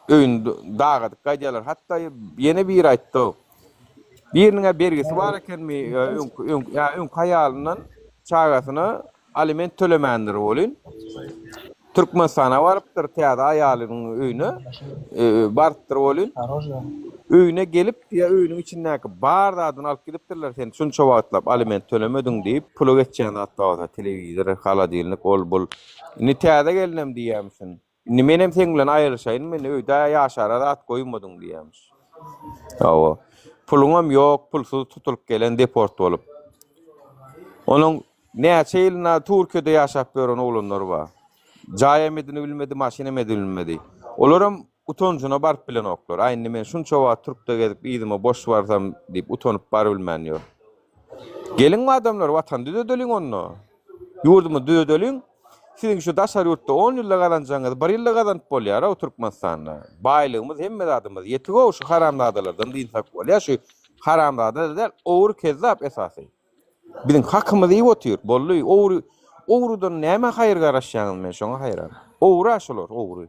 Speaker 2: öýüni dagadyp gaýdýarlar. Hatda ýene biri aýtdy-ow. Biriniň-ä bergisi bar ekenmi, öňki, öňki, ýa öňki aýalyndan çagasyna Aliment tölemändir welin, Türkmenistana barypdyr täze aýalynyň öýüne barypdyr welin, öýüne gelip ýa öýüniň içindäki bar zadyny alyp gidipdirler sen şunça wagtlap aliment tölemediň diýip, pula geçýän zat bolsa telewizor, holodilnik, ol-bul. Indi täze gelinem diýýärmişin. Indi menem seň bilen aýrylyşaýynmy, indi öýde ýaşara zat goýmadyň diýýärmiş. Hawa. Puluňam ýok, pulsuz tutulyp gelen deport bolup. Onuň näçe ýylyna Türkiýede ýaşap ýören oglanlar bar. Jaýam edinibilmedi, maşynam edinilmedi. Olaram utanjyna baryp bilenoklar. Aý indi men şunça wagt türkde gezip yzyma boş barsam diýip utanyp barybilmän ýör. Geliň adamlar watany düzedeliň onda. Ýurdumyzy düzedeliň. Siziň şu daşary ýurtda on ýylda gazanjagyňyzy bir ýylda gazanyp bolýar-ow Türkmenistanda. Baýlygymyz hemme zadymyz ýetik-ow şu haramzadalardan dynsak bolýar. Şu haramzada-da däl, ogry kezzap esasy. Biziň hakymyzy iýip otyr. Boldy. Ogry ogrudan nämä haýyr garaşýaňyz men şoňa haýran. Ogry-a şular, ogry.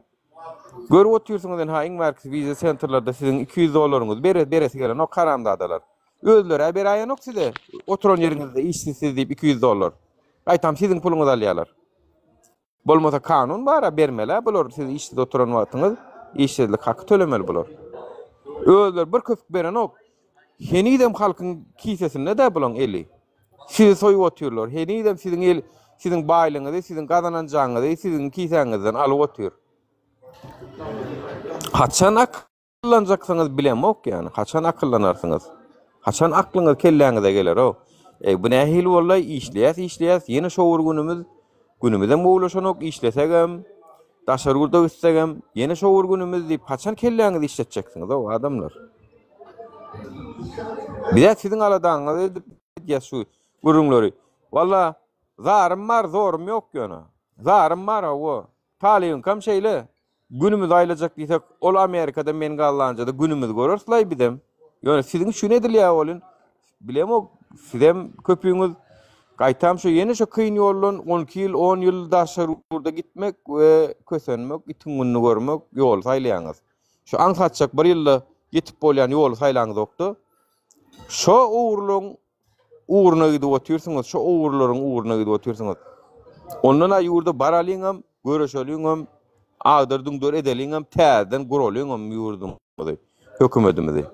Speaker 2: Görüp otyrsyňyz ynha iň bärkisi wiza sentrlerde siziň 200 dollaryňyzy bere beresi gelenok haramzadalar. Özleri-ä beräýenok size oturan ýeriňizde işsiz siz diýip 200 dollar. Gaýtam siziň puluňyzy alýarlar. Bolmasa kanun bar-a bermeli-ä bular siz işsiz oturan wagtyňyz işsizlik haky tölemeli bular. Özleri bir köpük berenok. Henizem halkyň kisesinde-dä bulaň eli. Sizi soýup otyrlar. Henizem siziň el, siziň baýlygyňyzy, siziň gazananjaňyzy siziň kisäňizden alyp otyr. Haçan akyllanjaksyňyz bilemok ýany. Haçan akyllanarsyňyz? Haçan aklyňyz kelläňize geler-ow? Eý, bu nähili boldy-aý, işleýäs, işleýäs, ýene şo bir günümiz, günümizem gowulaşanok, işlesegem, daşary ýurda gitsegem, ýene şo bir günümiz diýip, haçan kelläňizi işletjeksiňiz-ow, adamlar? Biz-ä siziň aladaňyzy edip edýäs şu gürrüňleri. Walla, zarym bar, zorum ýok ýöne. Zarym bar, hawa. Talybyňkam şeýle. Günümizi aýlajak diýsek, ol Amerikada, men Gollandiýada günümizi göreris-laý bizem. Ýöne siziň üçin edilýär welin, bilemok, sizem köpüňiz gaýtam şu ýene şu kyn ýoldan 12 ýyl, 10 ýyl daşary ýurda gitmek we kösenmek, itiň gününi görmek ýoly saýlaýaňyz. Şu aňsatjak bir ýylda ýetip bolýan ýoly saýlaňyzokda, şo ugurlaryň ugruna gidip otyrsyňyz, şo ugurlaryň ugruna gidip otyrsyňyz. Ondan-a ýurda baralyňam, göreşeliňem, agdar-düňder edeliňem, täzeden guralyňam ýurdumyzy, hökümetimizi.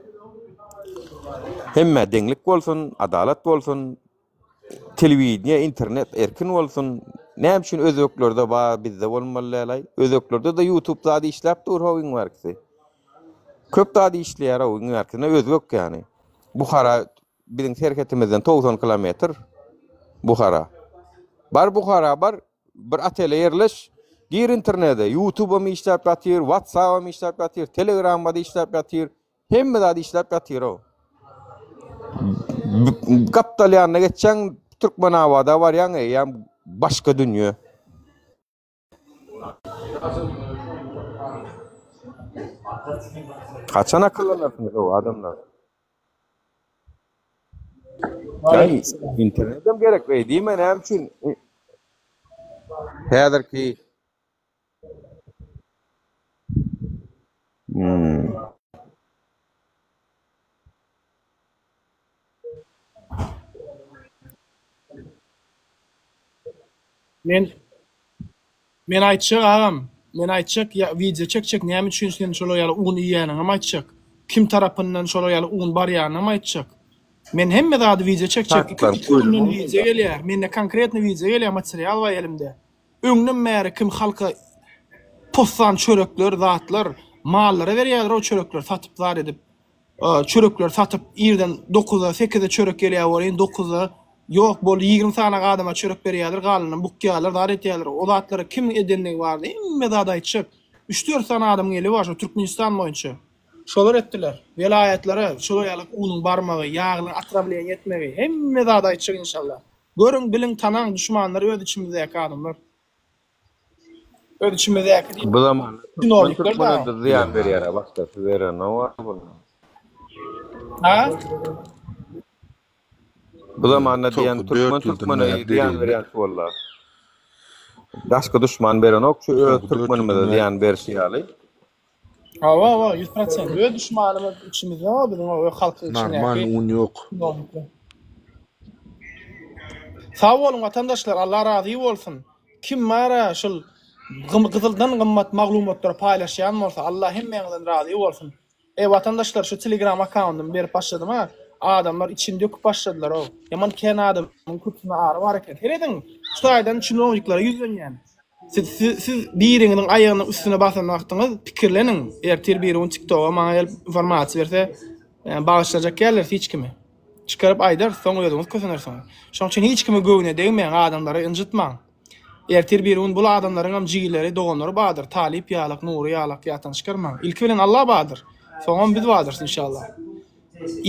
Speaker 2: Hemmä deňlik bolsun, adalat bolsun, Telewideniýe, internet erkin bolsun. Näme üçin özbeklerde bar, bizde bolmaly däl-aý? Özbeklerde-de YouTube zady işläp dur how iň bärkisi. Köp zady işleýär how iň bärkisinde özbek ýany. Buhara biziň serhetimizden 90 kilometr. Buhara. Bar Buhara bar, bir otele ýerleş, gir internete, YouTube'am işläp ýatyr, WhatsApp'am işläp ýatyr, Telegram'da işläp ýatyr. Hemme zat işläp ýatyr-ow. Gapdal ýanyna geçseň, Türkmenabada barýaň, eýýäm başga dünýe. Haçan akyllanarsyňyz-ow, adamlar? Aý, internetem gerek beý diýme näme üçin häzirki Hmm.
Speaker 1: Men Men aýtjak agam, men aýtjak ýa wideo çekjek näme üçin sen şolar ýaly un iýýäniňem aýtjak, kim tarapyndan şolar ýaly un barýanynam aýtjak. Men hemme zady wideo çekjek, iki
Speaker 2: Faktlar
Speaker 1: iki günden
Speaker 2: goýulmaly
Speaker 1: wideo
Speaker 2: onda.
Speaker 1: gelýär, mende konkretno wideo gelýär material bar elimde. Öňden bäri kim halka possan çörekler zatlar mallara berýärler o çörekleri satyp zat edip. Çörekleri satyp irden dokuza sekize çörek gelýär welin dokuza ýok boldy 20 sany adama çörek berýärler galanyny bukýarlar zat etýärler o zatlary kim edenligi barada hemme zady aýtjak üç dört sany adamyň eli bar şo Türkmenistan boýunça şolar etdiler welaýatlara şolar ýaly unuň barmagy ýagly otrawleniýe etmegi hemme zady aýtjak inşallah görüň biliň tanaň duşmanlar öz içimizdäki adamlar. Öz içimizdäki diýip.
Speaker 2: Bu zamanda türkmen
Speaker 1: Çinownikler
Speaker 2: türkmene
Speaker 1: da.
Speaker 2: zyýan berýär, başgasy berenok bunu.
Speaker 1: Ha?
Speaker 2: Bu zamanda diýen
Speaker 8: Soňky
Speaker 2: türkmen
Speaker 8: 4 ýyldan
Speaker 2: türkmene
Speaker 8: bäri
Speaker 2: zyýan
Speaker 8: delilli.
Speaker 2: berýän şu walla. Daşky duşman berenok şu öz
Speaker 8: Soňky 4
Speaker 2: türkmenimize
Speaker 8: ýyldan bäri
Speaker 2: zyýan berşi ýaly.
Speaker 1: Hawa, hawa, 100%. Öz duşmanymyz içimizde o biziň o halkyň
Speaker 8: normal
Speaker 1: içindäki
Speaker 8: un ýok.
Speaker 1: çinownikler. Sag boluň watandaşlar, Allah razy bolsun. Kim bara şul gyzyldan gymmat maglumatlary paýlaşýan bolsa Allah hemmäňizden razy bolsun. Eý watandaşlar şu telegram akkaundymy berip başladym ha. Adamlar içini döküp başladylar ow. Ýaman kän adamyň köpüsinde ary bar eken. Serediň şu taýdan çinowniklere ýüzlenýän. Siz siz, siz biriňiziň aýagynyň üstüne basan wagtyňyz pikirleniň. Ertir birigün tiktoga maňa gelip informasiýa berse bagyşlajak däldiris hiç kimi. Çykaryp aýdarys, soň özüňiz kösenersiňiz. Şonuň üçin hiç kime göwne degmäň, adamlary ynjytmaň. Ertir birigün bul adamlaryňam jigileri, doganlary bardyr, Talyp ýalak, Nury ýalak ýatdan çykarmaň. Ilki bilen Allah bardyr. Soňam biz bardyrys inşallah.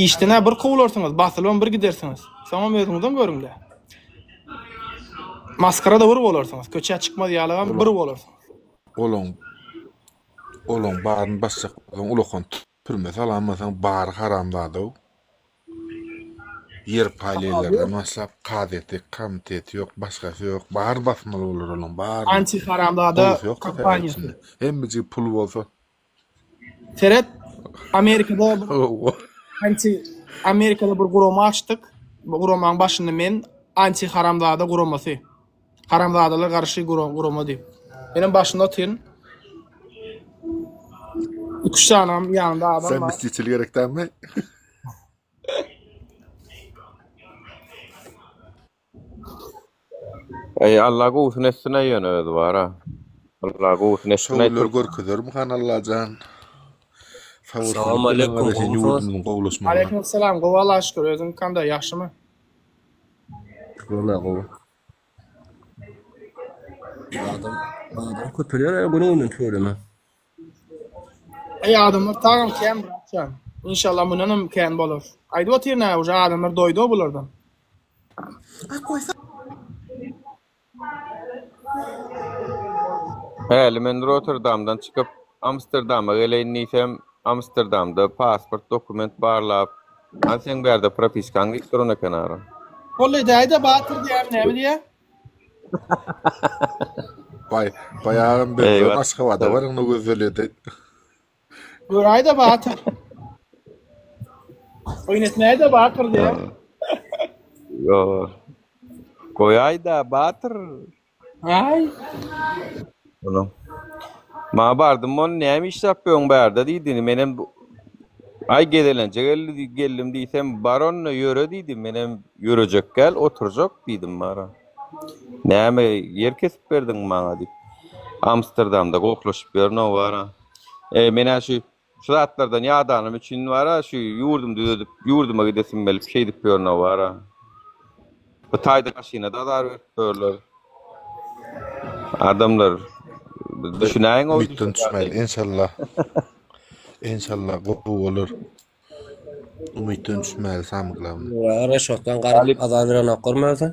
Speaker 1: Işden-ä bir kowularsyňyz, basylybam bir gidersiňiz. Soňam özüňizem görüň-dä. Masgara-da bir bolarsyňyz, köçä çykmaz ýalagam bir bolarsyňyz.
Speaker 8: Olaň olaň baryny basjak bolsaň ulakan Türme salanmasaň bary haramzadaw. Ýer paýlaýanlardan başlap kazyýeti, komiteti ýok, başgasy ýok, bary basmaly bolar olaň baryny.
Speaker 1: Anti haramzada
Speaker 8: Gowusy ýok
Speaker 1: kampaniýasy.
Speaker 8: içinde. Hemmejigi pul bolsa.
Speaker 1: Seret Amerikada bir anti Amerikada bir gurama açdyk. Bu guramaň başynda men anti haramzada guramasy. Haramzadalar garşy gurama diýip. Menem başynda otyryn. Üç sanam ýanynda adam
Speaker 8: Sen
Speaker 1: bar.
Speaker 8: mistçil gerek dälmi?
Speaker 2: Eý Allah gowusyny etsin-ä ýöne özi bar-a. Allah gowusyny etsin-aý
Speaker 8: Şo günleri
Speaker 2: türkmen.
Speaker 8: görkezermi han Allajan. Sabyrsyzlyk
Speaker 9: Salam
Speaker 8: bilen
Speaker 9: aleýkum,
Speaker 8: garaşýan
Speaker 9: gowusyňyz?
Speaker 8: ýurdumyzyň gowulaşmagyna.
Speaker 1: Aleýkum salam, gowy Allaha şükür, özüň kanday, ýagşymy?
Speaker 9: Şükürler gowy. Adam adam köpelýär günüň günden tüweleme.
Speaker 1: Eý adamlar tagam kän bratjan. Inşallah mundanam kän bolar. Aýdyp otyryn a uje adamlar doýdy bulardan.
Speaker 2: Häli men Rotterdamdan çykyp Amsterdama geleýin diýsem, Amsterdamda pasport dokument barlap, Hany seň bärde propiskaň diýip duran eken ara.
Speaker 1: Boldy edäýdä batyr diýýämi näme diýýä?
Speaker 8: Baý, baý agam
Speaker 2: Eýwa.
Speaker 8: bizden Aşgabada baryňda gözdelýärdi.
Speaker 1: Göräýdä batyr. Oýun etmäýdä batyr diýýä.
Speaker 2: Ýo. Goýaýda batyr.
Speaker 1: Aý.
Speaker 2: Onuň. Maňa bardym ony näme işläp ýöň bärde diýdi. Menem aý gezelenje geldi geldim diýsem bar onda ýöre diýdi. Menem ýörejek gel oturjak diýdim bara. Näme ýer kesip berdiň maňa diýip. Amsterdamda gohlaşyp ýörün o bara. E men-ä şu şu zatlardan ýadanym üçin bara şu ýurdumy düzedip ýurduma gidesim gelip şeýdip ýörün o bara. Bu taýda maşyna-da azar berip ýörler. Adamlar düşünäýiň o
Speaker 8: Umytdan düşmäli enşallah. Enşallah gowy bolar. Umytdan düşmäli samy glawny.
Speaker 9: Ýa reşotdan garyp azar berenok görmänsiň.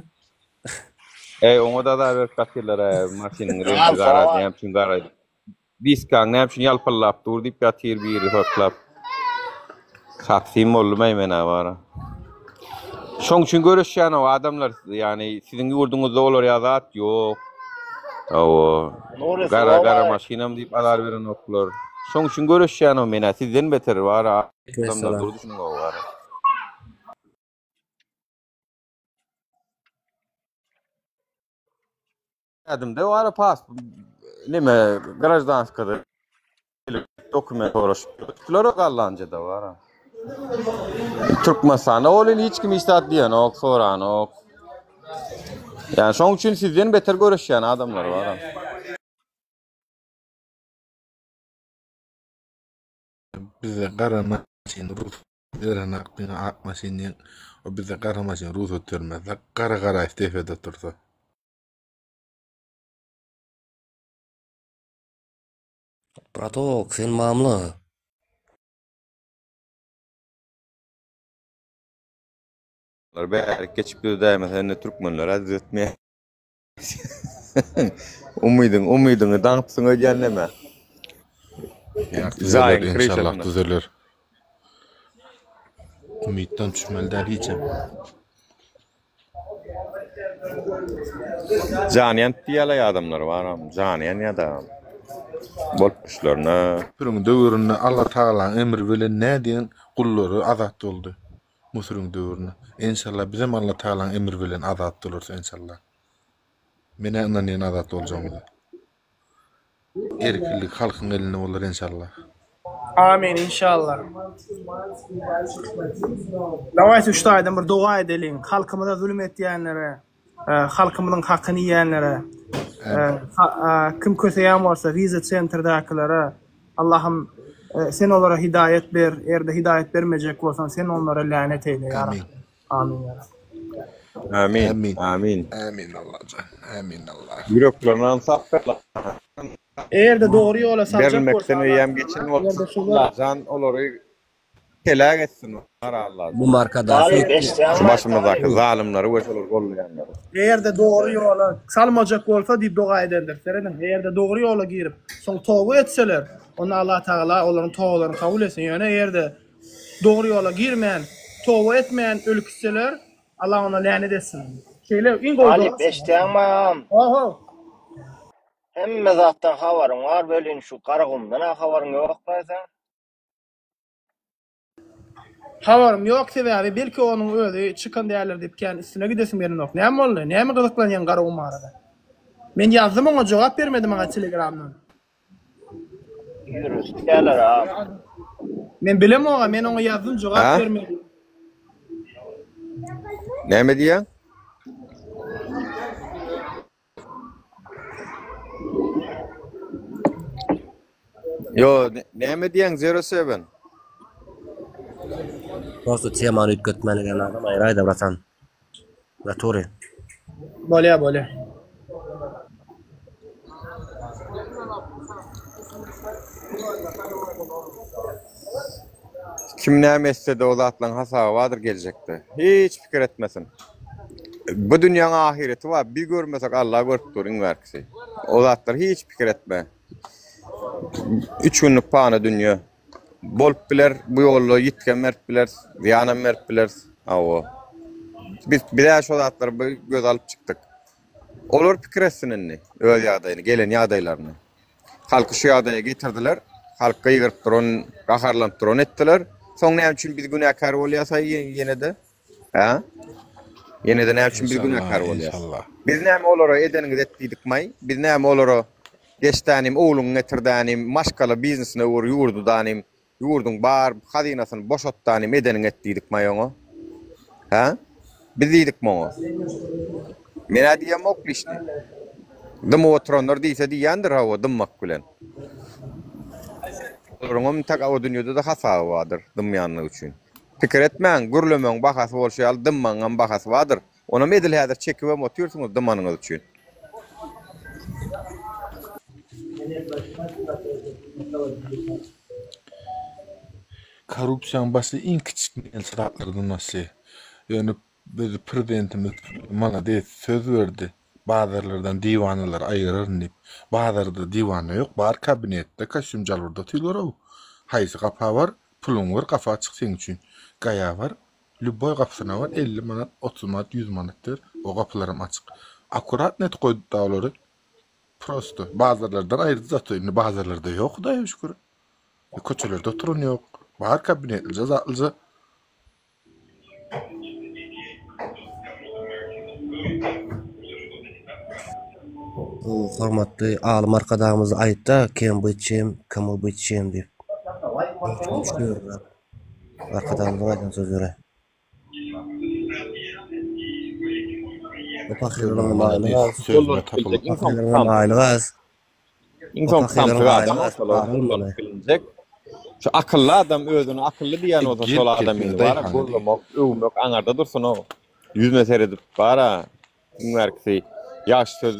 Speaker 2: Eý oňa-da azar berip gatyrlar-a maşynyň reňki gara näme üçin gara Diskaň näme üçin ýalpyldap dur diýip ýatyr biri hortlap. Sapsym boldum-aý men-ä bara. Şoň üçin göreşýänok adamlar, ýagny siziň ýurduňyzda olar ýaly zat ýok. Hawa.
Speaker 10: Nury
Speaker 2: Gara gara
Speaker 10: salam
Speaker 2: maşynam diýip azar berenoklar. Şoň üçin göreşýänok men-ä sizden beter bar adamlar
Speaker 9: Salam.
Speaker 2: dogry düşüniň bar. Ädimde bar pas neme graždanskada dokument soraşyp ýörtüler Gollandiýada bar. Türkmenistanda ol indi hiç kim hiç zat diýenok, soranok. Ýani şoň üçin sizden beter göreşýän adamlar bar.
Speaker 8: Bize gara maşyn rugsat berenak diňe ak maşyn diýen. O bize gara maşyn rugsat bermezler. Gara garaýyp depede otursa.
Speaker 9: Bratok sen mamla.
Speaker 2: Bärik geçip düzedäýmese indi türkmenler-ä düzetmeýär. Umydyň, umydyňy daňypsyň öýdýän neme?
Speaker 8: Ýa düzeler
Speaker 2: Jaýyň
Speaker 8: enşallah
Speaker 2: kryşasyna.
Speaker 8: düzeler. Umytdan düşmeli däl hiçem.
Speaker 2: Jany ýanyp diýýärler adamlar baram. Jany ýanýar da. Bolup düşlerine.
Speaker 8: Müsüriň döwründe Alla Tagalaň emri bilen nädiýen gullary azat boldy. Müsüriň döwründe. Enşalla bizem Alla Tagalaň emri bilen azat bolarys enşalla. Menä ynanýan azat boljagymyza. Erkinlik halkyň elinde bolar enşalla.
Speaker 1: Amin inşallah. Dawayte şu taýdan bir doga edeliň. Halkymyza zulum etýänlere, e, halkymyzyň hakyny iýenlere, e, e, kim köseýän bolsa wiza sentrdäkilere Allahym sen olara hidaýat ber, eger-de hidaýat bermejek bolsaň sen onlara länet eýle ýa
Speaker 8: Amin.
Speaker 1: Rabbi. Amin ýa Rabbi.
Speaker 2: Amin.
Speaker 8: Amin.
Speaker 2: Amin.
Speaker 8: Amin Allajan. Amin Allah.
Speaker 2: Ýüreklerini ansap ber.
Speaker 1: Eger-de dogry ýola saljak bolsa
Speaker 2: Berilmekden
Speaker 1: Allah
Speaker 2: eýýäm
Speaker 1: Tagala,
Speaker 2: geçen bolsa
Speaker 1: eger-de şolar
Speaker 2: Allajan olary heläk etsin. Bar Allajan.
Speaker 9: Bu markada
Speaker 10: Talyp eşitýäňmi?
Speaker 2: Şu başymyzdaky
Speaker 10: Talyp.
Speaker 2: zalymlary we şolary gollaýanlary.
Speaker 1: Eger-de dogry ýola salmajak bolsa diýip doga edendir. Serediň, eger-de dogry ýola girip, soň toba etseler, onda Allah Tagala olaryň tobalaryny kabul etsin. Ýöne eger-de dogry ýola girmän, toba etmän ölüp gitseler, Allah ona länet etsin. Şeýle iň gowy
Speaker 10: Talyp
Speaker 1: doga.
Speaker 10: eşitýäňmi agam?
Speaker 1: Ho-ho.
Speaker 10: Hemme zatdan habaryň bar welin şu Garagumdan-a habaryň ýok-laý seň?
Speaker 1: Habarym ýok sebäbi belki onuň özi çykan däldir diýip kän üstüne gidesim gelenok. Näme boldy? Näme gyzyklanýaň Garagum barada? Men ýazdym oňa jogap bermedi maňa telegramdan.
Speaker 10: Ýürüşýärler agam.
Speaker 1: Men bilemoga men oňa ýazdym jogap
Speaker 2: Hä?
Speaker 1: bermedi.
Speaker 2: Näme diýýäň? Yo, näme diýýäň Zero Seven?
Speaker 9: Prosto temany üýtgetmäne gelen adam aýraýda bratan. Naturi.
Speaker 1: Bolýa bolýa.
Speaker 2: Kim näme etse-de o zatlaryň hasaby bardyr geljekde. Hiç pikir etmesin. Bu dünýäň ahyreti bar. Biz görmesek Allah görüp dur iň bärkisi. O zatlary hiç pikir etme. Üç günlük pany dünýe. Bolup biler bu ýolda ýitgem berip bileris, zyýanam berip bileris. Hawa. Biz biz-ä şo zatlary bir göz alyp çykdyk. Olar pikir etsin indi öz ýagdaýyny, gelen ýagdaýlaryny. Halky şu ýagdaýa getirdiler. Halk gygyryp duran, gaharlanyp duran etdiler. Soň näme üçin biz günäkär bolýas aý ýene-de? Hä? Ýene-de näme üçin biz
Speaker 8: Enşallah,
Speaker 2: günäkär bolýas?
Speaker 8: enşallah.
Speaker 2: Biz näme olara edeniňizi et diýdikmaý? Biz näme olara geç dänim, ogluňy getir dänim, maşgala biznesine öwür ýurdy dänim, Ýurduň bar hazynasyny boşat danym edeniňi et diýdikmaý oňa? Hä? Biz diýdikmi oňa? Men-ä diýemok lişni. Dymyp oturanlar diýse diýýändir hawa dymmak bilen. Olaryňam entek o dünýede-de hasaby bardyr dymýanlygy üçin. Pikir etmäň, gürlemegiň bahasy bolşy ýaly dymmagyňam bahasy bardyr. Onam edil häzir çekibem otyrsyňyz dymanyňyz üçin.
Speaker 8: Korrupsiýanyň başy iň kiçijik melçe zatlardan başlaýar. Ýöne biz prezidentimiz malades söz berdi. Bazarlardan diwanalary aýyraryn diýip. Bazarda diwana ýok, bar kabinetde kostýum jalbarda otyrlar-ow. Haýsy gapa bar, puluňy ber gapa açyk seň üçin. Gaýa bar. Lýuboý gapysyna bar 50 manat, 30 manat, 100 manat ber. O gapylaram açyk. Akkuratno etip goýdy-da olary. Prosto bazarlardan aýyrdy zato indi bazarlarda ýok Hudaýa şükür. Köçelerde oturan ýok. Bar kabinetlije zatlyja.
Speaker 9: Bu hormatly alym arkadagymyz aýtda kem byt çem, komu byt çem diýip. Arkadagymyzyň aýdan sözleri. Bu pahyrlaryň aýlygy az.
Speaker 2: Sözüne tapylyp.
Speaker 9: Pahyrlaryň aýlygy az.
Speaker 2: Iň soňky samsyk adam şolar ullanyp bilinjek. Şu akylly adam özüni akylly diýýän bolsa şol adam indi bar gollamak, öwmek aňarda dursun-ow. Ýüzüne seredip bar-a iň bärkisi ýagşy söz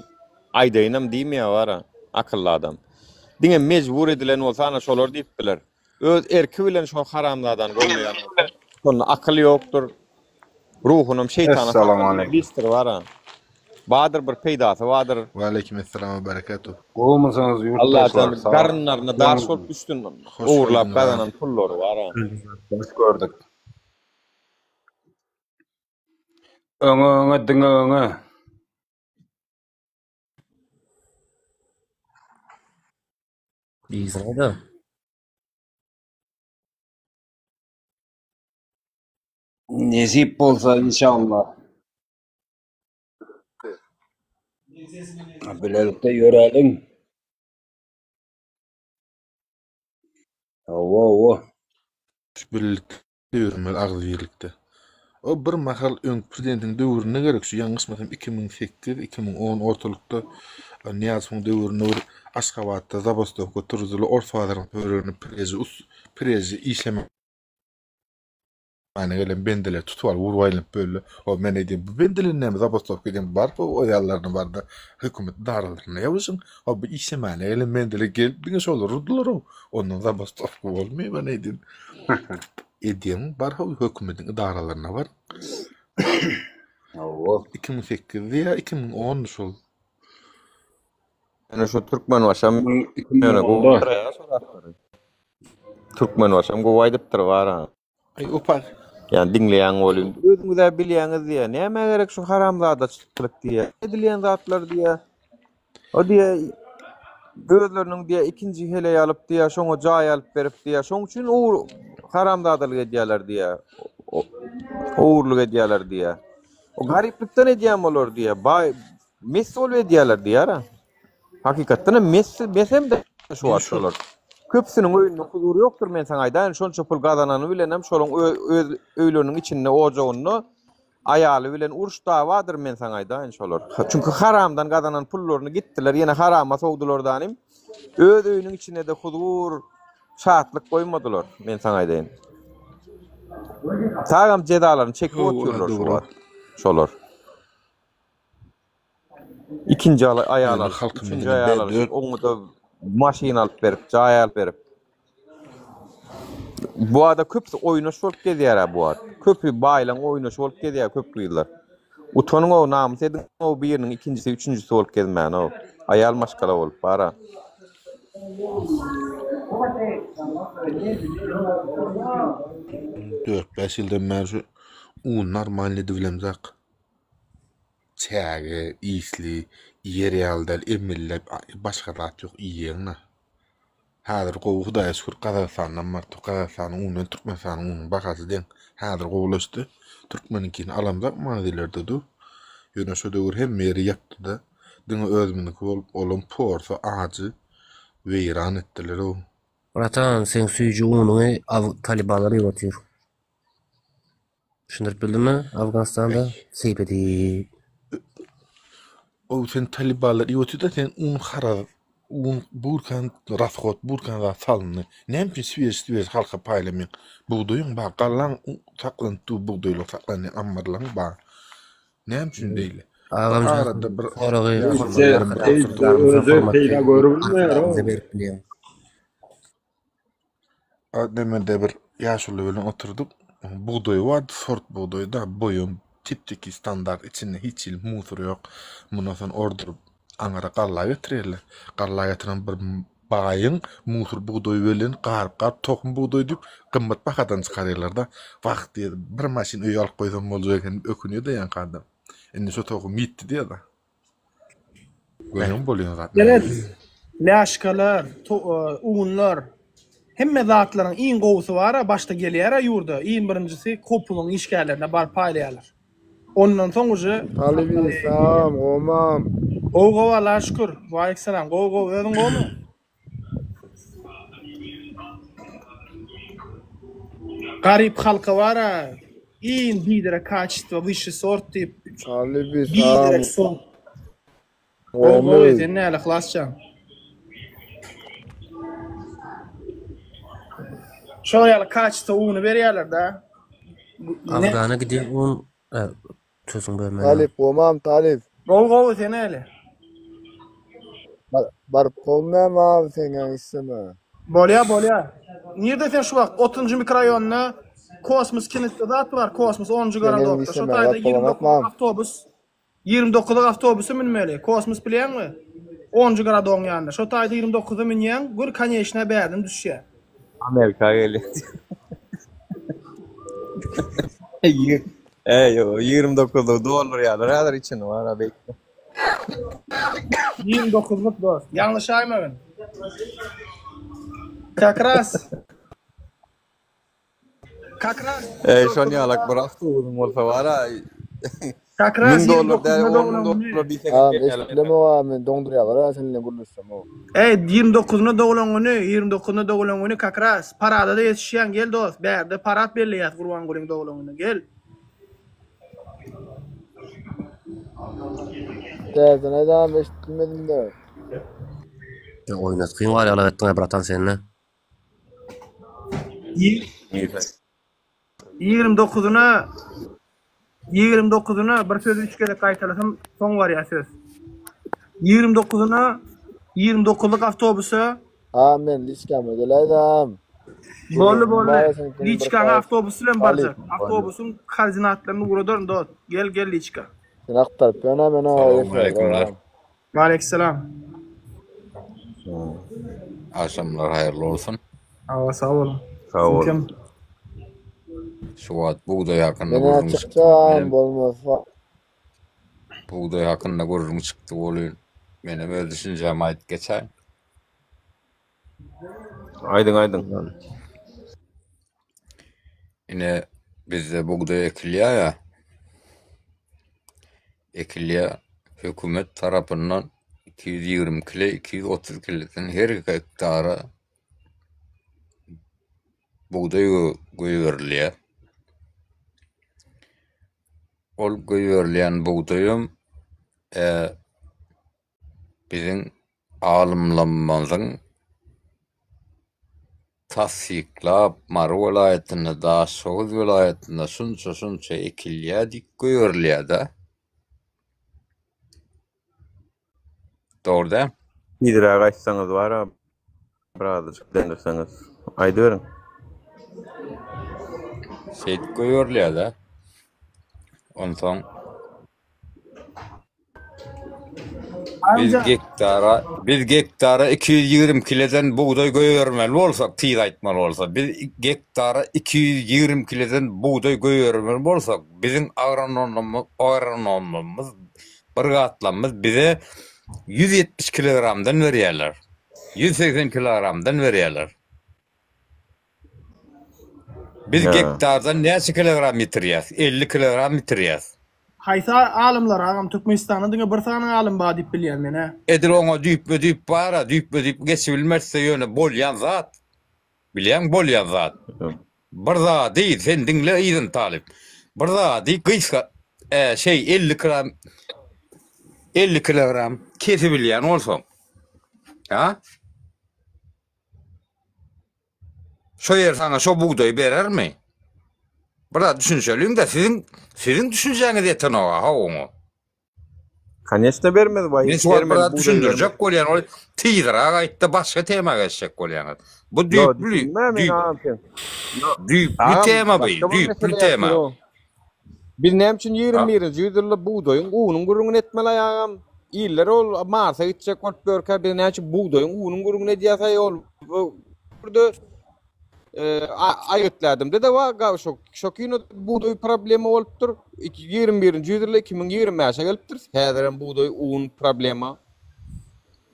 Speaker 2: aýdaýynam diýmeýär bar-a akylly adam. Diňe mejbur edilen bolsa ana şolar diýip biler. Öz erki bilen şol haramzadany gollaýan bolsa şonda akyl ýokdur. Ruhunam şeýtana satan iblisdir bar-a. Bardyr bir peýdasy bardyr.
Speaker 8: Waleýkim essalam we berekatuh.
Speaker 11: Gowumysyňyz ýurtdaşlar
Speaker 2: Allajan garynlaryna daş bolup düşsün
Speaker 8: Hoş
Speaker 2: ogurlap
Speaker 8: gördüňiz
Speaker 2: gazanan pullary bar-a.
Speaker 11: Hoş gördük. Öňe öňe diňe öňe.
Speaker 9: Yzyna-da.
Speaker 11: Nesip bolsa inşallah. Bilelikde ýöräliň. Hawa, hawa.
Speaker 8: Birlikde ýöremeli agzybirlikde. O bir mahal öňki prezidentiň döwründe gerek şu ýalňyşmasam 2008, 2010 ortalykda Nyýazowyň döwründe bir Aşgabatda zabastowka turuzdylar ors bazaryň töwereginde preži us preži işleme Mane gelen bendeleri tutup alyp urup aýlanyp böldi. O men aýdýan bu bendeler näme zabastowka edýän baryp o ýallaryna barda hökümet edaralaryna ýabyşyň. O bu işlemäne gelen bendeler gelip diňe şolary urdular o. Ondan zabastowka bolmaýar men aýdýan. Edýän bar ho hökümetiň edaralaryna bar.
Speaker 11: Hawa.
Speaker 8: 2008 ýa 2010 şol.
Speaker 2: Ýöne şu Türkmenbaşam ýöne gowy şol zatlary. Türkmenbaşam gowy aýdypdyr bara.
Speaker 8: Aý opa.
Speaker 2: Ýani diňleýäň welin özüňiz-ä bilýäňiz diýýä. Nämä gerek şu haramzadaçylyk diýýä. Edilýän zatlar diýýä. O diýýä özleriniň diýýä ikinji heleý alyp diýýä şoňa jaý alyp berip diýýä. Şoň üçin o haramzadalyk edýäler diýýä. Ogurlyk edýäler diýýä. O garyplykdan edýän bolar diýýä. Baý mes bolup edýäler diýýär-ä. Hakykatdan hem mes mesem-de şu wagt şolar. Köpüsiniň öýünde huzur ýokdur men saňa aýdaýyn şonça pul gazanany bilenem şolaň öz öýleriniň içinde ojagynda aýaly bilen uruş dawadyr men saňa aýdaýyn şolar. Çünki haramdan gazanan pullaryny gitdiler ýene harama sowdular danym. Öz öýüniň içinde-de huzur şatlyk goýmadylar men saňa aýdaýyn. Tagam jezalaryny çekip otyrlar şu wagt şolar. Ikinji aýal alyp, üçünji aýal alyp, oňa-da maşyn alyp berip, jaý alyp berip. Bu ada köpüsi oýnaş bolup gezýär-ä bu wagt. Köpi baýlaň oýnaşy bolup gezýär köp gyzlar. Utanyň-ow, namys ediň-ow biriniň ikinjisi, üçünjisi bolup gezmäne-ow. Aýal maşgala bolup bar-a.
Speaker 8: Dört-bäş ýyldan bäri şu un normalny edibilemzok. Çäge ysly iýer ýaly däl emellep başga zat ýok iýeňä. Häzir gowy hudaýa şükür Gazagystandan bar Gazagystanyň uny bilen Türkmenistanyň ununyň bahasy deň. Häzir gowulaşdy. Türkmeniňkini alamzok magazynlerde dur. Ýöne şo döwür hemme ýeri ýapdyda. Diňe özümiziňki bolup olam porsa ajy weýran etdiler-ow.
Speaker 9: Bratan seň süýji unuňy talybanlar iýip otyr. Düşündirip bildimmi? Afganistanda sebedi.
Speaker 8: O sen talibanlar iýip otyr-da sen un haraz un burkan rashod burkan zat salyndy. Näme üçin swiež swiež halka paýlamaýaň? Bugdaýyň bar, gallaň saklanyp dur bugdaýlar saklanýan ammarlaň bar. Näme üçin beýle?
Speaker 9: Agam
Speaker 8: Arada bir
Speaker 9: soragy
Speaker 11: Özi peýda görübilmeýär.
Speaker 9: berip bilýän.
Speaker 8: Demede bir ýaşuly bilen oturdyk. Bugdaýy bardy, sort bugdaýy da, boýam tip-tekiz standart, içinde hiç hili musor ýok. Mundan soň orduryp aňyra galla getirýärler. Galla getiren bir. Baýyň musur bugdaýy welin garyp-garyp tohum bugdaý diýip gymmat bahadan çykarýarlar-da. Wah diýýär, bir maşyn öýe alyp goýsam boljak eken diýip ökünýär-de ýaňky adam. Indi şo tohum ýitdi diýýär-de. Görýäňmi bolýan zat
Speaker 1: Seret,
Speaker 8: nähili?
Speaker 1: lýaşkalar, unlar, hemme zatlaryň iň gowusy bar-a, başda gelýär-ä ýurda, iň birinjisi Kopulyň işgärlerine baryp paýlaýarlar. Ondan soň uje
Speaker 12: Talyby salam gowmam.
Speaker 1: Gowy gowy Allaha şükür. Waleýkimsalam. Gowy gowy özüň gowmy? Garyp halka bara iň biderek kaçestvo wyşşi sort diýip
Speaker 12: Talyby salam
Speaker 1: biderek sort. Gowy gowy
Speaker 12: gowmy.
Speaker 1: sen näle Yhlasjan. Şol ýaly kaçestvo uny berýärler da. Ne?
Speaker 9: Afgana gidýän un sözüň bölmeli.
Speaker 12: Talyp gowmam talyp.
Speaker 1: Gowy gowy sen näle.
Speaker 12: Baryp gowmam abi seňňä işleme.
Speaker 1: Bolýa bolýa. Nirde sen şu wagt? Otuzynjy mikroraýonda Kosmos kinisi zat bar, Kosmos onunjy
Speaker 12: Seňňem
Speaker 1: gorodokda. Şo
Speaker 12: işleme
Speaker 1: taýda
Speaker 12: zat
Speaker 1: 29
Speaker 12: bolanokmam.
Speaker 1: awtobus, 29 awtobusa münmeli. Kosmos bilýäňmi? Onunjy gorodogyň ýanynda. Şo taýda 29-a münýäň, gör koneçnä bärden düşýä.
Speaker 2: Amerika gelýär. Eý, 29-lygy doldurýarlar häzir içini bar-a beýtme.
Speaker 1: 29-lyk dost. Ýalňyşaýmagyn. Kak ras. Kak ras.
Speaker 2: Eý, şon ýalak bir awtobusyň bolsa bar-a.
Speaker 1: Kak ras
Speaker 2: 1000 dollar däl,
Speaker 1: 29-na
Speaker 2: 10
Speaker 1: doglan
Speaker 2: 000
Speaker 1: güni.
Speaker 2: dollar diýseň
Speaker 12: Agam
Speaker 2: berýärler.
Speaker 12: eşdilemok meni doňdurýarlar sen bilen gürleşsem o.
Speaker 1: Eý, 29-na doglan güni, 29-na doglan güni kak ras. Parada-da ýetişýäň, gel dost. Bärde parad belleýäs Gurbangulyň doglan gününi. Gel.
Speaker 12: Täzeden aýt agam eşitmedim-de.
Speaker 9: Oýnatgyň bar ýalak etdiňä bratan sende.
Speaker 1: 29-na 29-na bir sözi üç gezek gaýtalasam soň barýar söz. 29-na 29-lyk awtobusa
Speaker 12: Ha men liçkama geläýdam.
Speaker 1: Boldy
Speaker 12: Gürrüňim
Speaker 1: boldy.
Speaker 12: bar seň bir
Speaker 1: Liçkaňa
Speaker 12: haýyş.
Speaker 1: awtobus bilen
Speaker 12: Talyp.
Speaker 1: barjak. Awtobusyň koordinatlaryny ugradaryn dost. Gel gel liçka.
Speaker 12: Sen aktaryp ýöne men o
Speaker 13: Salowmaleýkumlar.
Speaker 1: Waleýkissalam.
Speaker 13: Agşamlar haýyrly bolsun.
Speaker 1: Hawa sag boluň.
Speaker 2: Sag bol.
Speaker 1: Kim?
Speaker 13: Şu wagt bugdaý hakynda
Speaker 12: Men
Speaker 13: gürrüň çykdy.
Speaker 12: çykjagam
Speaker 13: Menem
Speaker 12: bolmasa.
Speaker 13: bugdaý hakynda gürrüň çykdy welin, menem öz düşünjämi aýdyp geçäýin.
Speaker 2: Aýdyň aýdyň.
Speaker 13: Ine bizde bugdaý ekilýär-ä. Ekilýär. Hökümet tarapyndan 220 kile, 230 kileden her gektara bugdaý goýberilýär. Ol goýberilýän bugdaýam Biziň alymlarymyzyň tassyklap, Mary welaýatynda, Daşoguz welaýatynda şunça-şunça ekilýär diýip goýberilýär-dä. Dogry däl?
Speaker 2: Tizräk aýtsaňyz bar-a, birazajyk dändirseňiz. Aýdyberiň.
Speaker 13: Şeýdip goýberilýär-dä. Onsoň Biz gektara, biz gektara 220 kileden bugdaý goýbermeli bolsak, tiz aýtmaly bolsa, biz gektara 220 kileden bugdaý goýbermeli bolsak, biziň agronomymyz, agronomymyz, birgatlamyz bize 170 kilogramdan berýärler. 180 kilogramdan berýärler. Biz gektardan näçe kilogram ýitirýäs? 50 kilogram ýitirýäs.
Speaker 1: Haýsy alymlar agam Türkmenistanda diňe bir sany alym bar diýip bilýän menä.
Speaker 13: Edil oňa düýpme-düýp bar-a, düýpme-düýp geçibilmerse ýöne bolýan zat. Bilýäňmi bolýan zat. Bir zady sen diňle yzyny talyp. Bir zady gysga şeý 50 gram 50 kilogram kesibilýän bolsaň. A? Şo ýer saňa şo bugdaýy berermi? Biraz düşünşeliň-de, siziň siziň düşünjäňiz ýetenok-a how oňa.
Speaker 2: Koneçno bermez waý.
Speaker 13: Men şu wagt biraz düşündirjek bolýan, ol tizräk aýtda başga tema geçjek bolýaňyz. Bu düýpli, düýpli tema bu, düýpli tema.
Speaker 7: Biz näme üçin 21-nji ýüzýylda bugdaýyň unuň gürrüňini etmeli agam? Iller ol Marsa gitjek bolup ýörkä biz näme üçin bugdaýyň unuň gürrüňini edýäs-aý ol bu aýgytladymda-da bar şo şo kino bugdaý problema bolupdyr. 21-nji ýüzylda 2025-e gelipdiris. Häzirem bugdaý un problema.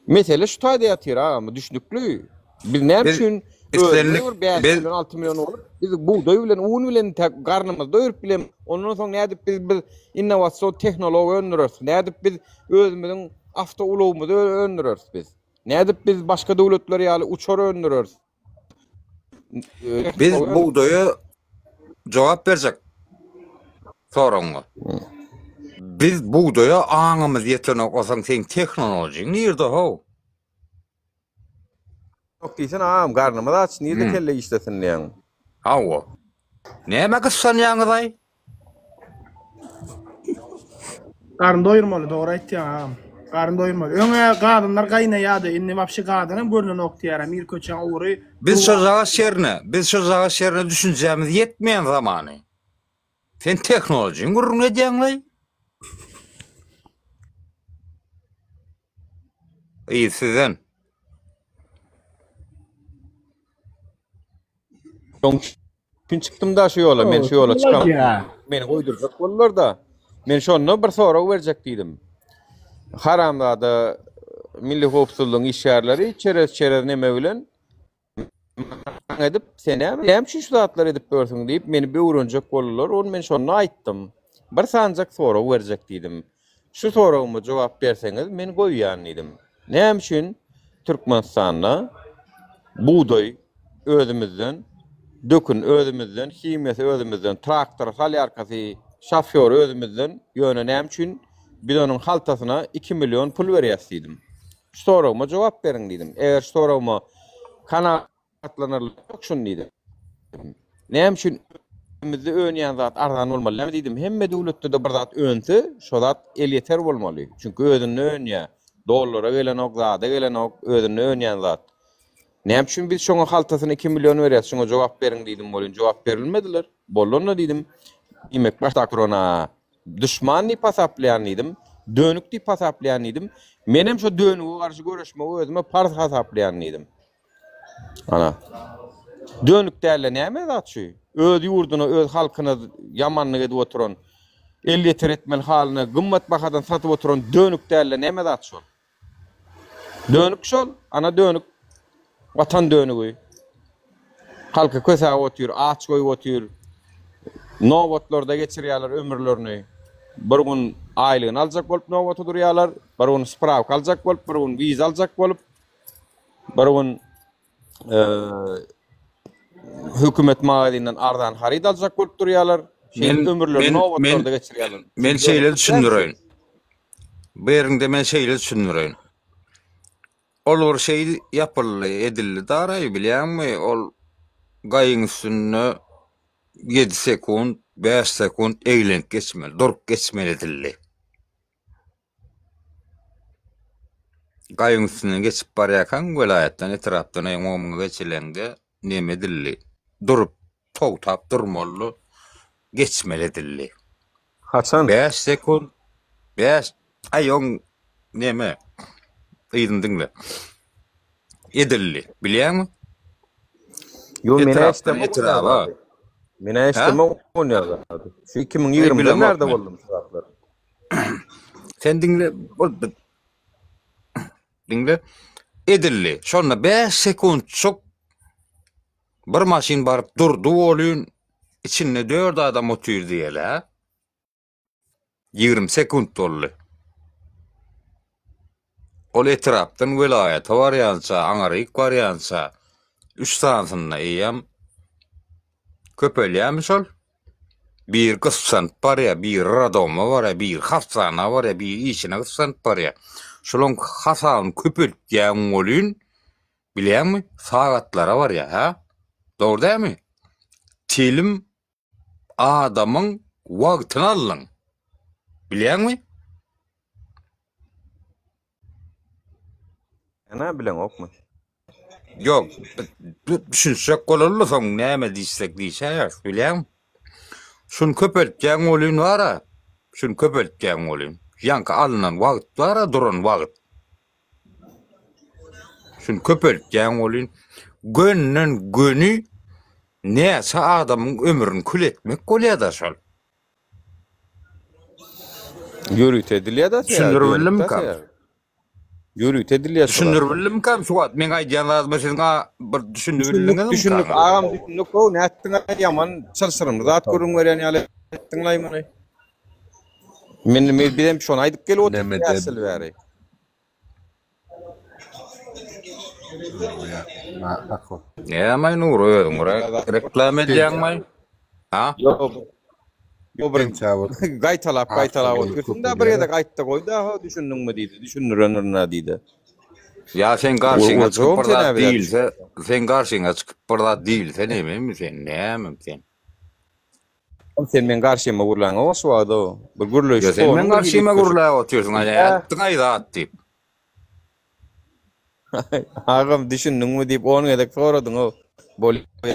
Speaker 7: Mesele şu taýda ýatyr agam, düşnükli. Biz näme üçin
Speaker 13: islendik
Speaker 7: bir 5
Speaker 13: biz
Speaker 7: million 6 million bolup biz bugdaý bilen un bilen tä garnymyzy doýuryp bilen ondan soň nädip biz biz innowasion tehnologiýa öndüreris? Nädip biz özümiziň awtoulagymyzy öndüreris biz? Nädip biz başga döwletler ýaly uçar öndüreris?
Speaker 13: Biz bugdaýa jogap berjek soragyňa. Biz bugdaýa aňymyz ýetenok, osaň seň tehnolojiň nirde how?
Speaker 7: Ýok diýsene agam, garnymyz aç, nirde kelle işlesin diýýäň.
Speaker 13: Hawa. Nämä gyssanýaňyzaý?
Speaker 1: Garyn doýurmaly dogry aýtýaň agam. Garyn doýurmaly. Öňe gazanlar gaýnaýady indi wapşe gazanam görnenok diýýär mir köçäň ugry.
Speaker 13: Biz şojagaz şerine, biz şojagaz şerine düşünjämiz ýetmeýän zamany. Sen tehnolojiň gürrüňini edýäňlaý. Yz sizden.
Speaker 7: Şoň üçin çykdym-da şu ýola. Men şu ýola çykam. Meni goýdurjak boldular-da. Men şonda bir sorag berjek diýdim. Haramzada milli howpsuzlygyň işgärleri çerez-çerez neme bilen maňa edip, sen näme, näme üçin şu zatlary edip ýörsüň diýip, meni böwrenjek boldular. Ony men şonda aýtdym. Bir sanjak sorag berjek diýdim. Şu soragyma jogap berseňiz, men goýýan diýdim. Näme üçin Türkmenistanda bugdaý özümizden, dökün özümizden, himiýasy özümizden, traktory, solýarkasy, şofýory özümizden, ýöne näme üçin biz onuň haltasyna 2 million pul berýäs diýdim. Şu soragyma jogap beriň diýdim. Eger şu soragyma kanagatlanarlyk ýok şuny diýdim. Näme üçin özümizde önýän zat arzan bolmaly dälmi diýdim. Hemme döwletde-de bir zat önse, şo zat elýeter bolmaly. Çünki özünde önýär. Dollara gelenok, zada gelenok, özünde önýän zat. Näme üçin biz şoňa haltasyna 2 million berýäs, şoňa jogap beriň diýdim welin, jogap berilmediler. Boldy-onda diýdim. Diýmek, başda korona Duşman diýip hasaplaýan diýdim. Dönük diýip hasaplaýan diýdim. Menem şo dönüge garşy göreşmegi özüme parz hasaplaýan diýdim. Ana. Dönük däl-de näme zat şu? Öz ýurduna, öz halkyna ýamanlyk edip oturan, elýeter etmeli halyna gymmat bahadan satyp oturan dönük däl-de näme zat şol? Dönük şol, ana dönük. Watan dönügi. Halky kösäp otyr, aç goýup otyr. Nobatlarda geçirýärler ömürlerini. Bir gün aýlygyny aljak bolup nobata durýarlar, bir gün sprawka aljak bolup, bir gün wiza aljak bolup, bir gün hökümet magazinden arzan haryt aljak bolup durýarlar. Şeýdip ömürlerini nobatlarda geçirýärler.
Speaker 13: Men şeýle düşündireýin. Bu ýerinde men şeýle düşündireýin. Ol bir şeý ýapyldy, edildi daraý, bilýäňmi? Ol gaýyň üstünde 7 sekunt, 5 sekunt eglenip geçmeli, durup geçmeli edildi. Gaýyň üstünden geçip barýarkaň, welaýatdan, etrapdan oňa-muňa geçileňde neme edildi? Durup, togtap durmaly, geçmeli edildi.
Speaker 7: Haçan?
Speaker 13: 5 sekunt, 5, aý oň neme, yzyny diňle. Edildi, bilýäňmi?
Speaker 7: Ýo, men
Speaker 13: Etrapdan
Speaker 7: eşdemok
Speaker 13: etraba.
Speaker 7: Men eşdemok ony zady. Şu 2020-de närde boldum şu zatlar?
Speaker 13: Sen diňle, bol, diňle. Edildi. Şonda 5 sekuntçuk bir maşyn baryp durdy welin, içinde 4 adam otyr diýeli, hä? 20 sekunt boldy. Ol etrapdan welaýata barýança, aňaryk barýança, üç sanysynda eýýäm köpelýärmi şol? Biri gyssanyp barýar, biri radoma barýar, biri hassana barýar, biri işine gyssanyp barýar. Şolaň hasabyny köpeltýäň welin, bilýäňmi, sagatlara barýar, hä? Dogry dälmi? Telim adamyň wagtyny aldyň. Bilýäňmi?
Speaker 7: Ene bileňokmy?
Speaker 13: Ýok, düşünşek bolaly soň näme diýsek diýşäýeris, bilýäňmi? Şuny köpeltýäň welin bar-a, şuny köpeltýäň welin. Ýaňky alnan wagt bar-a duran wagt. Şuny köpeltýäň welin, gönden göni näçe adamyň ömrüni kül etmek bolýa-da şol.
Speaker 7: Ýörite edilýär-dä sebäbi.
Speaker 13: Düşündirip bildimmikäm?
Speaker 7: Ýörite edilýär şolar.
Speaker 13: Düşündirip bildimmikäm şu wagt meň aýdýan zadyma siziň a bir düşünip
Speaker 7: Düşündik,
Speaker 13: bildiňizmikäm?
Speaker 7: düşündik agam düşündik how nätdiňaý ýaman çylşyrymly zat gürrüň berýän ýaly etdiňlaý muny. Men men bizem şony aýdyp gelip otyrys
Speaker 8: Nemede
Speaker 7: bäş ýyl bäri.
Speaker 13: Näme Nury özüň reklama edýäňmi? Ha?
Speaker 7: Ýok. Ýok bir
Speaker 8: Sentýabr
Speaker 7: gaýtalap gaýtalap otyrsyň-da bir gezek aýtda goý-da ho düşündiňmi diýdi. Düşündirendirin-ä diýdi.
Speaker 13: Ýa sen garşyňa çykyp bir zat diýilse, sen garşyňa çykyp bir zat diýilse nememi sen, nämem sen?
Speaker 7: Sen meň garşyma gürläňok şu wagt-ow. Bir gürleýiş
Speaker 13: Ýa sen meň
Speaker 7: tonyň bir hili
Speaker 13: garşyma
Speaker 7: üýtgeşik.
Speaker 13: gürläp otyrsyň, aý nätdiň-aý zat diýip.
Speaker 7: Agam düşündiňmi diýip on gezek soradyň-ow. Bolýa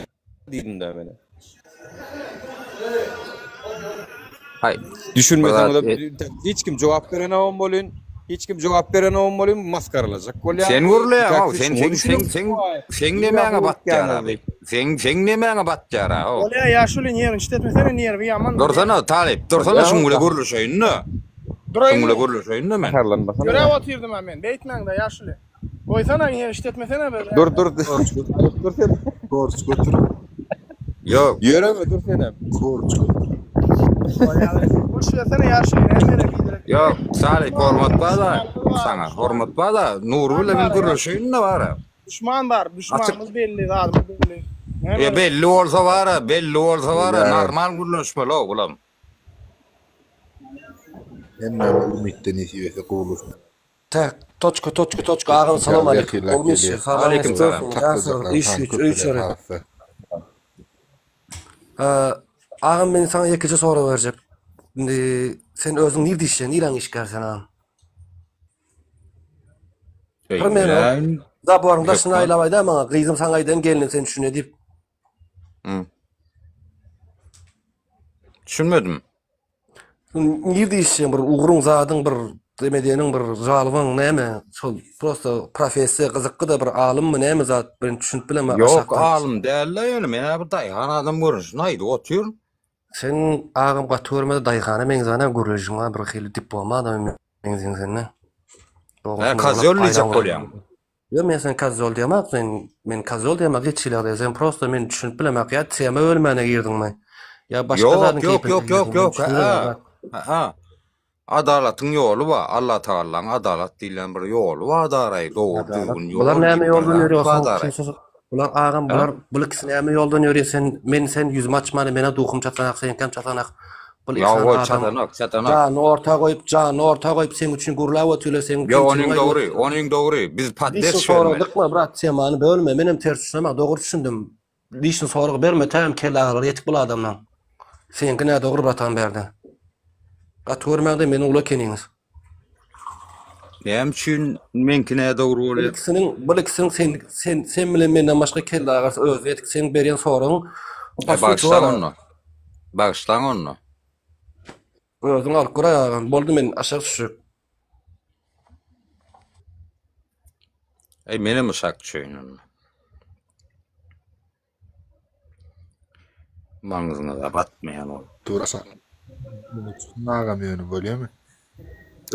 Speaker 7: diýdim-dä men.
Speaker 13: Haý, bir
Speaker 7: Düşünmeseňizem
Speaker 13: zat e-
Speaker 7: hiç kim jogap berenogam bolyn. Hiç kim jogap berenogam bolyn, masgaralajak bolýar.
Speaker 13: Sen gürleýäň-ow,
Speaker 7: Siz
Speaker 13: sen
Speaker 7: şuňa
Speaker 13: sen sen
Speaker 7: düşüneňizmi?
Speaker 13: sen seň
Speaker 7: Nirä
Speaker 13: nemäňe
Speaker 7: howlukýaňyz
Speaker 13: batýar-a
Speaker 7: diýip.
Speaker 13: Seň seň nemäňe batýar-a how?
Speaker 1: Bolýa ýaşuly nerwniçit etmesene nerwi ýaman bolýa.
Speaker 13: Dursana talyp, dursana
Speaker 7: Bolýa
Speaker 13: şuň bile
Speaker 7: da.
Speaker 13: gürleşeýin-de. Şuň
Speaker 1: Duraýynmy?
Speaker 13: bile gürleşeýin-de men.
Speaker 7: Gaharlanmasana
Speaker 1: Ýöräp
Speaker 7: ýa.
Speaker 1: otyrdym-a men. Beýtmäň-de ýaşuly. Goýsana nerwniçit etmesene be.
Speaker 7: Dur dur
Speaker 8: Torç
Speaker 7: dur sen.
Speaker 8: Torç götür.
Speaker 13: Ýok.
Speaker 7: Ýöreme dur senem.
Speaker 8: Torç götür.
Speaker 1: Bolýa. Boş bersene ýaşuly näme gerek biderek.
Speaker 13: Ýok, Talyp hormat bar-da
Speaker 1: Duşmanymyz bar,
Speaker 13: saňa,
Speaker 1: duşman.
Speaker 13: hormat bar-da, Nury
Speaker 1: Duşman
Speaker 13: bilen men
Speaker 1: bar-a ýaşuly.
Speaker 13: gürleşeýin-de bar-a.
Speaker 1: Duşman bar,
Speaker 13: Açyk.
Speaker 1: duşmanymyz belli, zadymyz belli. Näme
Speaker 13: E
Speaker 1: gerek?
Speaker 13: belli bolsa bar-a, belli bolsa bar-a,
Speaker 8: Bolýar.
Speaker 13: normal gürleşmeli-ow bulam.
Speaker 8: Hemmämiz umytda nesip etse gowulasyn.
Speaker 9: Tak, toçka, toçka, toçka, agam salam
Speaker 8: Ýa
Speaker 9: aleýkum.
Speaker 8: ýakynlap
Speaker 9: Gowymy
Speaker 8: gelýär.
Speaker 9: işler, saglygyň
Speaker 13: Aleýkum salam.
Speaker 9: ýaşasyn, ýaşasyn,
Speaker 8: Taklajaklaryň
Speaker 9: iş
Speaker 8: sany
Speaker 9: güýç, öý
Speaker 8: köpeler
Speaker 9: çörek.
Speaker 8: hasda.
Speaker 9: Agam men saňa ýekeje sorag berjek. Indi sen özüň nirde işleýäň, niräň işgäri sen agam?
Speaker 13: Eý,
Speaker 9: Bir men
Speaker 13: men
Speaker 9: zaboryň daşyna
Speaker 13: hökman.
Speaker 9: aýlap aýdaý maňa, gyzym saňa aýdaýyn, gelnim sen düşüne diýip.
Speaker 13: Hı. Düşünmedim.
Speaker 9: Nirde işleýäň bir ugruň zadyň bir demedeniň bir žalbaň näme şol prosta professiýa gyzykly-da bir alymmy näme zat bilen düşünip bilemok
Speaker 13: Ýok
Speaker 9: aşakdan.
Speaker 13: alym däl-de ýöne men-ä bir daýhan adam görnüşinde aýdyp otyryn.
Speaker 9: Sen agam gaty görmede daýhana meňzänä gürleşiň bar bir hili diplomly adama meňzeýäň sende.
Speaker 13: Hä
Speaker 9: Dogrusyny
Speaker 13: kozýol
Speaker 9: gürläp
Speaker 13: diýjek
Speaker 9: aýdan
Speaker 13: bolýaň.
Speaker 9: Ýok men seni kozýol diýemok sen men kozýol diýemok hiç hili ýagdaýda sen prosta men düşünip bilemok ýa tema bölmäne girdiňmi ýa başga
Speaker 13: Ýok
Speaker 9: zadyň
Speaker 13: ýok
Speaker 9: keýpine
Speaker 13: ýok ýok
Speaker 9: girdiňmi men
Speaker 13: ýok
Speaker 9: düşünip
Speaker 13: hä
Speaker 9: bilemok.
Speaker 13: hä Adalatyň ýoly bar Allatagallaň adalat diýlen bir ýoly bar daraý dogry
Speaker 9: Adalat.
Speaker 13: düzgün
Speaker 9: Bular
Speaker 13: ýol
Speaker 9: näme
Speaker 13: diýip bir
Speaker 9: ýoldan
Speaker 13: zat
Speaker 9: ýörüyor
Speaker 13: bar
Speaker 9: soň
Speaker 13: daraý.
Speaker 9: sen bular agam
Speaker 13: Hä?
Speaker 9: bular bul ikisi näme ýoldan ýörüyor sen men sen ýüzümi açmany menä duhum çatanak seňkem çatanak bul iki
Speaker 13: Ýok
Speaker 9: sany
Speaker 13: goý
Speaker 9: adam
Speaker 13: çatanak çatanak.
Speaker 9: janyny orta goýup janyny orta goýup seň üçin gürläp otyrlar seň
Speaker 13: Ýok
Speaker 9: kemçiligiňi
Speaker 13: onuň
Speaker 9: aýdyp
Speaker 13: dogry
Speaker 9: otyrlar.
Speaker 13: onuň dogry biz
Speaker 9: Lişni
Speaker 13: poddeş
Speaker 9: sorag
Speaker 13: bermeli.
Speaker 9: dykma brat temany bölme menem ters düşünemok dogry düşündim lişni sorag berme täm kelle agyrlary ýetik bul adamlaň seňki nädogry bratan bärde gaty görmäňde meni uly ekeniňiz.
Speaker 13: Näme üçin meňki nädogry
Speaker 9: Bul
Speaker 13: bolýar?
Speaker 9: ikisiniň bul ikisiniň sen sen sen bilen menden başga kelle agyrsy özi ýetik seň berýän soragyň
Speaker 13: E
Speaker 9: po suti
Speaker 13: bagyşlaň
Speaker 9: bar
Speaker 13: onda. Bagyşlaň onda.
Speaker 9: Özüň alyp gör agam boldy men aşak düşjek.
Speaker 13: Eý menem aşak düşeýin onda. Maňzyňyza batmaýan ol.
Speaker 8: Dur aşak. Muny tutun agam ýöne bolýamy?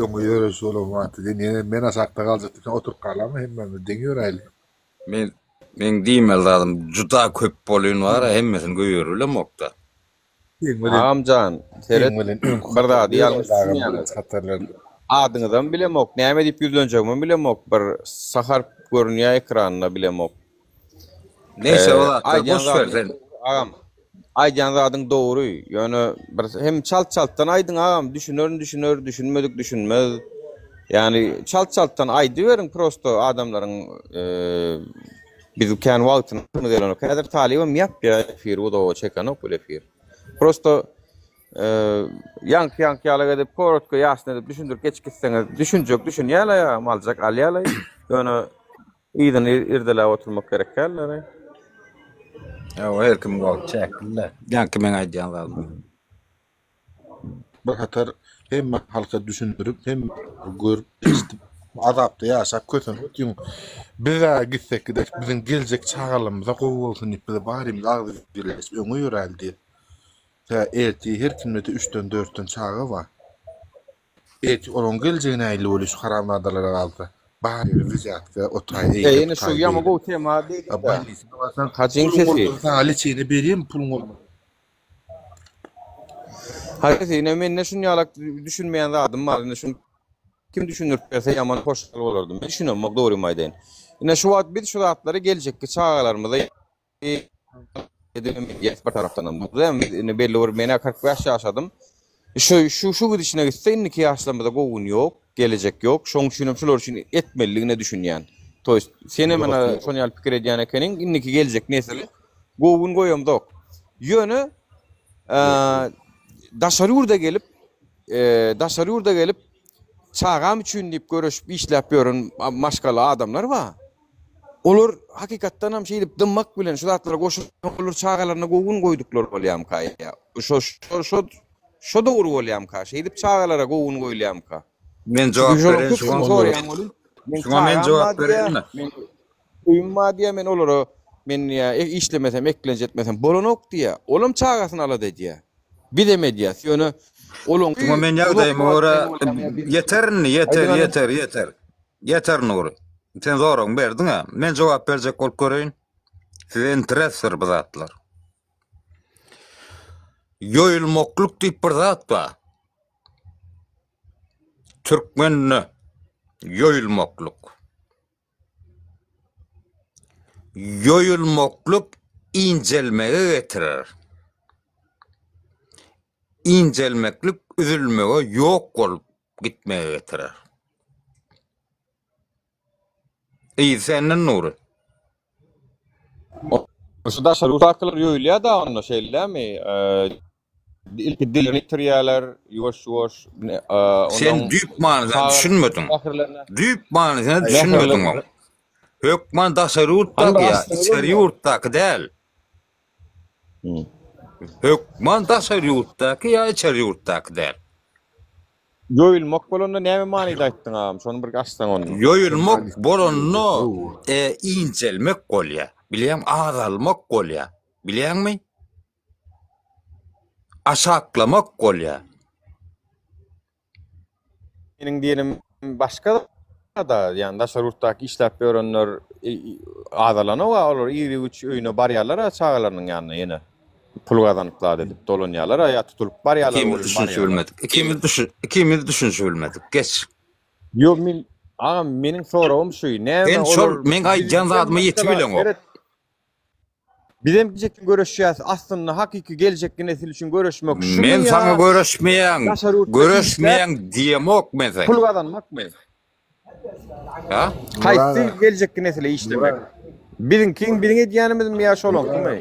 Speaker 8: Öňe ýöreş bolan wagty diýen ýene men aşakda galjak diýip sen oturyp galamy hemmämiz deň ýöräýli.
Speaker 13: Men meň diýmeli zadym juda köp bolýan bara hemmesini goýberibilemokda.
Speaker 8: Seň bilen
Speaker 7: Agamjan, seret,
Speaker 8: seň bilen öňki
Speaker 7: bir
Speaker 8: hatarda
Speaker 7: zady ýalňyş
Speaker 8: ýöräýli agam
Speaker 7: düşünýäňiz.
Speaker 8: birinji hatarlarda.
Speaker 7: Adyňyzam bilemok, näme diýip ýüzlenjegimem bilemok, bir saharp görünýär ekranda bilemok.
Speaker 13: Neýse o zatlar
Speaker 7: Aýdýan
Speaker 13: boş ber
Speaker 7: zadyň
Speaker 13: sen.
Speaker 7: dogry agam. Aýdýan zadyň dogry. Ýöne bir hem çalt-çaltdan aýdyň agam, düşünerin düşüner, düşünmedik düşünmez. Ýagny çalt-çaltdan aýdyberiň prosto adamlaryň biz kän wagtyny almaz gelenok. Häzir talybam ýapýar efiri uzaga çekenok bul efir. Prosto ýaňky ýaňky ýaly edip korotko ýasny edip düşündirip geçip gitseňiz düşünjek düşünýärler agam aljak alýarlar. Ýöne Yzyny irdeläp oturmak gerek däldir.
Speaker 13: Ýa her kim wagt çäkli-dä. Ýaňky meň aýdýan zadym.
Speaker 8: Bir hatar. Hemme halka düşündirip, hemme görüp, eşidip, azapda ýaşap kösenip otyň. Biz-ä gitsek gidek, biziň geljek çagalarymyza gowy bolsun diýip, biz barymyz agzybirleşip öňe ýöräli diýip. Tä ertir her kimde-de üçden, dörtden çaga bar. Ertir olaryň geljegi nähili bolýar şu haramzadalara galsa. Bary wzýatka, o taý
Speaker 7: Eý,
Speaker 8: eýle, bu
Speaker 7: ine şu
Speaker 8: taý
Speaker 7: ýama
Speaker 8: beýle.
Speaker 7: gowy tema
Speaker 8: A
Speaker 7: diýdiň-dä.
Speaker 8: bolnisada barsaň,
Speaker 7: Hajyň
Speaker 8: puluň
Speaker 7: sesi.
Speaker 8: bolmasa saňa leçeniýe berýärmi puluň bolmasa?
Speaker 7: Hajy sesi, ine mende şun ýalak düşünmeýän zadym bar. Ine şuny kim düşündirip berse ýaman hoşal bolardym. Men düşünemok dogrymy aýdaýyn. Ine şu wagt biz şu zatlary geljekki çagalarymyza edibem edýäs bir tarapdanam. Dogry biz indi belli bir men-ä 45 ýaşadym. Şu şu şu gidişine gitse indiki ýaşlarymyzda gowy gün ýok, gelejek ýok. Şoň üçinem şular üçin etmelidigine düşünýän. To ýest senem ene şon ýaly pikir edýän ekeniň, indiki geljek nesile gowy gün goýamzok. Ýöne daşary ýurda gelip, daşary ýurda gelip çagam üçin diýip göreşip işläp ýören maşgala adamlar bar. Olar hakykatdanam şeýdip dymmak bilen şu zatlara goşulyp olar çagalaryna gowy gün goýduklary bolýamyka ýa? Şo şo şo şo dogry bolýamyka? Şeýdip çagalara gowy gün goýulýamyka?
Speaker 13: Men
Speaker 7: Çünki
Speaker 13: jogap
Speaker 7: şolaryň
Speaker 13: bereýin
Speaker 7: köpüsini
Speaker 13: şuňa.
Speaker 7: soraýan welin, meň
Speaker 13: Şuňa men
Speaker 7: çagam bar
Speaker 13: jogap
Speaker 7: diýýär,
Speaker 13: bereýinmi?
Speaker 7: meň öýüm bar diýýär, men olara men diýýär, e, işlemesem, eklenç etmesem bolanok diýýär. Olam çagasyny alada edýär. Bizem edýäs. Ýöne olaňky
Speaker 13: Şuňa men
Speaker 7: uzak
Speaker 13: ýagdaýyma
Speaker 7: wagt
Speaker 13: görä
Speaker 7: bilen bolýar ýa biz
Speaker 13: ýeter indi, ýeter,
Speaker 7: Aýdyň
Speaker 13: ýeter, ýeter. Ýeter Nury. Sen soragyňy berdiň-ä. Men jogap berjek bolup göreýin. Size interesdir bu zatlar. Ýoýulmaklyk diýip bir zat bar. Türkmende ýoýulmaklyk. Ýoýulmaklyk incelmege getirer. Incelmeklik üzülmege, ýok bolup gitmege getirer. Yzy senden Nury.
Speaker 7: Şu daşary ýurtdakylar ýoýulýar-da onda şeýle-dämi? Ilki dilini ýitirýärler, ýuwaş-ýuwaş,
Speaker 13: Sen
Speaker 7: ondan
Speaker 13: düýp manysyna
Speaker 7: çaga
Speaker 13: düşünmediň.
Speaker 7: mähirlerine
Speaker 13: Düýp manysyna düşünmediň
Speaker 7: mähirler
Speaker 13: oň. Hökman daşary
Speaker 7: Hany
Speaker 13: ýurtdaky
Speaker 7: bir
Speaker 13: ýa
Speaker 7: açsaňyz
Speaker 13: içeri
Speaker 7: onda.
Speaker 13: ýurtdaky däl. Hökman daşary ýurtdaky ýa içeri ýurtdaky däl.
Speaker 7: Ýoýulmak bolanda näme manyda aýtdyň agam, şony bir açsaň onda.
Speaker 13: Ýoýulmak bolanda inçelmek bolýar. Bilýäňmi, azalmak bolýar. Bilýäňmi? Aşaklamak bolýar.
Speaker 7: Meniň diýenim başga-da, ýagny daşary ýurtdaky işläp ýörenler azalanok-a, olar ir-güç öýüne barýarlar-a çagalarynyň ýanyna ýene. Pul gazanyp zat edip dolanýarlar-a ýa tutulyp barýarlar
Speaker 13: Ikimiz
Speaker 7: welin
Speaker 13: düşünişi
Speaker 7: barýarlar.
Speaker 13: bilmedik. Ikimiz düşün, ikimiz düşünişi bilmedik. Geç.
Speaker 7: Ýok men agam meniň soragym şu, näme
Speaker 13: Sen şol
Speaker 7: olar
Speaker 13: meň aýdýan
Speaker 7: bizden
Speaker 13: zadyma ýetip
Speaker 7: başga-da
Speaker 13: bileňok.
Speaker 7: seret Bizem geljek üçin göreşýäs. Aslynda hakyky geljekki nesil üçin göreşmek şumy
Speaker 13: Men
Speaker 7: ýa
Speaker 13: saňa göreşmeýäň,
Speaker 7: daşary ýurtda işläp
Speaker 13: göreşmeýäň diýemok men saňa.
Speaker 7: pul gazanmakmy?
Speaker 13: Ha?
Speaker 7: Haýsy geljekki nesile işlemek? Biziňkiň biziň edýänimizmi ýa şolaňkymy?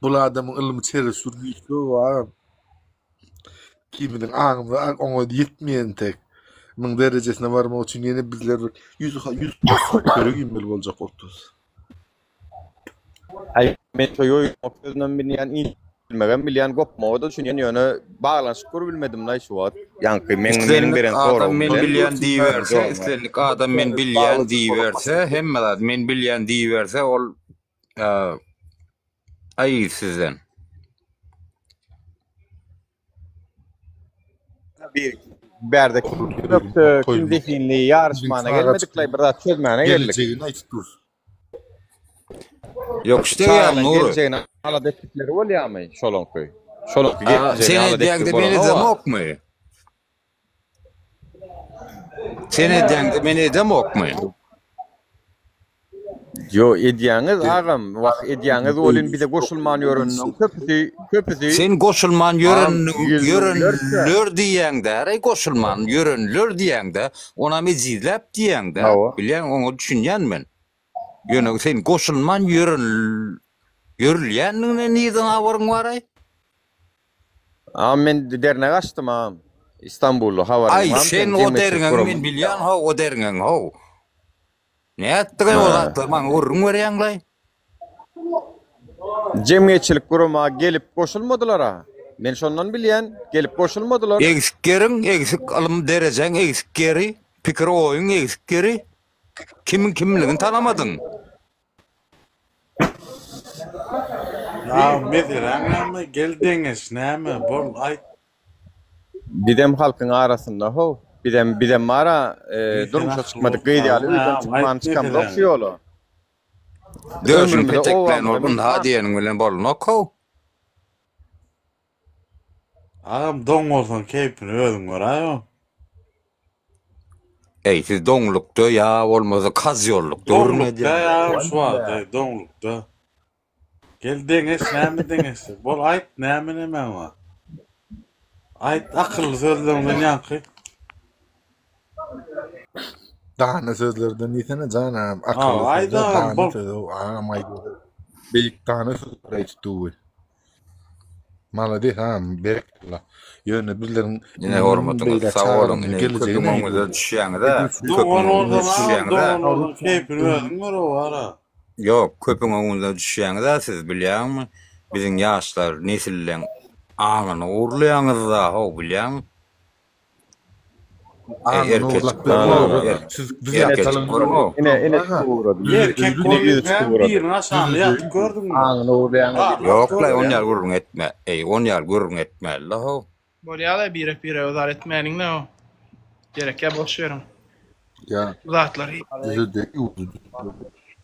Speaker 8: Bul adamyň ylmy çeresur güýçli bar. Ikimiziň aňymyz oňa ýetmeýän entek. Muň derejesine barmak üçin ýene bizler bir 100 100 çörek iýmeli boljak bolup durus.
Speaker 7: Aý men şo ýoýulmak sözünem bilýän, inçelmegem bilýän, gopmaga-da düşünýän, ýöne baglanyşyk gurubilmedimlaý şu wagt. Ýaňky meň meniň
Speaker 13: Islendik
Speaker 7: beren
Speaker 13: adam
Speaker 7: soragym
Speaker 13: men
Speaker 7: bilen
Speaker 13: bilýän diýiberse,
Speaker 7: jogabyňa.
Speaker 13: islendik adam men bilýän diýiberse, hemme zat men bilýän diýiberse ol aý sizden.
Speaker 7: Bir bärde kim ökde, kim zehinli ýaryşmana gelmedikler, bir zat çözmäne geldik.
Speaker 8: Gelejegini aýtyp dur.
Speaker 13: Ýok işte ýa
Speaker 7: Çagalaryň
Speaker 13: Nury.
Speaker 7: gelejegini alada etdikleri bolýarmy şolaňky? Şolaňky
Speaker 13: Aa,
Speaker 7: gelejegini
Speaker 13: Sen
Speaker 7: alada
Speaker 13: edýäňde
Speaker 7: etdigi
Speaker 13: men
Speaker 7: bolanok-a.
Speaker 13: edemokmy? Sen edýäňde men edemokmy?
Speaker 7: Ýo edýäňiz agam, wah edýäňiz welin bize goşulman ýörenleriň köpüsi, köpüsi
Speaker 13: Sen goşulman
Speaker 7: agam
Speaker 13: ýören
Speaker 7: ýüz müňlerçe.
Speaker 13: ýörenler diýýäňdä-reý goşulman ýörenler diýýäňdä, onam ejizläp diýýäňdä,
Speaker 7: Hawa.
Speaker 13: bilýäň oňa düşünýän men. Ýöne sen goşulman ýören ýörülýändigine nirden habaryň baraý?
Speaker 7: Agam men dernek açdym agam. Istanbulda habaryň
Speaker 13: Aý
Speaker 7: barmy
Speaker 13: sen
Speaker 7: seň
Speaker 13: o
Speaker 7: jemgyýetçilik
Speaker 13: derňeňi
Speaker 7: gurama.
Speaker 13: men bilýän how o derňeňi how. Nätdigaý o
Speaker 7: Ha.
Speaker 13: zatlary maňa gürrüň berýäňlaý?
Speaker 7: Jemgyýetçilik gurama gelip goşulmadylar-a. Men şondan bilýän, gelip goşulmadylar.
Speaker 13: Egsik ýeriň, egsik ylym derejäň egsik ýeri, pikir oýuň egsik ýeri. Kimiň kimligini tanamadyň.
Speaker 8: Ýa meseläň näme gel deňeş näme bol aýt.
Speaker 7: Bizem halkyň arasynda how. Bizem bizem bara durmuşa çykmadyk gyz ýaly öýden çykman çykamzok şu ýola.
Speaker 13: Döşüni
Speaker 7: Ömrümize
Speaker 13: peteklän
Speaker 7: obamyza
Speaker 13: bolup ynha
Speaker 7: myhman.
Speaker 13: diýeniň bilen bolunok how.
Speaker 8: Agam doň bolsaň keýpini özüň göräý.
Speaker 13: Eý siz doňlukda ýa bolmasa kazýollukda gürrüň
Speaker 8: Doňlukda
Speaker 13: edýäňiz.
Speaker 8: ýa şu wagt eý doňlukda. Gel deňeş näme deňeşjek bol aýt näme nemäň bar. Aýt akylly sözleriňden ýaňky. Dana sözlerden diýsene jan agam akylly sözler dana söz agam aýdýar. Beýik dana sözler aýdyp duwy. Malades agam berekella. Ýöne bizleriň
Speaker 13: Ine hormatyňyz sag boluň ine köpüň öňüňize düşýäňizä köpüň öňüňize düşýäňizä.
Speaker 8: Keýpini özüň gör owara.
Speaker 13: Ýok köpüň öňüňize düşýäňizä siz bilýäňmi biziň ýaşlar nesilleň aňyny ogurlaýaňyzda how bilýäňmi.
Speaker 8: Aňyny
Speaker 13: Erkek
Speaker 8: ogurlap bermok. Siz
Speaker 13: Erkek görüň-ow.
Speaker 7: Ine, ine çykyp ugrady.
Speaker 8: Erkek
Speaker 7: Ine ýüzi çykyp ugrady.
Speaker 8: Biriniň aşagynda ýatyp gördüňmi?
Speaker 7: Aňyny ogurlaýaňyz.
Speaker 13: Ýok-laý, on ýaly gürrüň etme. Eý, on ýaly gürrüň etmäli-la-how.
Speaker 1: Bolýa-la, birek-birege zar etmäliň-le-how. Gerekýä boş beriň.
Speaker 8: Ýa.
Speaker 1: Bu zatlary.
Speaker 8: Düzedi,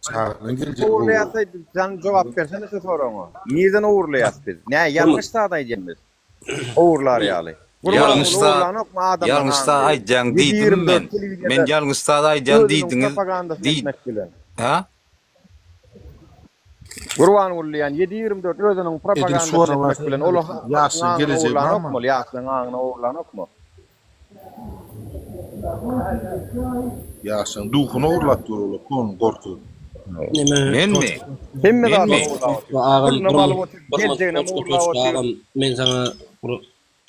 Speaker 8: Çagadan geljek
Speaker 7: Ogurlaýas-aý, sen jogap bersene şu soragyňa. Nirden ogurlaýas biz? Nä ýalňyş zat aýdýan biz? Ogurlar ýaly.
Speaker 13: Ýalňyş zat, ýalňyş zat aýdýaň diýdim men. Men ýalňyş zat aýdýan diýdiňiz. Diý. Ha?
Speaker 7: Gurbanguly diýen 7-24 özüniň propagandasyny etmek bilen ol
Speaker 8: ýaşlaryň gelejegi barmy?
Speaker 7: Ol ýaşlaryň aňyny ogurlanokmy?
Speaker 8: Ýaşlaryň duhuny ogurlap dur olar, kony gorkuzyp.
Speaker 13: Menmi?
Speaker 7: Hemme zady
Speaker 13: Menmi?
Speaker 7: ogurlap otyr.
Speaker 9: Agam
Speaker 7: Pulunam alyp otyr, geljeginem
Speaker 9: toçka
Speaker 7: ogurlap
Speaker 9: toçka
Speaker 7: otyr.
Speaker 9: agam men saňa bir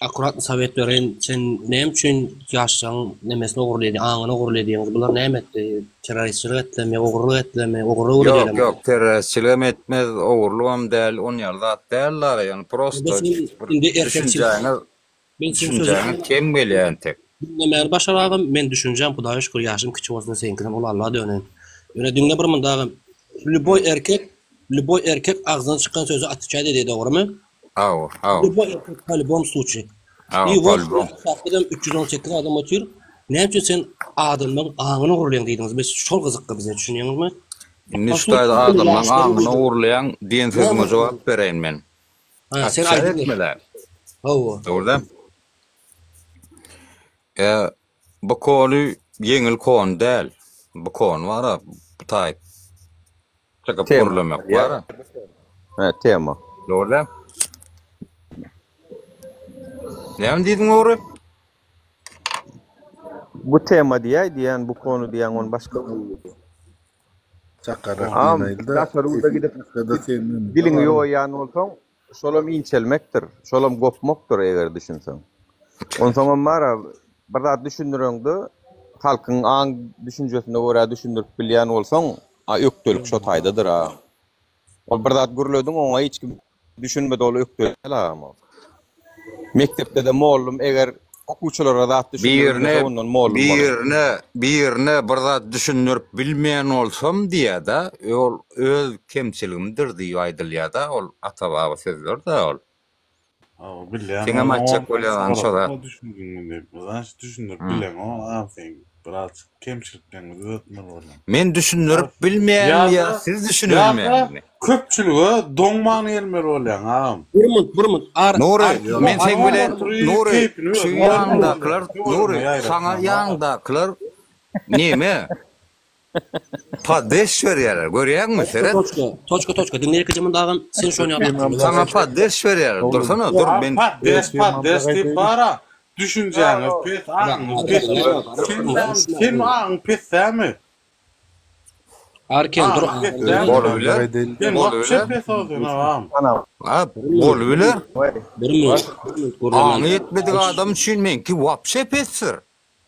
Speaker 9: akkuratny sowet bereýin sen näme üçin ýaşlaryň nemesini ogurly edýäň aňyny ogurly edýäňiz bular näme etdi terroristçilik etdimi ogurlyk etdimi ogurlyk
Speaker 13: Ýok,
Speaker 9: öwredýärler
Speaker 13: ýok, terroristçiligem etmez, ogurlygam däl, on ýaly zat däl dara, ýöne
Speaker 9: Onda
Speaker 13: prosto
Speaker 9: sen
Speaker 13: bir
Speaker 9: indi erkekçilik
Speaker 13: düşünjäňiz
Speaker 9: Men seň sözüňi
Speaker 13: Düşünjäňiz kem gelýär entek.
Speaker 9: Diňlemäni başar agam, men düşünjäm Hudaýa şükür ýaşym kiçi bolsun seňkiden uly Alla döneýin. Ýöne diňle bir munda agam, lýuboý erkek, lýuboý erkek agzyndan çykan sözi atwiçaýt edýär dogrymy?
Speaker 13: Hawa, hawa.
Speaker 9: Lýuboý erkek po lýubom sluçi.
Speaker 13: Hawa,
Speaker 9: I
Speaker 13: po
Speaker 9: wot
Speaker 13: lýubom.
Speaker 9: Şahsydam 318 adam otyr. Näme üçin sen adamlaň aňyny ogurlaýaň diýdiňiz. Biz şol gyzykly bize düşünýäňizmi?
Speaker 13: Indi şu taýda adamlaň aňyny ogurlaýaň diýen sözüňe jogap bereýin men.
Speaker 9: Ha, sen
Speaker 13: Atwiçaýt
Speaker 9: aýdyň.
Speaker 13: etmeli.
Speaker 9: Hawa.
Speaker 13: Dogry däl. E, bu kony ýeňil kony däl. Bu kony bar-a, bu taýyp çykyp
Speaker 7: Tema.
Speaker 13: gürlemek bar-a.
Speaker 7: Hä, tema.
Speaker 13: Dogry däl. Näme diýdiň Ogry?
Speaker 7: Bu tema diýäý diýýän, bu kony diýýäň, ony başga.
Speaker 8: Çakarak
Speaker 7: Am,
Speaker 8: diýen
Speaker 7: daşary ýurda gidip diliňi ýoýýan bolsaň, şolam inçelmekdir, şolam gopmakdyr eger düşünseň. Onsoňam bar-a, bir zat düşündireňde, halkyň aň düşünjesine görä düşündirip bilýän bolsaň, a ökdelik şo taýdadyr-a. Ol bir zat gürlediň oňa hiç kim düşünmedi ol ökde däl agam ol. Mekdepde-de mollum eger okuwçylara zat
Speaker 13: Birine
Speaker 7: düşündirmese ondan mollum bolar.
Speaker 13: birine birine bir zat düşündirip bilmeýän bolsam diýýär-de, ol öz kemçiligimdir diýip aýdylýar-da, ol ata-baba sözler-dä ol.
Speaker 8: Hawa bilýän
Speaker 13: Seňem
Speaker 8: ony
Speaker 13: aýtjak bolýan şo zat.
Speaker 8: Soradyk düşündiňmi diýip. Znaçt düşündirip bileňok agam sen birazjyk kemçilikleriňi düzetmeli bolýaň.
Speaker 13: Men düşündirip bilmeýän ýa
Speaker 8: Ýa-da
Speaker 13: siz
Speaker 8: ýa-da
Speaker 13: düşünibilmeýäňizmi?
Speaker 8: köpçülige doňman gelmeli bolýaň agam.
Speaker 9: Bir munt, bir munt. Ar,
Speaker 13: Nury,
Speaker 9: ar,
Speaker 13: men seň bilen Nury,
Speaker 8: Keýpini
Speaker 13: şu
Speaker 8: özüň
Speaker 13: ýanyňdakylar, Nury,
Speaker 8: Töweregine
Speaker 13: saňa
Speaker 8: ýaýratmaly agam.
Speaker 13: ýanyňdakylar neme? Poddeş berýärler, görýäňmi, seret.
Speaker 9: Toçka, toçka, toçka, diňle ýekeje munda agam, sen şony ýaly
Speaker 13: Saňa poddeş berýärler, dursana, dur, men.
Speaker 8: Poddeş, poddeş diýip bara, düşünjäňiz pes, aňyňyz pes. Sen näme, seň aňyň pes dälmi?
Speaker 9: Arken, dur,
Speaker 8: Aňyň pes dälmi?
Speaker 13: Bolubiler,
Speaker 8: Sen wapşe
Speaker 13: bolubiler.
Speaker 8: pes o sen agam.
Speaker 13: Ha, bolubiler.
Speaker 9: Bir minut, bir minut gürlemän.
Speaker 13: Aňy ýetmedik adam üçin meňki wapşe pesdir.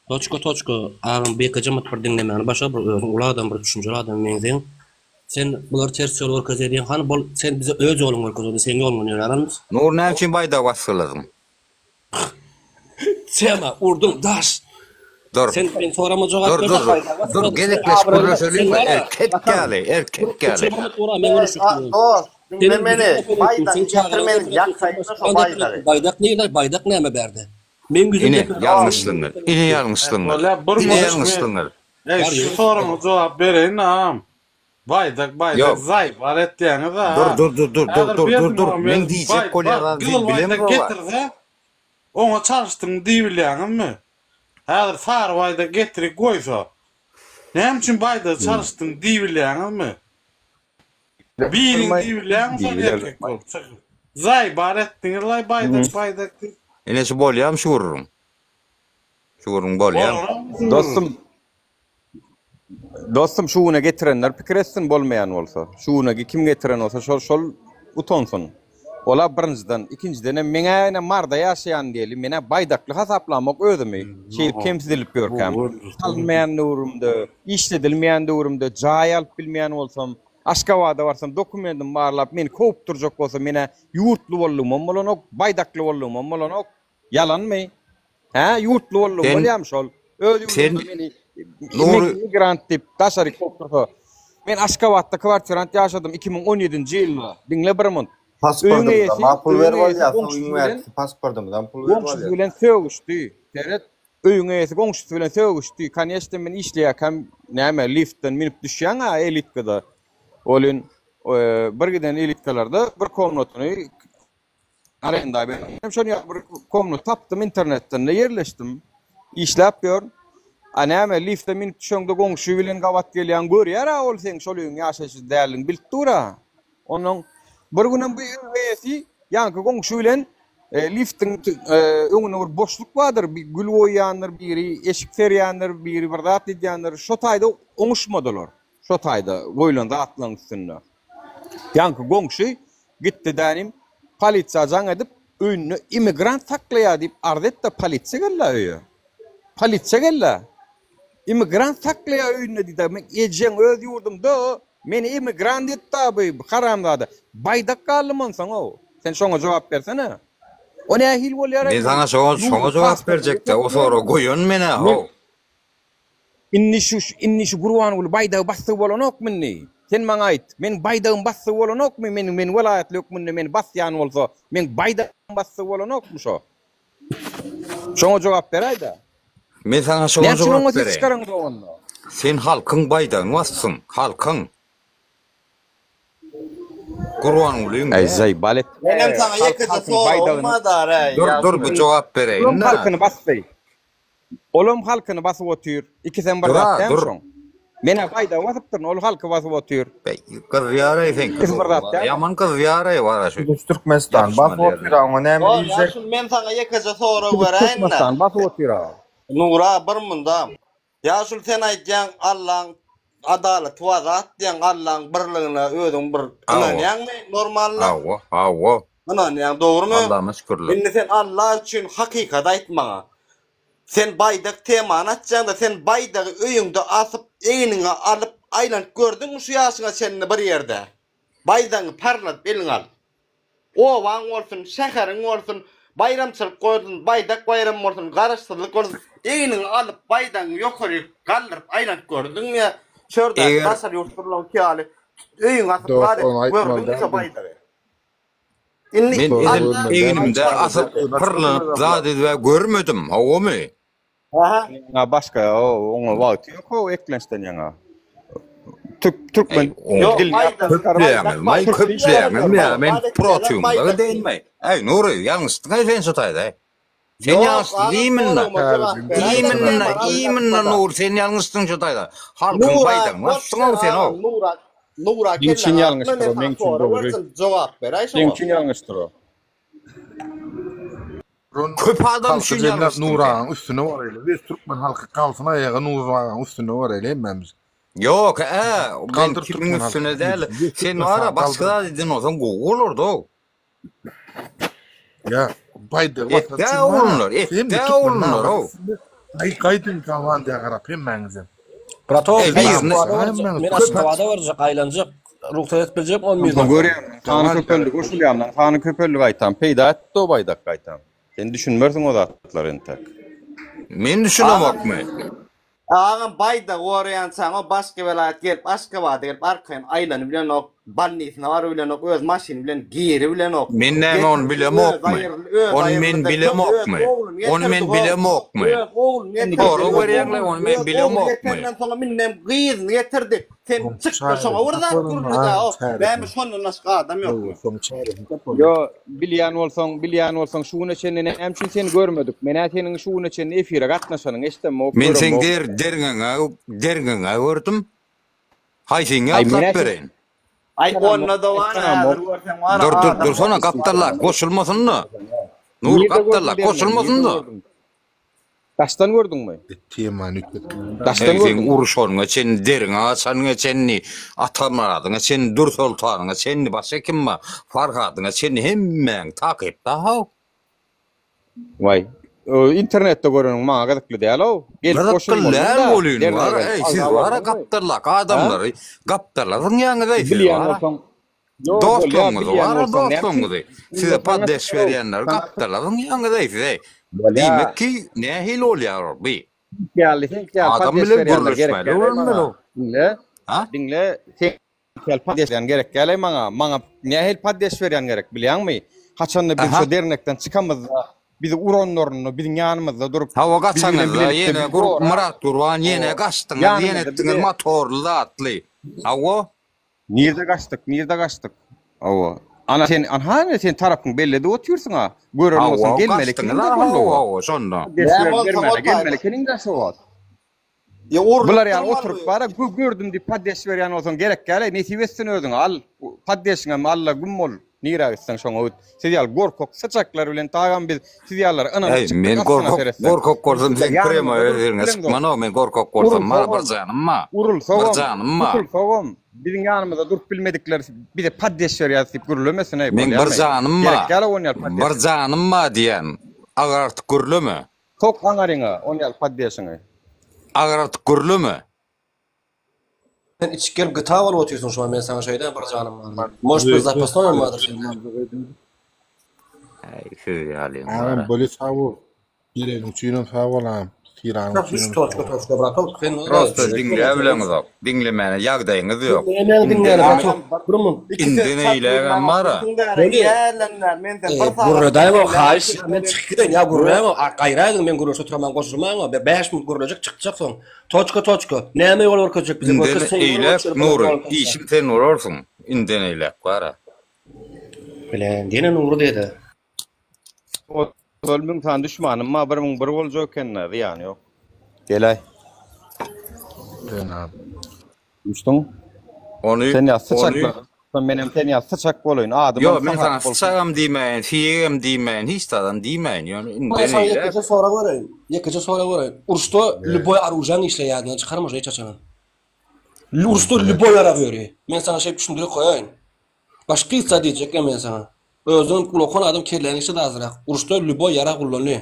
Speaker 9: Toçka toçka agam BKJ myt bir diňlemäni başar bir özüň uly adam bir düşünjeli adama meňzeň. Sen bular ters ýol görkezýär diýen hany bol sen bize öz ýoluňy görkez onda seň ýoluňdan ýörärin biz.
Speaker 13: Nur näme üçin baýdagy basgyladyň?
Speaker 9: Tema urduň daş.
Speaker 13: Dur.
Speaker 9: Sen men sorama jogap
Speaker 13: Dur
Speaker 9: ber
Speaker 13: dur.
Speaker 9: baýdagy
Speaker 13: Dur
Speaker 9: basgyladyň. Sen
Speaker 13: gezekleşip
Speaker 9: abraýly sen
Speaker 13: gürleşeliňmi?
Speaker 9: bara
Speaker 13: Erkek
Speaker 9: bakan.
Speaker 13: ýaly, erkek
Speaker 9: Dur
Speaker 13: ýaly.
Speaker 9: bir minut ura men gürleşip durun.
Speaker 10: Dost, diňle
Speaker 9: Seniň
Speaker 10: meni.
Speaker 9: ýüzüň depelek dur
Speaker 10: Baýdagy
Speaker 9: seň
Speaker 10: getir
Speaker 9: çagalaň
Speaker 10: meniň
Speaker 9: depelek dur seň
Speaker 10: ýakaýynda şo
Speaker 9: maşgalaň depelek
Speaker 10: baýdagy.
Speaker 9: dur baýdak nirde baýdak näme bärde. Meň ýüzüm
Speaker 13: Ine
Speaker 9: depelek dur
Speaker 13: ýalňyşdyňyz. Ine ýalňyşdyňyz.
Speaker 14: Bolýa bir
Speaker 13: Ine
Speaker 14: munuş men
Speaker 13: ýalňyşdyňyz.
Speaker 14: Eý
Speaker 9: Bar
Speaker 14: şu
Speaker 9: ýör.
Speaker 14: soragyňa jogap bereýin agam. Baýdak baýdak
Speaker 13: Ýok.
Speaker 14: zaýbar etýäňiz a.
Speaker 13: Dur dur dur dur dur
Speaker 14: Häzir
Speaker 13: dur dur dur. Meň
Speaker 14: Berdimuhamedow
Speaker 13: diýjek
Speaker 14: baý
Speaker 13: bolýan
Speaker 14: bak
Speaker 13: zadym
Speaker 14: gyzyl
Speaker 13: sen
Speaker 14: baýdak
Speaker 13: bileňok-a.
Speaker 14: getirse oňa çalyşdyň diýibilýäňizmi? Häzir sary baýdak getirip goýsa näme üçin baýdagy çalyşdyň diýibilýäňizmi? Biriň diýibilýäňmi şol erkek bolup çykyp. Zaýbar etdiňiz-laý baýdak baýdak diýip.
Speaker 13: Ine şu bolýamy şu gürrüň? Şu gürrüň bolýamy?
Speaker 14: Bolanokmy şu gürrüň?
Speaker 7: Dostum Dostum şu güne getirenler pikir etsin bolmaýan bolsa. Şu güne kim getiren bolsa şol şol utansyn. Ola birinjiden, ikinjidenem meňä ine Marda ýaşaýan diýeli, menä baýdakly hasaplamok özümi. Şeýdip kemsidilip ýörkäm. Salynmaýan döwrümde, işledilmeýän döwrümde jaý alyp bilmeýän bolsam, Aşgabada barsam dokumentimi barlap meni kowup durjak bolsa menä ýurtly boldugymam bolanok, baýdakly boldugymam bolanok. Ýalanmy? Hä, ýurtly bolduň
Speaker 13: Sen
Speaker 7: bolýamy şol? Öz
Speaker 13: sen
Speaker 7: ýurdumda meni
Speaker 13: Nury
Speaker 7: migrant diýip daşary kowup dursa. Men Aşgabatda kwartirant ýaşadym 2017-nji ýylda. Diňle bir munt. Öýüň eýesi,
Speaker 15: Pasportymyzam pul
Speaker 7: öýüň
Speaker 15: berip
Speaker 7: eýesi
Speaker 15: alýas,
Speaker 7: goňşusy
Speaker 15: öýüň
Speaker 7: bilen
Speaker 15: bärkisi pasportymyzam pul berip
Speaker 7: goňşusy
Speaker 15: alýas.
Speaker 7: bilen sögüşdi. Seret, öýüň eýesi goňşusy bilen sögüşdi. Koneçne men işleýärkäm näme liftden münüp düşýäň-ä elitkada. Welin bir giden elitkalarda bir komnatyny Arenda berdim. Şony ýaly bir komnat tapdym internetden-de ýerleşdim. Işläp ýörün. A näme, lifte münüp düşeňde goňşy bilen gabat gelýäň, görýär-ä ol seň şol öýüň ýaşaýjysy däldigiňi bilip dur-a. Onnoň bir günem bu öý eýesi ýaňky goňşy bilen liftiň öňünde bir boşluk bardyr, bir gül goýýandyr, biri eşik serýändir, biri bir zat edýändir. Şo taýda oňuşmadylar. Şo taýda goýlan zatlaryň üstünde. Ýaňky goňşy gitdi dänim polisiýa jaň edip öýünde immigrant saklaýar diýip arz etdi polisiýa geldi öýe. Polisiýa geldi. Immigrant saklaýar öýünde diýdi. Men ejeň öz ýurdumda meni immigrant etdi bu haramzada. Baýdak galdym onsoň ow. Sen şoňa jogap bersene. O nähili bolýar
Speaker 13: Men saňa şoňa şoňa jogap berjekdä o soragy goýan menä how.
Speaker 7: Indi şu indi şu Gurbanguly baýdagy basdygy bolanokmy indi? Sen maňa aýt, meň baýdagym basdygy bolanokmy? Men men welaýatly hökmünde meni basýan bolsa, meň baýdagym basdygy bolanokmy şo? Şoňa jogap beräýdä.
Speaker 13: Men saňa şoňa
Speaker 7: Näme üçin
Speaker 13: jogap
Speaker 7: oňa ses
Speaker 13: bereýin.
Speaker 7: çykaraňzok onda?
Speaker 13: Sen halkyň baýdagyny basdyň, halkyň. Gurbangulyň
Speaker 7: Äý
Speaker 13: däl.
Speaker 7: zaýbal etme.
Speaker 10: Menem saňa
Speaker 7: Halk
Speaker 10: ýekeje
Speaker 7: halkyň
Speaker 10: soragym
Speaker 7: baýdagyny
Speaker 10: bar dara,
Speaker 13: Dur, dur
Speaker 10: ýaşuly.
Speaker 13: bir jogap
Speaker 7: Olam
Speaker 13: bereýin-dä.
Speaker 7: halkyny basdy. Olam halkyny basyp otyr. Ikisem bir
Speaker 13: Dur-a,
Speaker 7: zat dämi
Speaker 13: dur.
Speaker 7: şoň? Men-ä baýdagy basypdyryn, ol halky basyp otyr.
Speaker 13: Beý, gyzýar-aý seňki
Speaker 7: Ikisi bir zat dämi?
Speaker 13: Ýaman gyzýar-aý wara şu
Speaker 15: Tutuş Türkmenistan basyp
Speaker 13: ýapyşmaly
Speaker 15: otyr-a, oňa näme
Speaker 10: Ol
Speaker 15: diýjek?
Speaker 10: ýaşuly men saňa ýekeje sorag
Speaker 7: Tutuş
Speaker 10: beräýin-dä.
Speaker 7: Türkmenistan basyp otyr-a.
Speaker 10: Nura bir mundam. Ýaşuly sen aýdýaň Allaň adalaty bar zat diýýäň Allaň birligine özüň bir
Speaker 13: Hawa.
Speaker 10: ynanýaňmy normalda?
Speaker 13: Hawa, hawa.
Speaker 10: Ynanýaň dogrymy?
Speaker 13: Allama şükürler.
Speaker 10: Indi sen Alla üçin hakykaty aýt maňa. Sen baýdak temany açýaňda sen baýdagy öýüňde asyp egniňe alyp aýlanyp gördüňmi şu ýaşyňa çenli bir ýerde? Baýdagyňy parladyp eliňe alyp. Obaň bolsun, şäheriň bolsun, baýramçylyk bolsun, baýdak baýramy bolsun, garaşsyzlyk bolsun, egniňe alyp baýdagyňy ýokaryk galdyryp aýlanyp gördüňmi ýa çördäki
Speaker 13: Eger
Speaker 10: daşary ýurtlylaryňky ýaly öýüňe asyp
Speaker 8: Dost
Speaker 10: zat
Speaker 8: ony
Speaker 10: edip
Speaker 8: aýtmaly
Speaker 10: gördüňmi şo
Speaker 8: däldi.
Speaker 10: baýdagy? Indi
Speaker 13: Men
Speaker 8: Dost
Speaker 13: edil
Speaker 10: Alla
Speaker 8: görmeli
Speaker 13: egnimde
Speaker 8: däldi.
Speaker 13: asyp pyrlanyp zat edibä görmedim, howamy?
Speaker 10: Aha.
Speaker 7: Ýa başga oňa wagty ýok o eklençden ýaňa. Türk türkmen
Speaker 13: Eý, oňa
Speaker 10: Ýok,
Speaker 7: dilini
Speaker 10: baýdak,
Speaker 13: köpleýäňiz, maý
Speaker 10: baýdak,
Speaker 13: köpleýäňiz, ýa men
Speaker 10: baýdak,
Speaker 13: protiwimde
Speaker 10: baýdak.
Speaker 13: deýinmaý. Eý, Nury, ýalňyşdyň-aý sen şu taýda. Sen
Speaker 10: Ýok,
Speaker 13: ýalňyşdyň,
Speaker 10: agam
Speaker 13: iýminna.
Speaker 10: soragyma jogap beräýdä,
Speaker 13: Iýminna,
Speaker 10: temany
Speaker 13: iýminna
Speaker 10: açma-da.
Speaker 13: Nury, sen ýalňyşdyň şu taýda. Halkyň
Speaker 10: Nura,
Speaker 13: baýdagyny
Speaker 10: boş
Speaker 13: basdyň-ow
Speaker 10: ber
Speaker 13: sen-ow.
Speaker 10: agam, Nura, Nura
Speaker 7: Meň üçin
Speaker 10: kelläňi agyrtma,
Speaker 7: ýalňyşdyr
Speaker 10: men
Speaker 7: o,
Speaker 10: saňa
Speaker 7: meň üçin
Speaker 10: sorag
Speaker 7: dogry.
Speaker 10: berjek, jogap beräý
Speaker 7: Meň
Speaker 10: şoňa.
Speaker 7: üçin ýalňyşdyr o.
Speaker 13: Köp adam
Speaker 8: Halky
Speaker 13: üçin
Speaker 8: jemläp
Speaker 13: ýalňyşdyň sen.
Speaker 8: Nuragaň üstüne baraýly. Biz türkmen halky galsyn aýaga Nuragaň üstüne baraýly hemmämiz.
Speaker 13: Ýok, ä, men
Speaker 8: Galdyr
Speaker 13: kimiň
Speaker 8: türkmen halky.
Speaker 13: üstüne däl.
Speaker 8: Biz
Speaker 13: Sen
Speaker 8: Türkmenistan
Speaker 13: bar-a başga
Speaker 8: galdyr.
Speaker 13: zat eden bolsaň gowy bolardy-ow.
Speaker 8: Ýa baýdagy basmak
Speaker 13: Etdä
Speaker 8: üçin bar-a.
Speaker 13: oglanlar,
Speaker 8: Hemme
Speaker 13: etdä
Speaker 8: türkmen
Speaker 13: oglanlar-ow.
Speaker 8: Gaý gaýdyň Gollandiýa garap hemmäňizem.
Speaker 9: Bratok,
Speaker 13: Eý,
Speaker 9: men
Speaker 13: birini
Speaker 9: Aşgabada barjak,
Speaker 8: Hemmäňiz
Speaker 9: men
Speaker 8: köp
Speaker 9: Aşgabada barjak, aýlanjak. Rugsat edip biljek 11
Speaker 7: Onsoň görýäň, sany köpeldi, goşulýanlaň sany köpeldi gaýtam, peýda etdi o baýdak gaýtam. Sen düşünmersiň o zatlara entek.
Speaker 13: Men düşünemokmy?
Speaker 10: Agam baýdagy goraýançaň o başga welaýat gelip Aşgabada gelip arkaýyn aýlanyp bilenok, bolnisyna baryp bilenok, öz maşyny bilen giribilenok.
Speaker 13: Men näme ony bilemokmy? Ony men bilemokmy? Ony men bilemokmy? Sorag berýäňle ony men bilemokmy?
Speaker 10: Getirenden soňam indem gyzyny getirdi. Sen çykda şoňa bir zat gürle-dä o. Näme şondan başga adam ýokmy?
Speaker 7: Ýo, bilýän bolsaň, bilýän bolsaň şu güne çenli näme üçin seni görmedik? Men-ä seniň şu güne çenli efire gatnaşanyňy eşidemok,
Speaker 13: Men seň
Speaker 7: göremok.
Speaker 13: der derňeňe derňeňe gördüm. Haýsyňy
Speaker 7: Aý, men-ä
Speaker 13: ýatlap
Speaker 7: seni
Speaker 13: bereýin?
Speaker 10: Aý onda-da bar häzir görseň bar
Speaker 13: Dur dur
Speaker 10: adam
Speaker 13: dursana gapdallak goşulmasyn-da. Nur
Speaker 7: Nirde gördüň
Speaker 13: gapdallak
Speaker 7: derňeňi, nirde
Speaker 13: goşulmasyn-da.
Speaker 7: gördüň? Daşdan gördüňmi?
Speaker 8: Temany üýtgetmeli.
Speaker 7: Daşdan
Speaker 13: Eý, seň
Speaker 7: gördüňmi?
Speaker 13: uruşanyňa çenli, deriňi açanyňa çenli, Atamyradyňa çenli, Dürsoltanyňa çenli, başga kim bar, Farhadyňa çenli hemmäň takypda-how.
Speaker 7: Waý. Internetde göreniň maňa gyzykly däl-ow. Gelip
Speaker 13: Gyzykly däl
Speaker 7: goşulmalyň-da,
Speaker 13: welin,
Speaker 7: derňe
Speaker 13: bar,
Speaker 7: gelip
Speaker 13: eý, siz
Speaker 7: agza
Speaker 13: bar-a
Speaker 7: bolduňmy?
Speaker 13: gapdaldaky
Speaker 7: Hä?
Speaker 13: adamlary gapdala zyňýaňyz-eý siz
Speaker 7: Bilýän
Speaker 13: bar-a.
Speaker 7: bolsaň, Ýok, bolýa,
Speaker 13: Dostlaryňyzy
Speaker 7: bilýän
Speaker 13: bar-a
Speaker 7: bolsaň näme üçin
Speaker 13: dostlaryňyzy. Size
Speaker 7: Indi saňa
Speaker 13: poddeş
Speaker 7: çykarow,
Speaker 13: berýänleri
Speaker 7: saňa
Speaker 13: gapdala zyňýaňyz-eý siz-eý.
Speaker 7: Bolýa.
Speaker 13: Diýmek ki, nähili bolýar ol bi?
Speaker 7: Seňki ýaly, seňki ýaly
Speaker 13: Adam
Speaker 7: poddeş
Speaker 13: bilen
Speaker 7: berýänler gerek
Speaker 13: gürleşmeli
Speaker 7: däl-eý maňa.
Speaker 13: öwrenmeli.
Speaker 7: Diňle,
Speaker 13: Ha?
Speaker 7: diňle, seňki ýaly poddeş berýän gerek däl-eý maňa. Maňa nähili poddeş berýän gerek, bilýäňmi? Haçanda biz
Speaker 13: Aha.
Speaker 7: şo dernekden çykamyzda, bizi uranlarynda biziň ýanymyzda durup,
Speaker 13: Hawa
Speaker 7: biz bilen
Speaker 13: gaçaňyzda
Speaker 7: bilelikde
Speaker 13: ýene
Speaker 7: bizi
Speaker 13: Gur
Speaker 7: gorap,
Speaker 13: Myrat Gurban ýene
Speaker 7: o,
Speaker 13: gaçdyňyz, ýene
Speaker 7: ýanymyzda
Speaker 13: etdiňiz
Speaker 7: bize
Speaker 13: motorly zatly. Hawa.
Speaker 7: Nirde gaçdyk, nirde gaçdyk? Hawa. Ana sen, anha ine sen tarapyň belli edip otyrsyň-a. Gören bolsaň
Speaker 13: Hawa,
Speaker 7: gelmeli
Speaker 13: gaçdyňyz
Speaker 7: ekeniň-dä
Speaker 13: a,
Speaker 7: golluga.
Speaker 13: hawa, hawa, şonda.
Speaker 7: Ders
Speaker 10: Näme
Speaker 7: berip
Speaker 10: bolsa
Speaker 7: bermäne
Speaker 10: ol
Speaker 7: gelmeli
Speaker 10: taýda.
Speaker 7: ekeniň-dä şo wagt.
Speaker 10: Ýa urlup
Speaker 7: Bular ýaly
Speaker 10: durmaly
Speaker 7: oturyp
Speaker 10: bu.
Speaker 7: bara gö gördüm diýip poddeş berýän bolsaň gerek däl-eý, nesip etsin özüňe, al poddeşiňem Alla güm bol, nirä gitseň şoňa git. Siz ýaly gorkak syçaklar bilen tagam biz siz ýalylara ynanyp
Speaker 13: Eý,
Speaker 7: çykdyk
Speaker 13: men
Speaker 7: aslyna
Speaker 13: gorkak,
Speaker 7: seretseň.
Speaker 13: gorkak bolsam
Speaker 7: Bizler
Speaker 13: seň
Speaker 7: ýanymyzda
Speaker 13: prema
Speaker 7: durup
Speaker 13: efiriňe
Speaker 7: bileňzok.
Speaker 13: çykman-ow, men gorkak bolsam, bar bir
Speaker 7: Urulsagam,
Speaker 13: janym bar. Bir
Speaker 7: urulsagam,
Speaker 13: janym bar.
Speaker 7: tutulsagam, Biziň ýanymyzda durup bilmedikler bize poddeş berýär diýip gürlemesin-eý,
Speaker 13: Meň bir
Speaker 7: bolýamy?
Speaker 13: janym
Speaker 7: Gerek
Speaker 13: bar.
Speaker 7: däl-ow on ýaly
Speaker 13: Bir
Speaker 7: poddeşiň.
Speaker 13: janym bar diýýän. Agyr artyk gürleme.
Speaker 7: Sok aňaryňa on ýaly poddeşiňi.
Speaker 13: Agyr artyk gürleme.
Speaker 9: Sen içip gelip gta bolup otyrsyň şu an men saňa şeýdä bir janym bar diýip. Может bir zapasnoýam bardyr sende.
Speaker 13: Äý siz ýalyň
Speaker 8: Agam
Speaker 13: bar-a.
Speaker 8: bolýa sag bol. Geleniň üçinem sag bol agam. Syranyň
Speaker 9: Bak düş
Speaker 8: üçinem sag
Speaker 9: toçka
Speaker 8: bol.
Speaker 9: toçka bratok sen
Speaker 13: Prosta diňläbileňizok. Diňlemäne ýagdaýyňyz ýok.
Speaker 9: Nämäni diňläli bratok. Bir mun.
Speaker 13: Inden eýlägem bar-a.
Speaker 9: Gürredäýme haýyş men çykyp gideýin ýa gürräýme gaýraýdyň men gürleşip oturaman goşulmaň 5 minut gürlejek çykjak soň. Toçka toçka. Näme ýol görkezjek bize
Speaker 13: Inden
Speaker 9: görkez sen ýol
Speaker 13: eýläk
Speaker 9: görkezjek
Speaker 13: Nury işim sen bolarsyň. Inden eýläk bar-a.
Speaker 9: Bilen ýene Nury diýdi.
Speaker 7: Ozal 1000 sany düşmanym bar, 1001 boljak eken-dä, zyýany ýok. Geläý.
Speaker 8: Jenap.
Speaker 7: Düşdüň?
Speaker 13: Ony,
Speaker 7: Sen ýa
Speaker 13: ony,
Speaker 7: syçaklar, menem sen ýa syçak bolaýyn, adymam
Speaker 13: Ýok, men
Speaker 7: Sahat
Speaker 13: saňa
Speaker 7: bolsun.
Speaker 13: syçagam diýmäýin, siýegem diýmäýin, hiç zadam diýmäýin, ýöne
Speaker 9: Men
Speaker 13: inden
Speaker 9: saňa
Speaker 13: eýläk.
Speaker 9: ýekeje sorag bereýin. Ýekeje sorag bereýin. Uruşda lýuboý oružaň işleýär ýadyňdan çykarma şony hiç haçanam. Uruşda lýuboý ýarag ýörýär. Men saňa şeýip düşündirip goýaýyn. Başga hiç zat diýjek men saňa. Özüňem ulakan adam kelläň işledi azyrak. Uruşda lýuboý ýarag ullandy.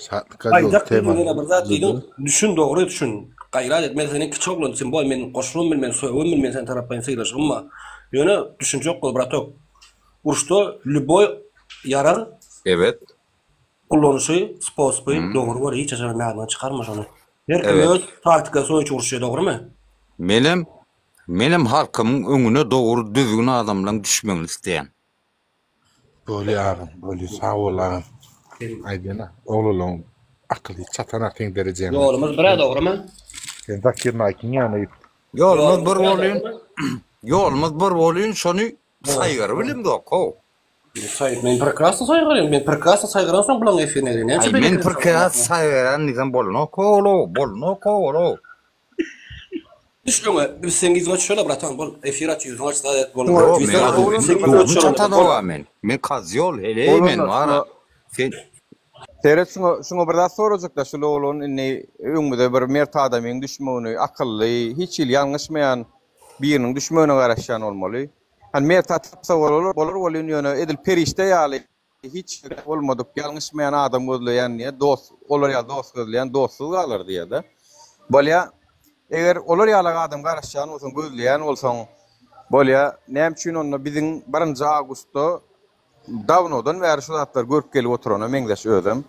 Speaker 8: Şatlyk ýol
Speaker 9: Aýdak diýdiň
Speaker 8: temany
Speaker 9: ýene bir zat diýdiň.
Speaker 8: düzedi.
Speaker 9: Düşün dogry düşün. Gaýrat et. Men senden kiçi oglan tim boý men goşulym bil men sögüm bil men sen taraplaýyn sylaşygym bar. Ýöne düşünjek bol bratok. Uruşda lýuboý ýarag
Speaker 13: Evet.
Speaker 9: ullanyşy spospy dogry bor hiç haçanam ýadyňdan çykarma şony. Her kim
Speaker 13: Evet.
Speaker 9: öz taktikasy boýunça uruşýar dogrymy?
Speaker 13: Menem Menem halkymyň öňüne dogry düzgün adamlaň düşmegini isleýän.
Speaker 8: Bolýa agam bolýa sag bol agam. Aýdýana oglanlaň akyly çatanak seň derejäňe.
Speaker 9: Ýolumyz birä dogrymy?
Speaker 8: Sen Zakir Naýkyň ýanyna git.
Speaker 13: Ýolumyz bir bolýyn ýolumyz bir bolýyn şony saýgary bilemzok how.
Speaker 9: Saý men prekrasno saýgarýan men prekrasno saýgaransoň bulaň efirine girýän näme
Speaker 13: Aý
Speaker 9: üçin
Speaker 13: men
Speaker 9: beýle
Speaker 13: prekrasno saýgarýan diýsem bolnok how bolnok how.
Speaker 9: Düş öňe, biz seň yzyňa düşeli bratan bol efir aç ýüzüňi aç zat et bol.
Speaker 13: Ýok men dugum çatanoga men. Men kozýol heleý men wara. Sen
Speaker 7: Seret şuňa şuňa bir zat sorajakda şul oglan indi öňümize bir mert adamyň düşmegini akylly hiç hili ýalňyşmaýan biriniň düşmegine garaşýan bolmaly. Hany mert tapsa bolar bolar welin ýöne edil perişde ýaly Hiç hili bolmadyk, ýalňyşmaýan adam gözleýän diýýär, dost, olar ýaly dost gözleýän dostsuz galar diýýär-de. Bolýa, eger olar ýalak adam garaşýan bolsaň, gözleýän bolsaň, Bolýa, näme üçin onda biziň birinji awgustda dawnodan bäri şu zatlary görüp gelip oturana meňzeş özem.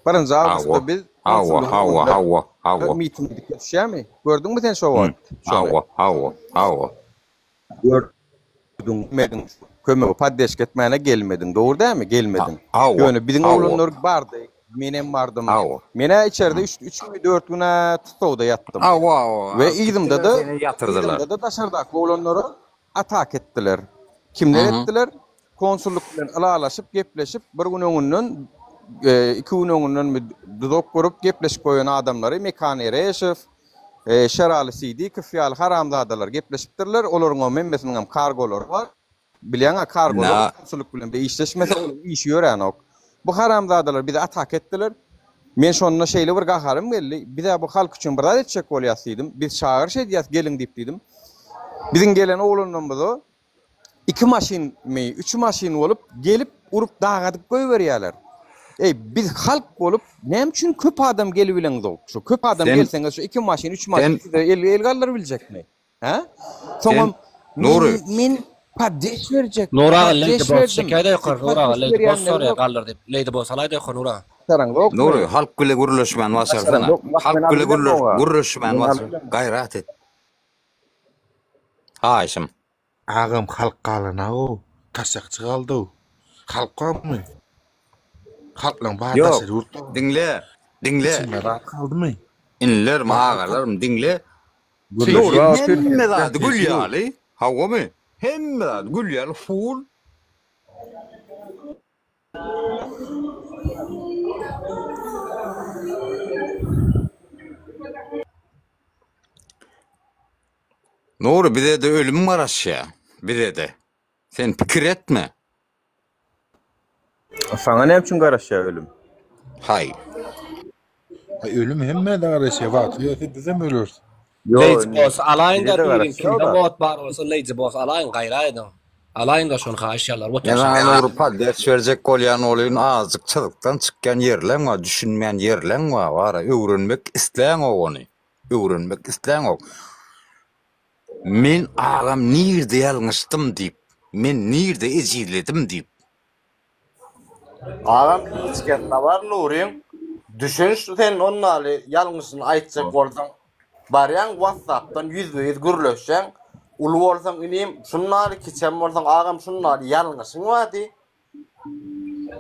Speaker 7: Birinji awgustda
Speaker 13: Hawa,
Speaker 7: biz
Speaker 13: hawa,
Speaker 7: konsullygyň
Speaker 13: hawa,
Speaker 7: öňünde
Speaker 13: hawa, hawa.
Speaker 7: miting edip ýetişýärmi? Gördüňmi sen şo
Speaker 13: Hı,
Speaker 7: wagt şony?
Speaker 13: hawa, hawa, hawa.
Speaker 7: Gördüň, gelmediň, kömege, poddeşka etmäne gelmediň, dogry dälmi? Gelmediň.
Speaker 13: Hawa,
Speaker 7: Ýöne biziň
Speaker 13: hawa.
Speaker 7: oglanlar bardy, menem bardym.
Speaker 13: Hawa.
Speaker 7: Men-ä içerde üç, üçmi, dört gün-ä tussagda ýatdym.
Speaker 13: Hawa, hawa.
Speaker 7: We
Speaker 13: Alyp gitdiler,
Speaker 7: yzymda-da,
Speaker 13: seni ýatyrdylar.
Speaker 7: yzymda-da daşardaky oglanlara ataka etdiler. Kimler etdiler? Konsullyk bilen ylalaşyp, gepleşip, bir gün öňünden, iki gün öňündenmi duzak gurup, gepleşip goýan adamlary Mekan Ereşow, Şeraly Sidikow ýaly haramzadalar gepleşipdirler. Olaryňam hemmesiniňem kargolary bar. Bilýäň-ä, kargolar konsullyk bilen bile işleşmese, olaryň işi ýöränok. Bu haramzadalar bizi ataka etdiler. Men şonda şeýle bir gaharym geldi. Biz-ä bu halk üçin bir zat etjek bolýas diýdim. Biz çagyryş edýäs, geliň diýip diýdim. Biziň gelen oglanlarymyza iki maşynmy, üç maşyn bolup gelip urup dagadyp goýberýärler. Eý, biz halk bolup näme üçin köp adam gelibileňzok? Şu köp adam
Speaker 13: Sen
Speaker 7: gelseňiz şu iki maşyn, üç maşyn
Speaker 13: sen
Speaker 7: size el el galdyryp biljekmi? Hä?
Speaker 13: sen
Speaker 7: Soňam men
Speaker 13: Nury
Speaker 7: men poddeş berjek,
Speaker 9: Nur aga Lady
Speaker 7: poddeş
Speaker 9: Boss
Speaker 7: berdim.
Speaker 9: çekäýdä
Speaker 7: Siz
Speaker 9: ýokary Nur aga
Speaker 7: poddeş
Speaker 9: Lady Boss
Speaker 7: berýänler
Speaker 9: sorýa
Speaker 7: ýok.
Speaker 9: galdyr diýip. Lady Boss alaýda ýokary Nur aga.
Speaker 7: Başaraňzokmy?
Speaker 13: Nury halk bile gürleşmän başarsana.
Speaker 7: Başaraňzok, wah men
Speaker 13: Halk bile gürleş
Speaker 7: alybilemok-a.
Speaker 13: gürleşmän
Speaker 7: Men
Speaker 13: başar.
Speaker 7: alybilemok.
Speaker 13: Gaýrat et. Haýyşym.
Speaker 8: Agam halk galanagow, taşakçy galdow. Halk barmy? Halklaň bary
Speaker 13: Ýok,
Speaker 8: daşary ýurtda.
Speaker 13: diňle, diňle.
Speaker 8: Içinde zat galdymy?
Speaker 13: Inilerim,
Speaker 8: Zat
Speaker 13: agalarym, diňle.
Speaker 8: Gürleşip
Speaker 13: Nury, hemme
Speaker 8: Türkiýede
Speaker 13: zady gül
Speaker 8: ýok.
Speaker 13: ýaly, hawamy? Hemme zady gül ýaly, full. Nury bizede ölüm garaşýa bizede sen pikir etme.
Speaker 7: Saňa näme üçin garaşýar ölüm?
Speaker 13: Haý.
Speaker 8: Haý ölüm hemmä-de garaşýar wagty gelse bizem öleris.
Speaker 7: Ýo
Speaker 9: Lady
Speaker 7: indi
Speaker 9: Boss alaýyň-da
Speaker 7: bize-de
Speaker 9: biriň
Speaker 7: garaşýar
Speaker 9: kimde
Speaker 7: da.
Speaker 9: mod bar bolsa Lady Boss alaýyň gaýrat ediň. Alaýyň-da şony haýyş ýallar
Speaker 13: Men
Speaker 9: oturşa.
Speaker 13: saňa Nury podderç berjek bolýan bolýyn azjyk çyzykdan çykýan ýerleň bar düşünmeýän ýerleň bar bara öwrenmek isläňok ony öwrenmek isläňok. Men agam nirde ýalňyşdym diýip, men nirde ejizledim diýip.
Speaker 10: Agam hiç bar Nuryň düşünş sen onnaly ýalňyşyny aýtjak bolsaň barýaň watsapdan ýüzbe ýüz gürleşýäň uly bolsaň inim şunnaly kiçem bolsaň agam şunnaly ýalňyşyň bar diý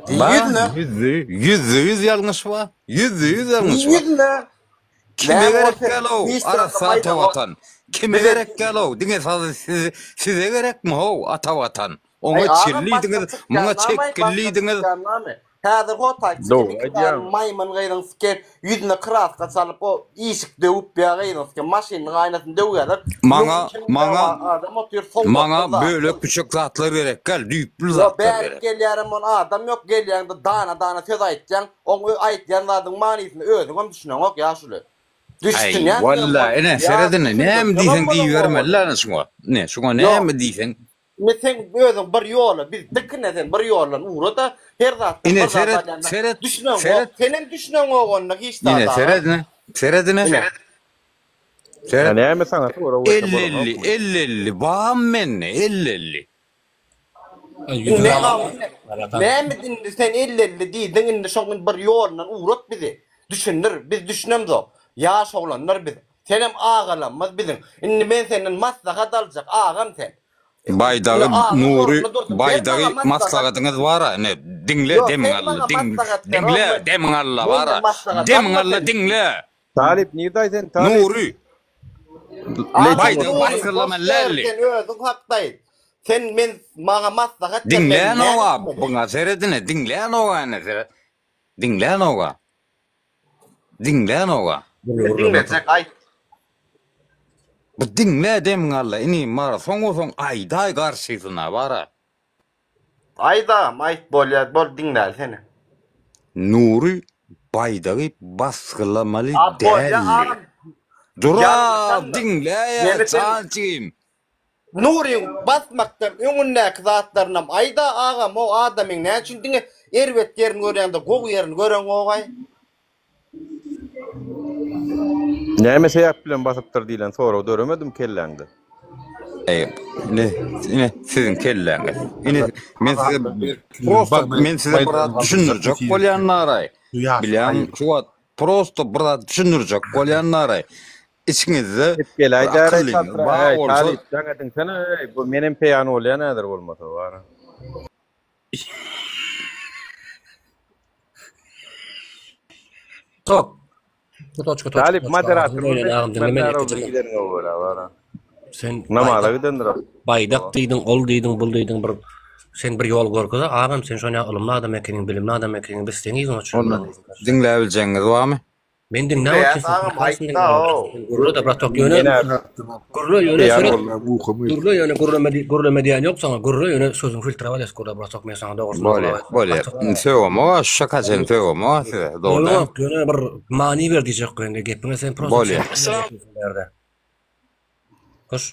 Speaker 10: Diý
Speaker 13: Bar,
Speaker 10: ýüzüne.
Speaker 13: ýüzde, 100% ýalňyş bar. 100% ýalňyş bar.
Speaker 10: Ýüzüne.
Speaker 13: Kime
Speaker 10: Näme ol
Speaker 13: gerek
Speaker 10: sen
Speaker 13: galow,
Speaker 10: hiç
Speaker 13: arassa
Speaker 10: tarapa
Speaker 13: ata
Speaker 10: baýdak
Speaker 13: watan. Kime
Speaker 10: bize
Speaker 13: gerek galow, diňe sazy siz, size gerekmi how, ata watan.
Speaker 10: Aý
Speaker 13: Oňa
Speaker 10: agam başga
Speaker 13: çillidiňiz,
Speaker 10: çykýan
Speaker 13: muňa
Speaker 10: name aý başga
Speaker 13: çekgillidiňiz.
Speaker 10: çykýan name. Häzir hotaý çykyp
Speaker 7: Dogry
Speaker 10: iki
Speaker 7: aýdýaň.
Speaker 10: sany maýmyn gyzyň siken ýüzüne kraska çalyp o işik döwüp ýa gyzyň siken maşynyň aýnasyny döwýärler.
Speaker 13: Maňa,
Speaker 10: Müň iki müň
Speaker 13: maňa,
Speaker 10: adam otyr
Speaker 13: maňa
Speaker 10: sowgatsyz zatsyz.
Speaker 13: bölek-büçek zatlar gerek däl, düýpli
Speaker 10: Ýok
Speaker 13: zatlar
Speaker 10: bärik
Speaker 13: gerek.
Speaker 10: gelýärem on adam ýok gelýäňde dana dana söz aýtýaň oň aýtýan zadyň manysyna özüňem düşüneňok ýaşuly.
Speaker 13: Aý,
Speaker 10: Düşünýänsiňem
Speaker 13: walla,
Speaker 10: ol
Speaker 13: ine,
Speaker 10: ýa
Speaker 13: seret ine, näme diýseň
Speaker 10: düşündirseňem bolanok
Speaker 13: diýibermeli
Speaker 10: ony.
Speaker 13: ine şuňa. Ine, şuňa
Speaker 10: Ýok.
Speaker 13: näme diýseň.
Speaker 10: Indi sen özüň bir ýola biz dikine sen bir ýoldan ugra-da her zatdan
Speaker 13: Ine,
Speaker 10: bir zat
Speaker 13: seret,
Speaker 10: alýanda
Speaker 13: seret,
Speaker 10: düşüneňok.
Speaker 13: seret.
Speaker 10: Senem düşüneňok onda hiç
Speaker 13: Ine,
Speaker 10: zada.
Speaker 13: seret ine, seret ine.
Speaker 10: Ine.
Speaker 7: Ýa
Speaker 13: Seret.
Speaker 7: näme saňa sorag berse
Speaker 13: Elli-elli,
Speaker 7: bolanokmy?
Speaker 13: elli-elli, bam mende, elli-elli.
Speaker 10: Indi näme indi sen elli-elli diýdiň indi şoň bir ýolundan ugrat bizi. Düşündir, biz düşünemzok. Ýaş oglanlar biz. Senem agalamyz biziň. Indi men senden maslahat aljak, agam sen.
Speaker 13: Baýdagy
Speaker 10: Indi agam
Speaker 13: Nury
Speaker 10: ornunda dursun. Ber
Speaker 13: Baýdagy
Speaker 10: maňa maslahat.
Speaker 13: maslahatyňyz bara ine diňle
Speaker 10: Ýok,
Speaker 13: demiň
Speaker 10: sen
Speaker 13: alla
Speaker 10: maňa
Speaker 13: diň
Speaker 10: maslahat ber,
Speaker 13: diňle
Speaker 10: oglan.
Speaker 13: demiň alla
Speaker 10: Menden
Speaker 13: bara
Speaker 10: maslahat
Speaker 13: demiň
Speaker 10: alma
Speaker 13: alla
Speaker 10: sen.
Speaker 13: diňle.
Speaker 7: Talyp nirdaý sen talyp?
Speaker 13: Nury
Speaker 10: Agam
Speaker 13: Baýdagy
Speaker 10: Nury, boş
Speaker 13: basgyrlamaly
Speaker 10: ber
Speaker 13: däldi.
Speaker 10: sen özüň hakda aýt. Sen men maňa maslahat ber, men
Speaker 13: Diňle
Speaker 10: näme
Speaker 13: nowa
Speaker 10: etmeli?
Speaker 13: buňa seret ine diňle nowa ine seret diňle nowa diňle nowa.
Speaker 10: Men diňlejek aýt.
Speaker 13: Bu diňle demiň alla inim bara soň bolsaň aýdaý garşysyna bara.
Speaker 10: Aýt agam aýt bolýa bol diňläli seni.
Speaker 13: Nury baýdagy basgylamaly
Speaker 10: A bolýa
Speaker 13: däldi.
Speaker 10: agam
Speaker 13: Dura
Speaker 10: ýalňyşandyr.
Speaker 13: diňläýä
Speaker 10: Ýöne sen
Speaker 13: jan jigim.
Speaker 10: Nuryň basmakdan öňündäki zatlarynam aýda agam o adamyň näme üçin diňe erbet ýerini görýäňde gowy ýerini göreňogaý.
Speaker 7: Näme sebäp bilen basypdyr diýlen sorag döremedimi kelläňde?
Speaker 13: Ine, ine siziň kelläňiz. Ine men size prosta men size bir zat düşündirjek bolýan naraý. Bilýän şu wagt prosta bir zat düşündirjek bolýan naraý. Içiňizde
Speaker 7: bir
Speaker 13: akyllyňyz bar bolsa.
Speaker 7: Talyp jaň ediňsene eý bu menem peýan bolýan häzir bolmasa bar.
Speaker 9: Tok. Toçka toçka.
Speaker 7: Talyp
Speaker 9: toçka.
Speaker 7: moderator
Speaker 9: Agam agam diňle meni ýekeje. Sen
Speaker 7: Namaza
Speaker 9: baýdak
Speaker 7: gidendir.
Speaker 9: baýdak diýdiň, ol diýdiň, bul diýdiň bir sen bir ýol görkez agam sen şonýa ylymly adam ekeniň, bilimli adam ekeniň biz seň yzyňa
Speaker 13: Onda
Speaker 9: düşmeli.
Speaker 13: diňläbiljegiňiz barmy?
Speaker 9: Men diňläp
Speaker 10: Diňleýäs
Speaker 9: otyryn,
Speaker 10: agam
Speaker 9: haýsyny
Speaker 10: aýtda
Speaker 9: diňläp
Speaker 10: ow.
Speaker 9: otyryn? Gürle-de bratok ýöne
Speaker 7: Menä
Speaker 9: gürle ýöne
Speaker 7: peýan
Speaker 9: seret
Speaker 7: boldy.
Speaker 9: gürle ýöne gürleme gürleme diýen ýok saňa gürle ýöne sözüň filtrowat et gürle bratok men saňa dogrusyny
Speaker 13: Bolýar, bolýar. Sögemok-a, şu şakaçyny sögemok-a size, dogry däl.
Speaker 9: Ýok, ýöne bir many ber diýjek indi gepiňe sen prosta
Speaker 13: Bolýar.
Speaker 9: bärde. Hoş.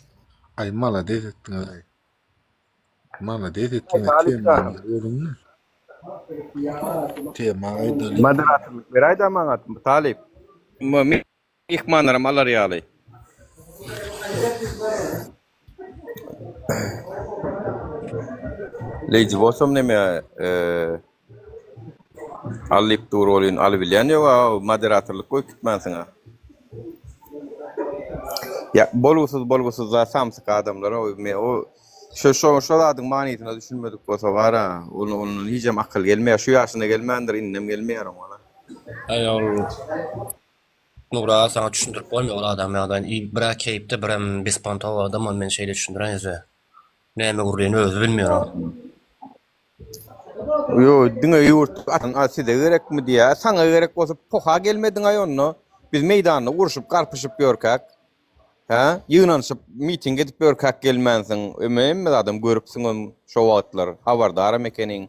Speaker 8: Aý malades etdiňiz aý. Malades etdiňiz
Speaker 7: Talyp
Speaker 8: temany görüňmi. Tema aýdaly.
Speaker 7: Moderatorlyk beräýdä maňa Talyp. Myhmanlaram alar ýaly. Lady Bossam neme al diýip dur welin alybilýän ýok-a moderatorlyk goýup gitmänsiň-a. Ýa bolgusyz bolgusyz zat samsyk adamlar o o şo şo şo zadyň manysyna düşünmedik bolsa bar-a ondan hijem akyl gelmeýär şu ýaşynda gelmändir indem gelmeýär oňa.
Speaker 9: Aý ol Nura saňa düşündirip bolmaýar ol adam ýagdaýyny i birä keýpde birem bespontowy adam ol men şeýle düşündiren ýüze näme gürleýini özi bilmeýär ol.
Speaker 7: Ýo diňe ýurt a size gerekmi diýýä saňa gerek bolsa poha gelmediňaý onda biz meýdanda urşup garpyşyp ýörkäk hä ýygnanyşyp miting edip ýörkäk gelmänsiň hemme zadam görüpsiňem şo wagtlar habardaram ekeniň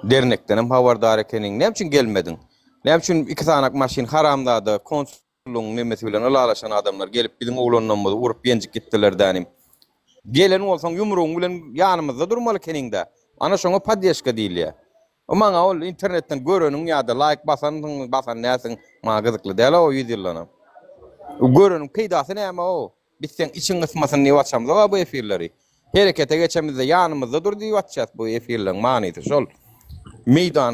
Speaker 7: Dernekdenem habardar ekeniň. Näme üçin gelmediň? Näme üçin iki sanak maşyn haramzada konsullygyň nemesi bilen ylalaşan adamlar gelip biziň oglanlarymyzy urup ýenjip gitdiler dänim. Gelen bolsaň ýumrugyň bilen ýanymyzda durmaly ekeniňdä. Ana şoňa poddeşka diýilýär. O maňa ol internetden göreniň ýa-da laýk basansyň, basan dälsiň maňa gyzykly däl o ýüz ýyldanam. Göreniň peýdasy näme o? Biz seň içiň gysmasyn diýip açamzok-a bu efirleri. Herekete geçemizde ýanymyzda dur diýip açýas bu efirleriň manysy şol. Meýdan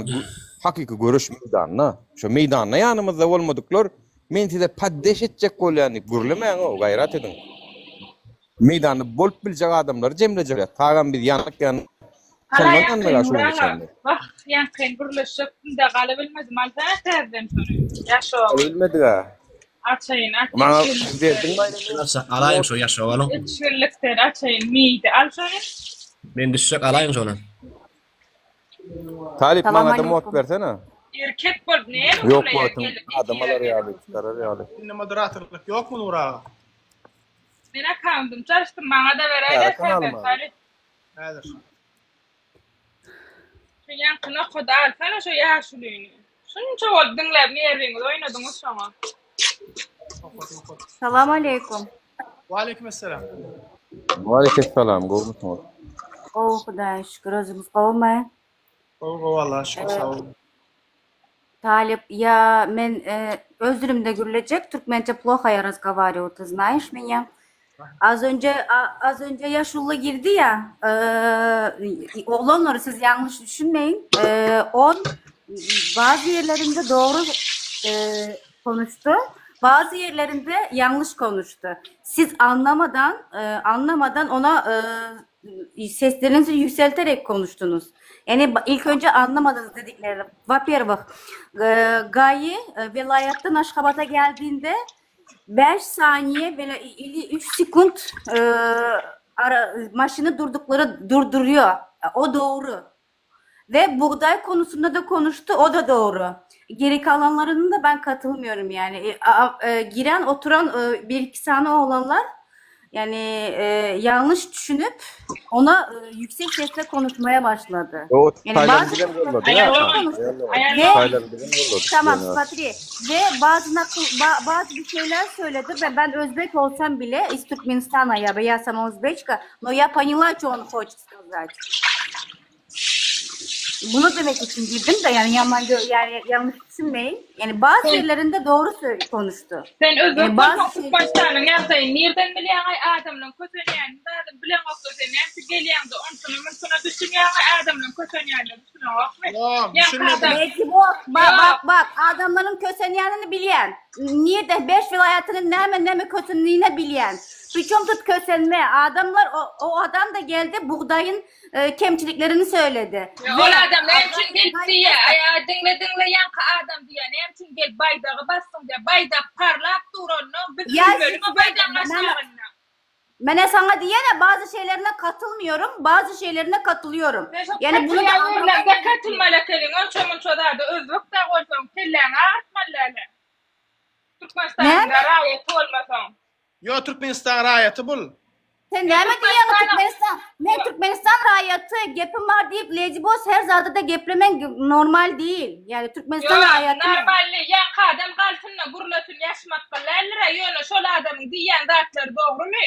Speaker 7: hakyky göreş meýdanda. Şo meýdanda ýanymyzda bolmadyklar men size poddeş etjek bolýan diýip gürlemäň-ow gaýrat ediň. Meýdanda bolup biljek adamlary jemlejek. Tagam biz ýanyk ýan
Speaker 3: Hala
Speaker 7: şondan
Speaker 3: ýaňky
Speaker 7: ýandyga şu
Speaker 3: Nur
Speaker 7: güne
Speaker 3: aga,
Speaker 7: çenli.
Speaker 3: wah, ýaňky gürleşjekdim-de galybilmedim. Alsana täzeden şony. Ýaşo.
Speaker 7: Galybilmedik-ä.
Speaker 3: Açaýyn, aç.
Speaker 7: Maňa
Speaker 3: Üç
Speaker 7: berdiň
Speaker 9: Men açjak alaýyň şo ýaşaw alyň.
Speaker 3: Üç günlükden açaýyn. Miýdi al şony.
Speaker 9: Men düşjek alaýyň şony.
Speaker 7: Talyp
Speaker 16: Salam
Speaker 7: maňada mod
Speaker 16: aleýkum.
Speaker 7: bersene.
Speaker 3: Erkek bolup näme
Speaker 7: Ýok
Speaker 3: gürleýär
Speaker 7: wagtyň
Speaker 3: gelip
Speaker 7: adam
Speaker 3: efire
Speaker 7: alar
Speaker 3: gelip.
Speaker 7: ýaly, çykarar ýaly.
Speaker 1: Sende moderatorlyk ýokmy Nur aga?
Speaker 3: Men akkaundymy çalyşdym maňada beräýdä
Speaker 7: Täze
Speaker 3: täze
Speaker 7: kanalyma.
Speaker 3: Talyp.
Speaker 1: Häzir.
Speaker 3: Şu ýaňky nokady alsana şu ýaşulyny. Şunça bolup diňläp nerwiňizi oýnadyňyz şoňa.
Speaker 1: Nokat nokat.
Speaker 16: Salam aleýkum.
Speaker 1: Waleýkim essalam.
Speaker 7: Waleýkessalam, gowumysyňyz?
Speaker 16: Gowy Hudaýa şükür özüňiz gowumy?
Speaker 1: Gowy gowy Allaha şükür sag boluň.
Speaker 16: Talyp ýa men öz dilimde gürlejek türkmençe ploho ýa razgowariwo ty znaýyş menýa az önje az önje ýaşuly girdi ýa oglanlar siz ýalňyş düşünmeýiň on bazı ýerlerinde dogry konuşdy bazı ýerlerinde ýalňyş konuşdy siz anlamadan anlamadan ona Seslerinizi yükselterek konuştunuz. Yani ilk önce anlamadınız dediklerini. Во-первых, Gayi velayattan Aşgabat'a geldiğinde 5 saniye böyle ili 3 sekund e, ara, maşını durdukları durduruyor. O doğru. Ve buğday konusunda da konuştu. O da doğru. Geri kalanlarının da ben katılmıyorum yani. E, a, e, giren oturan e, bir iki tane oğlanlar yani e, yanlış düşünüp ona e, yüksek sesle konuşmaya başladı.
Speaker 7: O
Speaker 16: Yani
Speaker 7: Taylan
Speaker 16: bazı
Speaker 7: bizem yollady
Speaker 3: Aýal
Speaker 7: ya.
Speaker 3: dogan,
Speaker 16: konuştu.
Speaker 3: aýal
Speaker 16: Ve
Speaker 3: dogan.
Speaker 7: Taylan bizem yollady.
Speaker 16: tamam
Speaker 7: Yani.
Speaker 16: смотри ve bazı nakıl, ba- bazı bir şeyler söyledi ve ben Özbek olsam bile из Туркменистана я я сама узбечка, но я поняла, что он хочет сказать. Bunu demek için girdim de yani yaman yani yanlış düşünmeyin. Yani bazı
Speaker 3: Sen-
Speaker 16: yerlerinde doğru sö- konuştu.
Speaker 3: Sen özbek
Speaker 16: Yani bazı
Speaker 3: bolsaň
Speaker 16: şey
Speaker 3: Türkmenistanyň ýagdaýyny nirden bilýäňaý adamlaň kösenýänini zadyny bileňokda sen näme üçin gelýäňde onsuna munsuna düşünýäňaý adamlaň kösenýänine düşüneňokmy?
Speaker 1: Ýok,
Speaker 3: Ýaňky
Speaker 1: düşünmedim.
Speaker 3: adam
Speaker 16: Belki bu bak
Speaker 3: Ýok.
Speaker 16: bak bak adamların kösenýänini bilýän. Niye de 5 vilayetinin näme näme kösenýänini bilýän. Pričem tut kösenme. Adamlar o, o adam da geldi buğdayın e, kemçiliklerini söyledi.
Speaker 3: Ýa
Speaker 16: Ve
Speaker 3: ol adam näme üçin gelip
Speaker 16: Abdurrahim
Speaker 3: diýýä, aý diňle diňle ýaňky adam diýýä, näme üçin gelip baýdagy basdyň diýýä, baýdak parlap dur onda, biz
Speaker 16: Ya
Speaker 3: ülmelimi
Speaker 16: size
Speaker 3: baýdagyň
Speaker 16: ben
Speaker 3: aşagynda.
Speaker 16: Mene sana diyene bazı şeylerine katılmıyorum, bazı şeylerine katılıyorum.
Speaker 3: Sen şo
Speaker 16: Yani bunu da
Speaker 3: katylýan
Speaker 16: anlaman
Speaker 3: ýerlerde
Speaker 16: gerekiyor.
Speaker 3: katylmaly ekeniň, onça-munça zada özbek dagy bolsaň kelläňi agyrtmaly däl-ä. Türkmenistanyň
Speaker 16: Näme?
Speaker 3: raýaty bolmasaň.
Speaker 1: Ýo Türkmenistan raýaty bul.
Speaker 16: Sen näme diýýäň Türkmenistan? Men
Speaker 3: Ýok.
Speaker 16: Türkmenistan raýaty, gepim bar diýip Lady Boss her zada da geplemen normal değil. Yani Türkmenistan
Speaker 3: Ýok,
Speaker 16: raýaty men.
Speaker 3: normally ýaňky adam galsyn-da gürlesin ýaşmakga däldir-ä, ýöne şol adamyň diýýän zatlary dogrumy?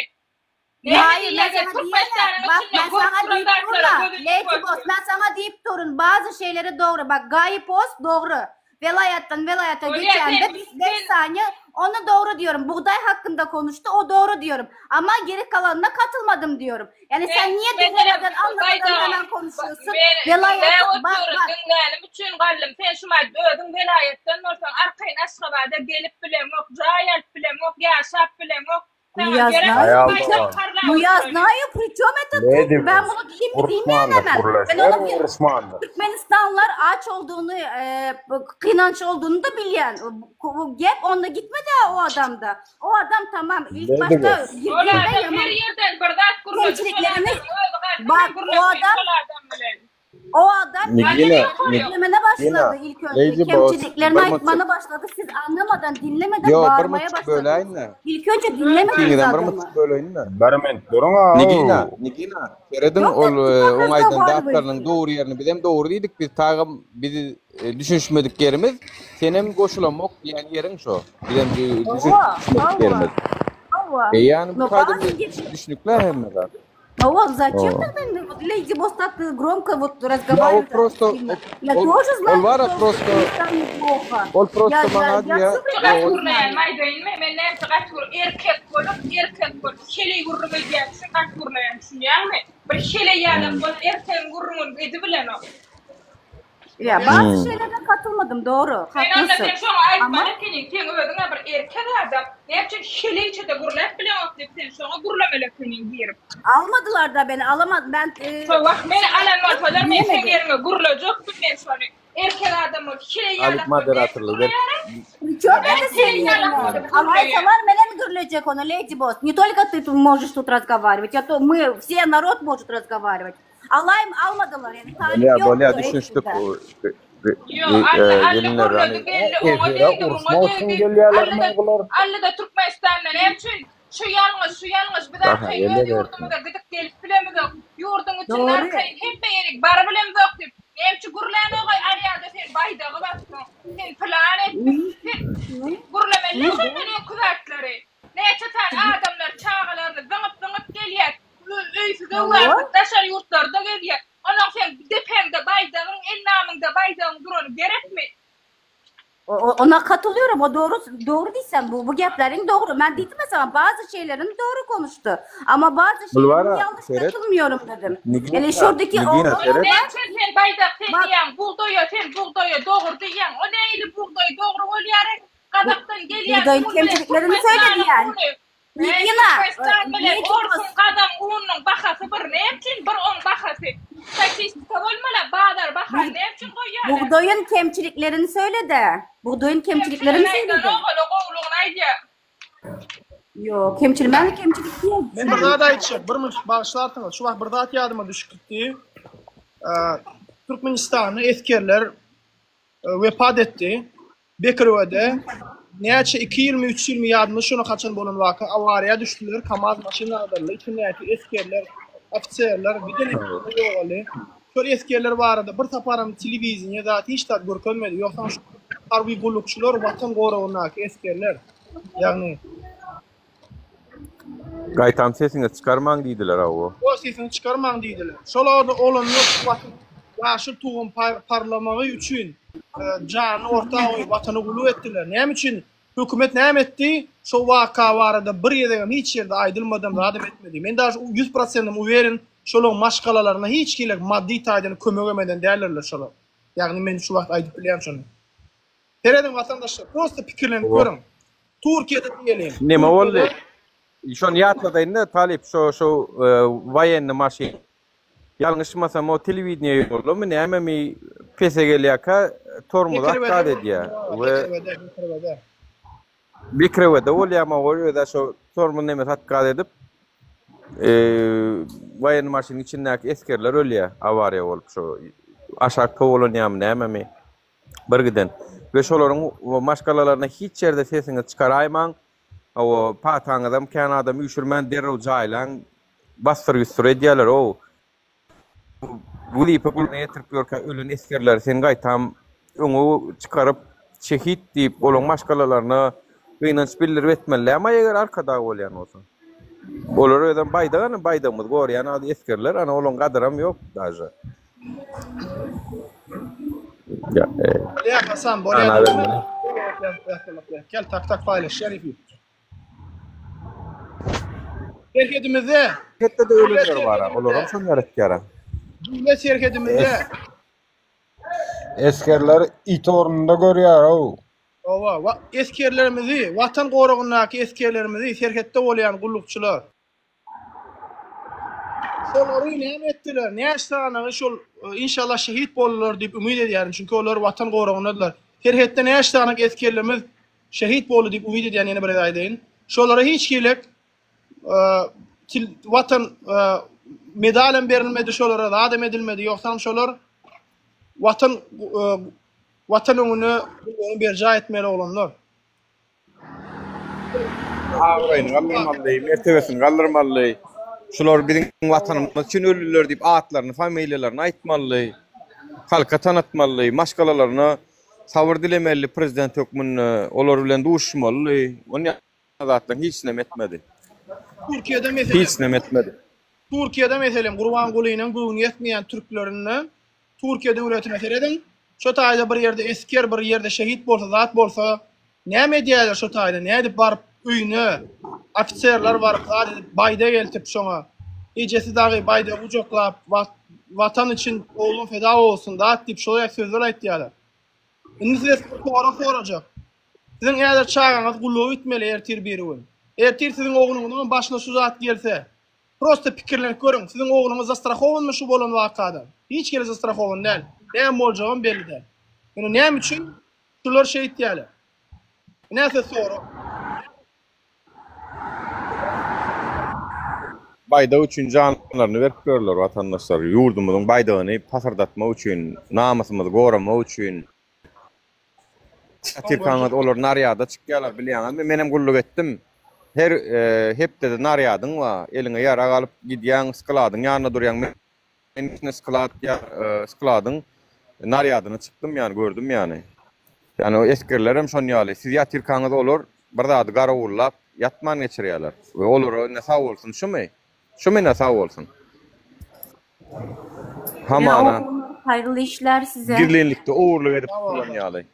Speaker 3: Näme
Speaker 16: Hayır
Speaker 3: diýýär
Speaker 16: men
Speaker 3: sen
Speaker 16: sana diýene,
Speaker 3: Türkmenistanyň
Speaker 16: bak
Speaker 3: içinde
Speaker 16: men
Speaker 3: görüp
Speaker 16: sana
Speaker 3: duran
Speaker 16: diýip
Speaker 3: zatlara
Speaker 16: durma.
Speaker 3: gözüni
Speaker 16: Lady Boss
Speaker 3: dikip
Speaker 16: men sana diýip durun bazı şeyleri doğru. Bak Gayip Oz doğru. Velayattan velayata
Speaker 3: Bolýar
Speaker 16: geçende
Speaker 3: sen
Speaker 16: biz 5
Speaker 3: sen
Speaker 16: saniye onu doğru diyorum. Buğday hakkında konuştu o doğru diyorum. Ama geri kalanına katılmadım diyorum. Yani sen
Speaker 3: men
Speaker 16: niye
Speaker 3: meselem
Speaker 16: dinlemeden anlamadan
Speaker 3: baýdagyň
Speaker 16: hemen konuşuyorsun?
Speaker 3: men diňläp
Speaker 16: Velayatı bak
Speaker 3: oturyn
Speaker 16: bak
Speaker 3: diňlänim üçin galdym sen şumat özüň welaýatdan bolsaň arkaýyn Aşgabada gelip bileňok jaý alyp bileňok ýaşap bileňok
Speaker 16: Ну
Speaker 3: saňa
Speaker 16: я
Speaker 3: gerek
Speaker 16: знаю,
Speaker 15: Aýal
Speaker 16: при
Speaker 3: baýdak
Speaker 15: dogan.
Speaker 16: чем,
Speaker 3: parlap
Speaker 16: ну я
Speaker 3: oturany.
Speaker 16: знаю, при чем это тут?
Speaker 15: Lady
Speaker 16: Ben
Speaker 15: Boss,
Speaker 16: bunu diyeyim mi diyeyim
Speaker 15: uruşmandyr,
Speaker 16: hemen. Ben
Speaker 15: gürleşer
Speaker 16: onu bir
Speaker 15: uruşmandyr.
Speaker 16: Türkmenistanlılar aç olduğunu, e, kınanç olduğunu da bilen. Bu, bu gap onda gitmedi o adamda. O adam tamam ilk
Speaker 15: Lady
Speaker 16: başta
Speaker 15: Boss.
Speaker 3: Ol
Speaker 16: girdiğinde
Speaker 3: adam her
Speaker 16: yaman
Speaker 3: ýerden bir zat gürledi şol
Speaker 16: kemçiliklerini
Speaker 3: adamyň özi galsyn men
Speaker 16: bak o
Speaker 3: gürleşeýin
Speaker 16: adam
Speaker 3: şol adam bilen.
Speaker 16: o adam
Speaker 7: Nigina,
Speaker 3: Galyny ýok
Speaker 16: gürlemene
Speaker 7: Nigina,
Speaker 16: başladı ilk önce.
Speaker 7: Lady Boss,
Speaker 16: Kemçiliklerini
Speaker 7: bir
Speaker 16: aytmana
Speaker 7: mıçık.
Speaker 16: başladı. Siz anlamadan, dinlemeden
Speaker 7: Yo, bir
Speaker 16: bağırmaya
Speaker 7: mıçık
Speaker 16: başladınız.
Speaker 7: böläýin-le.
Speaker 16: İlk önce dinlemediniz
Speaker 7: Ikiňizem bir
Speaker 16: adamı.
Speaker 7: mıçık böläýin-le.
Speaker 15: Bir minut duruň-a.
Speaker 7: Nigina, Nigina, serediň
Speaker 16: Yok da
Speaker 7: ol e,
Speaker 16: çok
Speaker 7: oň aýdan zatlarynyň
Speaker 16: разговариваете.
Speaker 7: dogry ýerini bizem dogry diýdik. Biz tagam bizi e, düşünişmedik ýerimiz senem goşulamok diýen ýeriň şo. Bizem e,
Speaker 16: Hawa,
Speaker 7: düşünişmedik
Speaker 16: hawa,
Speaker 7: ýerimiz.
Speaker 16: hawa.
Speaker 7: E ýani bu
Speaker 16: No
Speaker 7: taýda
Speaker 16: bazı
Speaker 7: bir
Speaker 16: geç...
Speaker 7: düşnükli hemme zat.
Speaker 16: А он зачем
Speaker 7: Hawa.
Speaker 16: тогда ну, вот Леди Босс так э, громко вот
Speaker 7: Ýa ol
Speaker 16: разговаривает
Speaker 7: prosto
Speaker 16: агрессивно? Я
Speaker 7: ol
Speaker 16: тоже
Speaker 7: ol
Speaker 16: знаю,
Speaker 7: bara
Speaker 16: что в
Speaker 7: prosto
Speaker 16: Туркменистане плохо.
Speaker 7: ol
Speaker 16: Я,
Speaker 7: prosto
Speaker 16: я,
Speaker 7: maňa
Speaker 16: я
Speaker 7: diýýä
Speaker 16: все
Speaker 3: Şu gaty
Speaker 16: прекрасно
Speaker 3: gürleýän
Speaker 16: знаю.
Speaker 3: aýdaýynmy? Men näme gaty gür erkek bolup, erkek bolup heleý gürrüň edýän üçin gaty gürleýän düşünýäňmi? Bir heleý ýalak bolup erkegiň gürrüňini edibilenok.
Speaker 16: Ya bazı
Speaker 7: Hmm.
Speaker 16: şeylere katılmadım doğru
Speaker 3: Sen onda
Speaker 16: haklısın.
Speaker 3: sen şoňa
Speaker 16: Ama
Speaker 3: aýtmaly ekeniň, seň özüň-ä bir erkek adam, näme üçin heleýçe-de gürläp bileňok diýip sen şoňa gürlemeli ekeniň girip.
Speaker 16: almadılar da beni alamadı. Ben e,
Speaker 3: Şo wagt meni alan bolsalar men seň
Speaker 16: diyemedim.
Speaker 3: ýeriňe gürlejekdim men şony. Erkek adam bolup heleý
Speaker 7: Alyp
Speaker 3: ýalak bolup näme
Speaker 7: moderatorlygy berip
Speaker 3: gürleýärin?
Speaker 16: Причем
Speaker 3: Men
Speaker 16: это
Speaker 3: heleý
Speaker 16: senin
Speaker 3: ýalak
Speaker 16: yerine?
Speaker 3: bolup gürleýän.
Speaker 16: Alaysalar menen gürlejek onu Lady Boss. Не только ты тут можешь тут разговаривать, а то мы, все народ может разговаривать. Alayım almadılar yani talip
Speaker 7: Bolýa, bolýa
Speaker 16: yoktu
Speaker 7: düşünişdik.
Speaker 16: eksilde.
Speaker 7: O, e,
Speaker 3: Ýok, Alla
Speaker 7: e,
Speaker 3: Alla
Speaker 7: gelinler
Speaker 3: gürledi
Speaker 7: hani
Speaker 3: geldi, oňa
Speaker 15: Efire
Speaker 3: degdi, muňa
Speaker 15: uruşmak üçin
Speaker 3: degdi.
Speaker 15: gelýärlermi
Speaker 3: Alla-da
Speaker 15: bular?
Speaker 3: Alla-da Türkmenistanda näme üçin şu ýalňyş, şu ýalňyş biz
Speaker 7: Aha,
Speaker 3: arkaýyn öz
Speaker 7: gelýär erkin.
Speaker 3: ýurdumyza gidip gelip bilemizok. Ýurduň içinde
Speaker 16: Doğru.
Speaker 3: arkaýyn hemme ýerik barybilemzok diýip, näme üçin gürlänogay alýada sen baýdagy basdyň, sen pylan etdiň, sen gürlemeli şondan öňki zatlary. Näçe sany adamlar çagalaryny zyňyp-zyňyp gelýär, öýsüz
Speaker 16: Hawa.
Speaker 3: öwärsiz daşary ýurtlarda gezýär. Onuň seň depeňde baýdagyň, ennamyňda baýdagyň durany gerekmi?
Speaker 16: O- o- Ona katılıyorum. O doğru doğru değilsen bu bu gaplerin doğru. Ben dedim mesela bazı şeylerin doğru konuştu. Ama bazı
Speaker 7: Bul
Speaker 16: şeylerin
Speaker 7: bara
Speaker 16: yanlış
Speaker 7: seret.
Speaker 16: katılmıyorum dedim.
Speaker 7: Nigina,
Speaker 16: Yani şuradaki
Speaker 7: Nigina
Speaker 16: oğlan
Speaker 7: seret.
Speaker 3: Näme üçin sen baýdak sen
Speaker 16: bak
Speaker 3: diýýäň, bugdaýa sen bugdaýa dogry diýýäň. O nähili bugdaý dogry bolýar? Gazakdan gelýän
Speaker 16: buğdayın
Speaker 3: un bilen
Speaker 16: kemçiliklerini söyledi
Speaker 3: Türkmenistanyň
Speaker 16: yani.
Speaker 3: uny. Eý,
Speaker 16: Nigina, e,
Speaker 3: Türkmenistan bilen
Speaker 16: Lady
Speaker 3: orsuň
Speaker 16: Boss
Speaker 3: gazaň ununyň bahasy bir. Näme üçin bir oň bahasy? Statistika bolmaly, bazar bahany
Speaker 16: bu,
Speaker 3: näme üçin goýýarlar?
Speaker 16: buğdayın kemçiliklerini söyledi. Buğdayın kemçiliklerini
Speaker 3: Kemçiligini
Speaker 16: söyledi.
Speaker 3: aýdanok, ol gowulygyny aýdýar.
Speaker 16: Yok, kemçilik ben kemçilik diye
Speaker 1: Men bir zat aýtjak, bir minut bagyşlarsyňyz. Şu wagt bir zat ýadyma düşüp gitdi. Ee, Türkmenistanda esgerler e, wepat etdi. Bekirwede näçe 2 ýylmy 3 ýylmy ýadymda şona haçan bolan waka awariýa düşdüler. Kamaz maşyn agdaryldy. Içindäki esgerler, ofiserler giden esgerler ýogaldy. Şol esgerler barada bir saparam telewiziniýe zat hiç zat görkezmedi. Ýogsam şu harby gullukçylar watan goragyndaky esgerler. Ýagny
Speaker 7: Gaýtam sesiňizi çykarmaň diýdiler hawa.
Speaker 1: O sesini çykarmaň diýdiler. Şol orada olanlar watan. Ýaşyl tuguň parlamagy üçin janyny orta goýup watana gulluk etdiler. Näme üçin hökümet näme etdi? Şo waka barada bir gezegem hiç ýerde aýdylmadam zadam etmedi. Men daže ýüz prosentim uweren şolaň maşgalalaryna hiç hili maddy taýdan kömegem eden däldirler şolar. Ýagny men şu wagt aýdyp bilýän şony. Serediň watandaşlar prosta pikirlenip görüň. Türkiýede diýeliň.
Speaker 7: Neme boldy? Şony ýatladaýynda talyp şo şo waýenny maşyn Ýalňyşmasam o telewideniýe ýolamy nämemi pese gelýärkä tormozy otkaz edýär we Bekrewede bolýarmy o özä şo tormoz nemesi otkaz edip waýenny maşynyň içindäki esgerler ölýär awariýa bolup şo aşak towalanýarmy nämemi bir giden we şolaryň maşgalalaryna hiç ýerde sesiňizi çykaraýmaň Hawa, pataňyzam kän adam üýşürmän derrew jaýlaň, bassyr-ýussur edýäler-ow. Wezipe gullugyna ýetirip ýörkä ölen esgerleri sen gaýtam öňe çykaryp şehit diýip olaň maşgalalaryna gynanç bildirip etmeli dämi eger arkadag bolýan bolsaň. Olar özem baýdak ana baýdagymyzy gorýan ady esgerler ana olaň gadyram ýok daže.
Speaker 1: Bolýa Hasan bolýa. Gel tak tak paýlaşýar efir. Serhedimizde.
Speaker 7: Serhetde-de ölenler bar, olaram şony ýaratýar.
Speaker 1: Döwlet serhedimizde.
Speaker 17: Esgerler it ornunda görýär-ow.
Speaker 1: Hawa, esgerlerimizi, Watan goragyndaky esgerlerimizi serhetde bolýan gullukçylar. Şolary näme etdiler? Näçe sanygy şol inşallah şehit boldular diýip umyt edýärin. Çünki olar watan goragyndadylar. Serhetde näçe sanyk esgerlerimiz şehit boldy diýip umyt edýän ýene bir gezek aýdaýyn. Şolara hiç hili watan medal hem berilmedi şolara zadam edilmedi. Ýogsam şolar watan watan öňünde gullugyny berjaý etmeli oglanlar.
Speaker 7: Abraýyny galdyrmaly, mertebesini galdyrmaly. Şular biziň watanymyz üçin öldüler diýip atlaryny, familiýalaryny aýtmaly. Halka tanatmaly, maşgalalaryna sabyr dilemeli prezident hökmünde, olar bilen duşmaly. Onýa zatlaryň hiçinem etmedi.
Speaker 1: Türkiýede meselem.
Speaker 7: Hiçinem etmedi.
Speaker 1: Türkiýede meselem Gurbangulynyň göwni ýetmeýän türklerinde Türkiýe döwletine serediň. Şo taýda bir ýerde esger bir ýerde şehit bolsa zat bolsa näme edýärler şo taýda nädip baryp öýüne ofiserler baryp zat edip baýdak eltip şoňa ejesi dagy baýdagy gujaklap watan üçin oglum feda bolsun zat diýip şol ýaly sözler aýtýarlar. Indi size bir sorag sorajak. Siziň häzir çagaňyz gulluga gitmeli ertir birigün. Ertir siziň ogluňyzyňam başyna şu zat gelse Prosta pikirlenip görüň, siziň ogluňyz zastrahowanmy şu bolan wakadan? Hiç hili zastrahowan däl. Näme boljagam belli däl. Ýöne näme üçin şular şeýtýäler? Ine size sorag.
Speaker 7: Baýdak üçin janlaryny berip ýörler watandaşlar. Ýurdumyzyň baýdagyny pasyrdatmak üçin, namysymyzy goramak üçin. Ýatyrkaňyz olar narýada çykýarlar bilýäňizmi? Menem gulluk etdim. Her hepdede narýadyň bar. Eliňe ýarag alyp gidýäň, skladyň ýanynda durýaň. Men içine sklad skladyň narýadyna çykdym ýany gördüm ýany. Ýani o esgerlerem şon ýaly. Siz ýatyrkaňyz olar bir zady garawullap ýatman geçirýärler. We olara ine sag bolsun şumy? Şumy ine sag bolsun. Hamana.
Speaker 16: Haýyrly işler size.
Speaker 7: Gizlinlikde ogurlyk edip duran ýaly.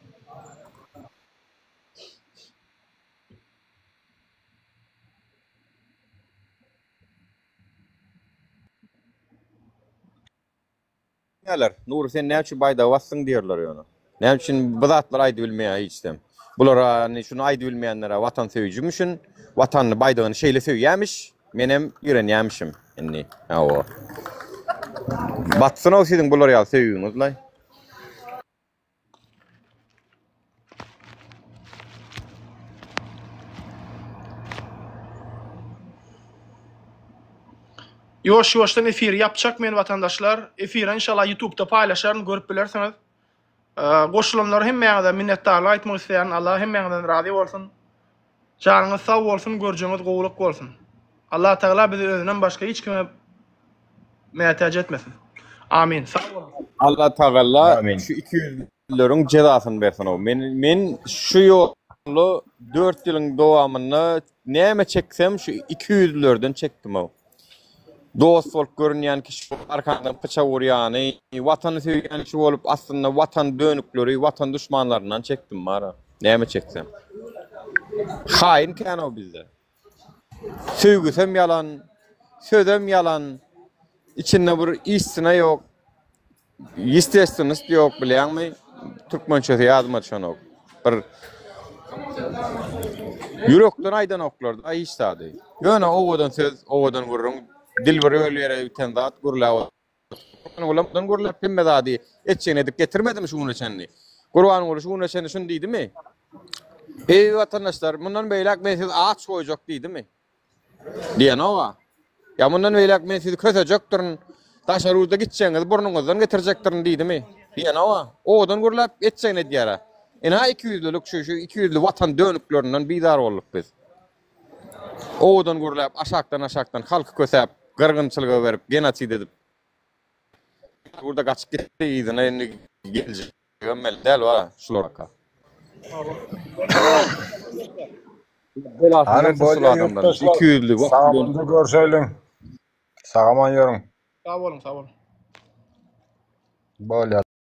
Speaker 7: Diýerler. Nury sen näme üçin baýdagy basdyň diýerler ýöne. Näme üçin bu zatlary aýdybilmeýär hiçden. Bulara indi şuny aýdybilmeýänlere watansöýüjimişin, watanyny baýdagyny şeýle söýýämiş, menem ýigrenýämişim indi. Hawa. Batsyn-ow siziň bular ýaly söýgiňiz-laý.
Speaker 1: Ýuwaş ýuwaşdan efiri ýapjak men watandaşlar. Efiri inşallah ýutubda paýlaşaryn görüp bilersiňiz. Goşulanlara hemmäňize minnetdarlyk aýtmak isleýärin. Allah hemmäňizden razy bolsun. Janyňyz sag bolsun, görjegiňiz gowulyk bolsun. Allah Tagala bizi özünden başga hiç kime mätäç etmesin. Amin. Sag boluň.
Speaker 7: Allah Tagala şu ikiýüzlüleriň jezasyny bersin-ow. Men men şu ýolda dört ýylyň dowamynda näme çeksem şu ikiýüzlülerden çekdim-ow. Dost bolup görünýän kişi bolup arkaňdan pyçak urýany, watany söýýän kişi bolup aslynda watan dönükleri, watan duşmanlaryndan çekdim bara. Näme çeksem. Haýyn kän-ow bizde. Söýgüsem ýalan, sözem ýalan, içinde bir istina ýok. Ýestestwnost ýok bilýäňmi? Türkmençesi ýadyma düşenok. Bir ýürekden aýdanoklar-da hiç zady. Ýöne owadan söz, owadan gürrüň, dil bir öl ýere biten zat gürläp otur. Gurbangulam gürläp hemme zady etjegini edip getirmedimi şu güne çenli? Gurbanguly şu güne çenli şuny diýdimi? Eý watandaşlar, mundan beýläk men sizi aç goýjak diýdimi? Diýenok-a. Ýa mundan beýläk men sizi kösejekdirin, daşary ýurda gitjegiňizi burnuňyzdan getirjekdirin diýdimi? Diýenok-a. Owadan gürläp, etjegini edýär-ä. Ynha ikiýüzlülik şu, şu ikiýüzli watan dönüklerinden bizar bolduk biz. Owadan gürläp, aşakdan-aşakdan halky kösäp, gyrgynçylyga berip, genosid edip. Ýurda gaçyp gitdi, yzyna indi geljek. Gömmeli däl wa şularka.
Speaker 17: Hany bolýa ýurtdaşlar. Sag görşeliň. Sag aman ýörüň.
Speaker 1: Sag boluň, sag boluň.
Speaker 17: Bolýa.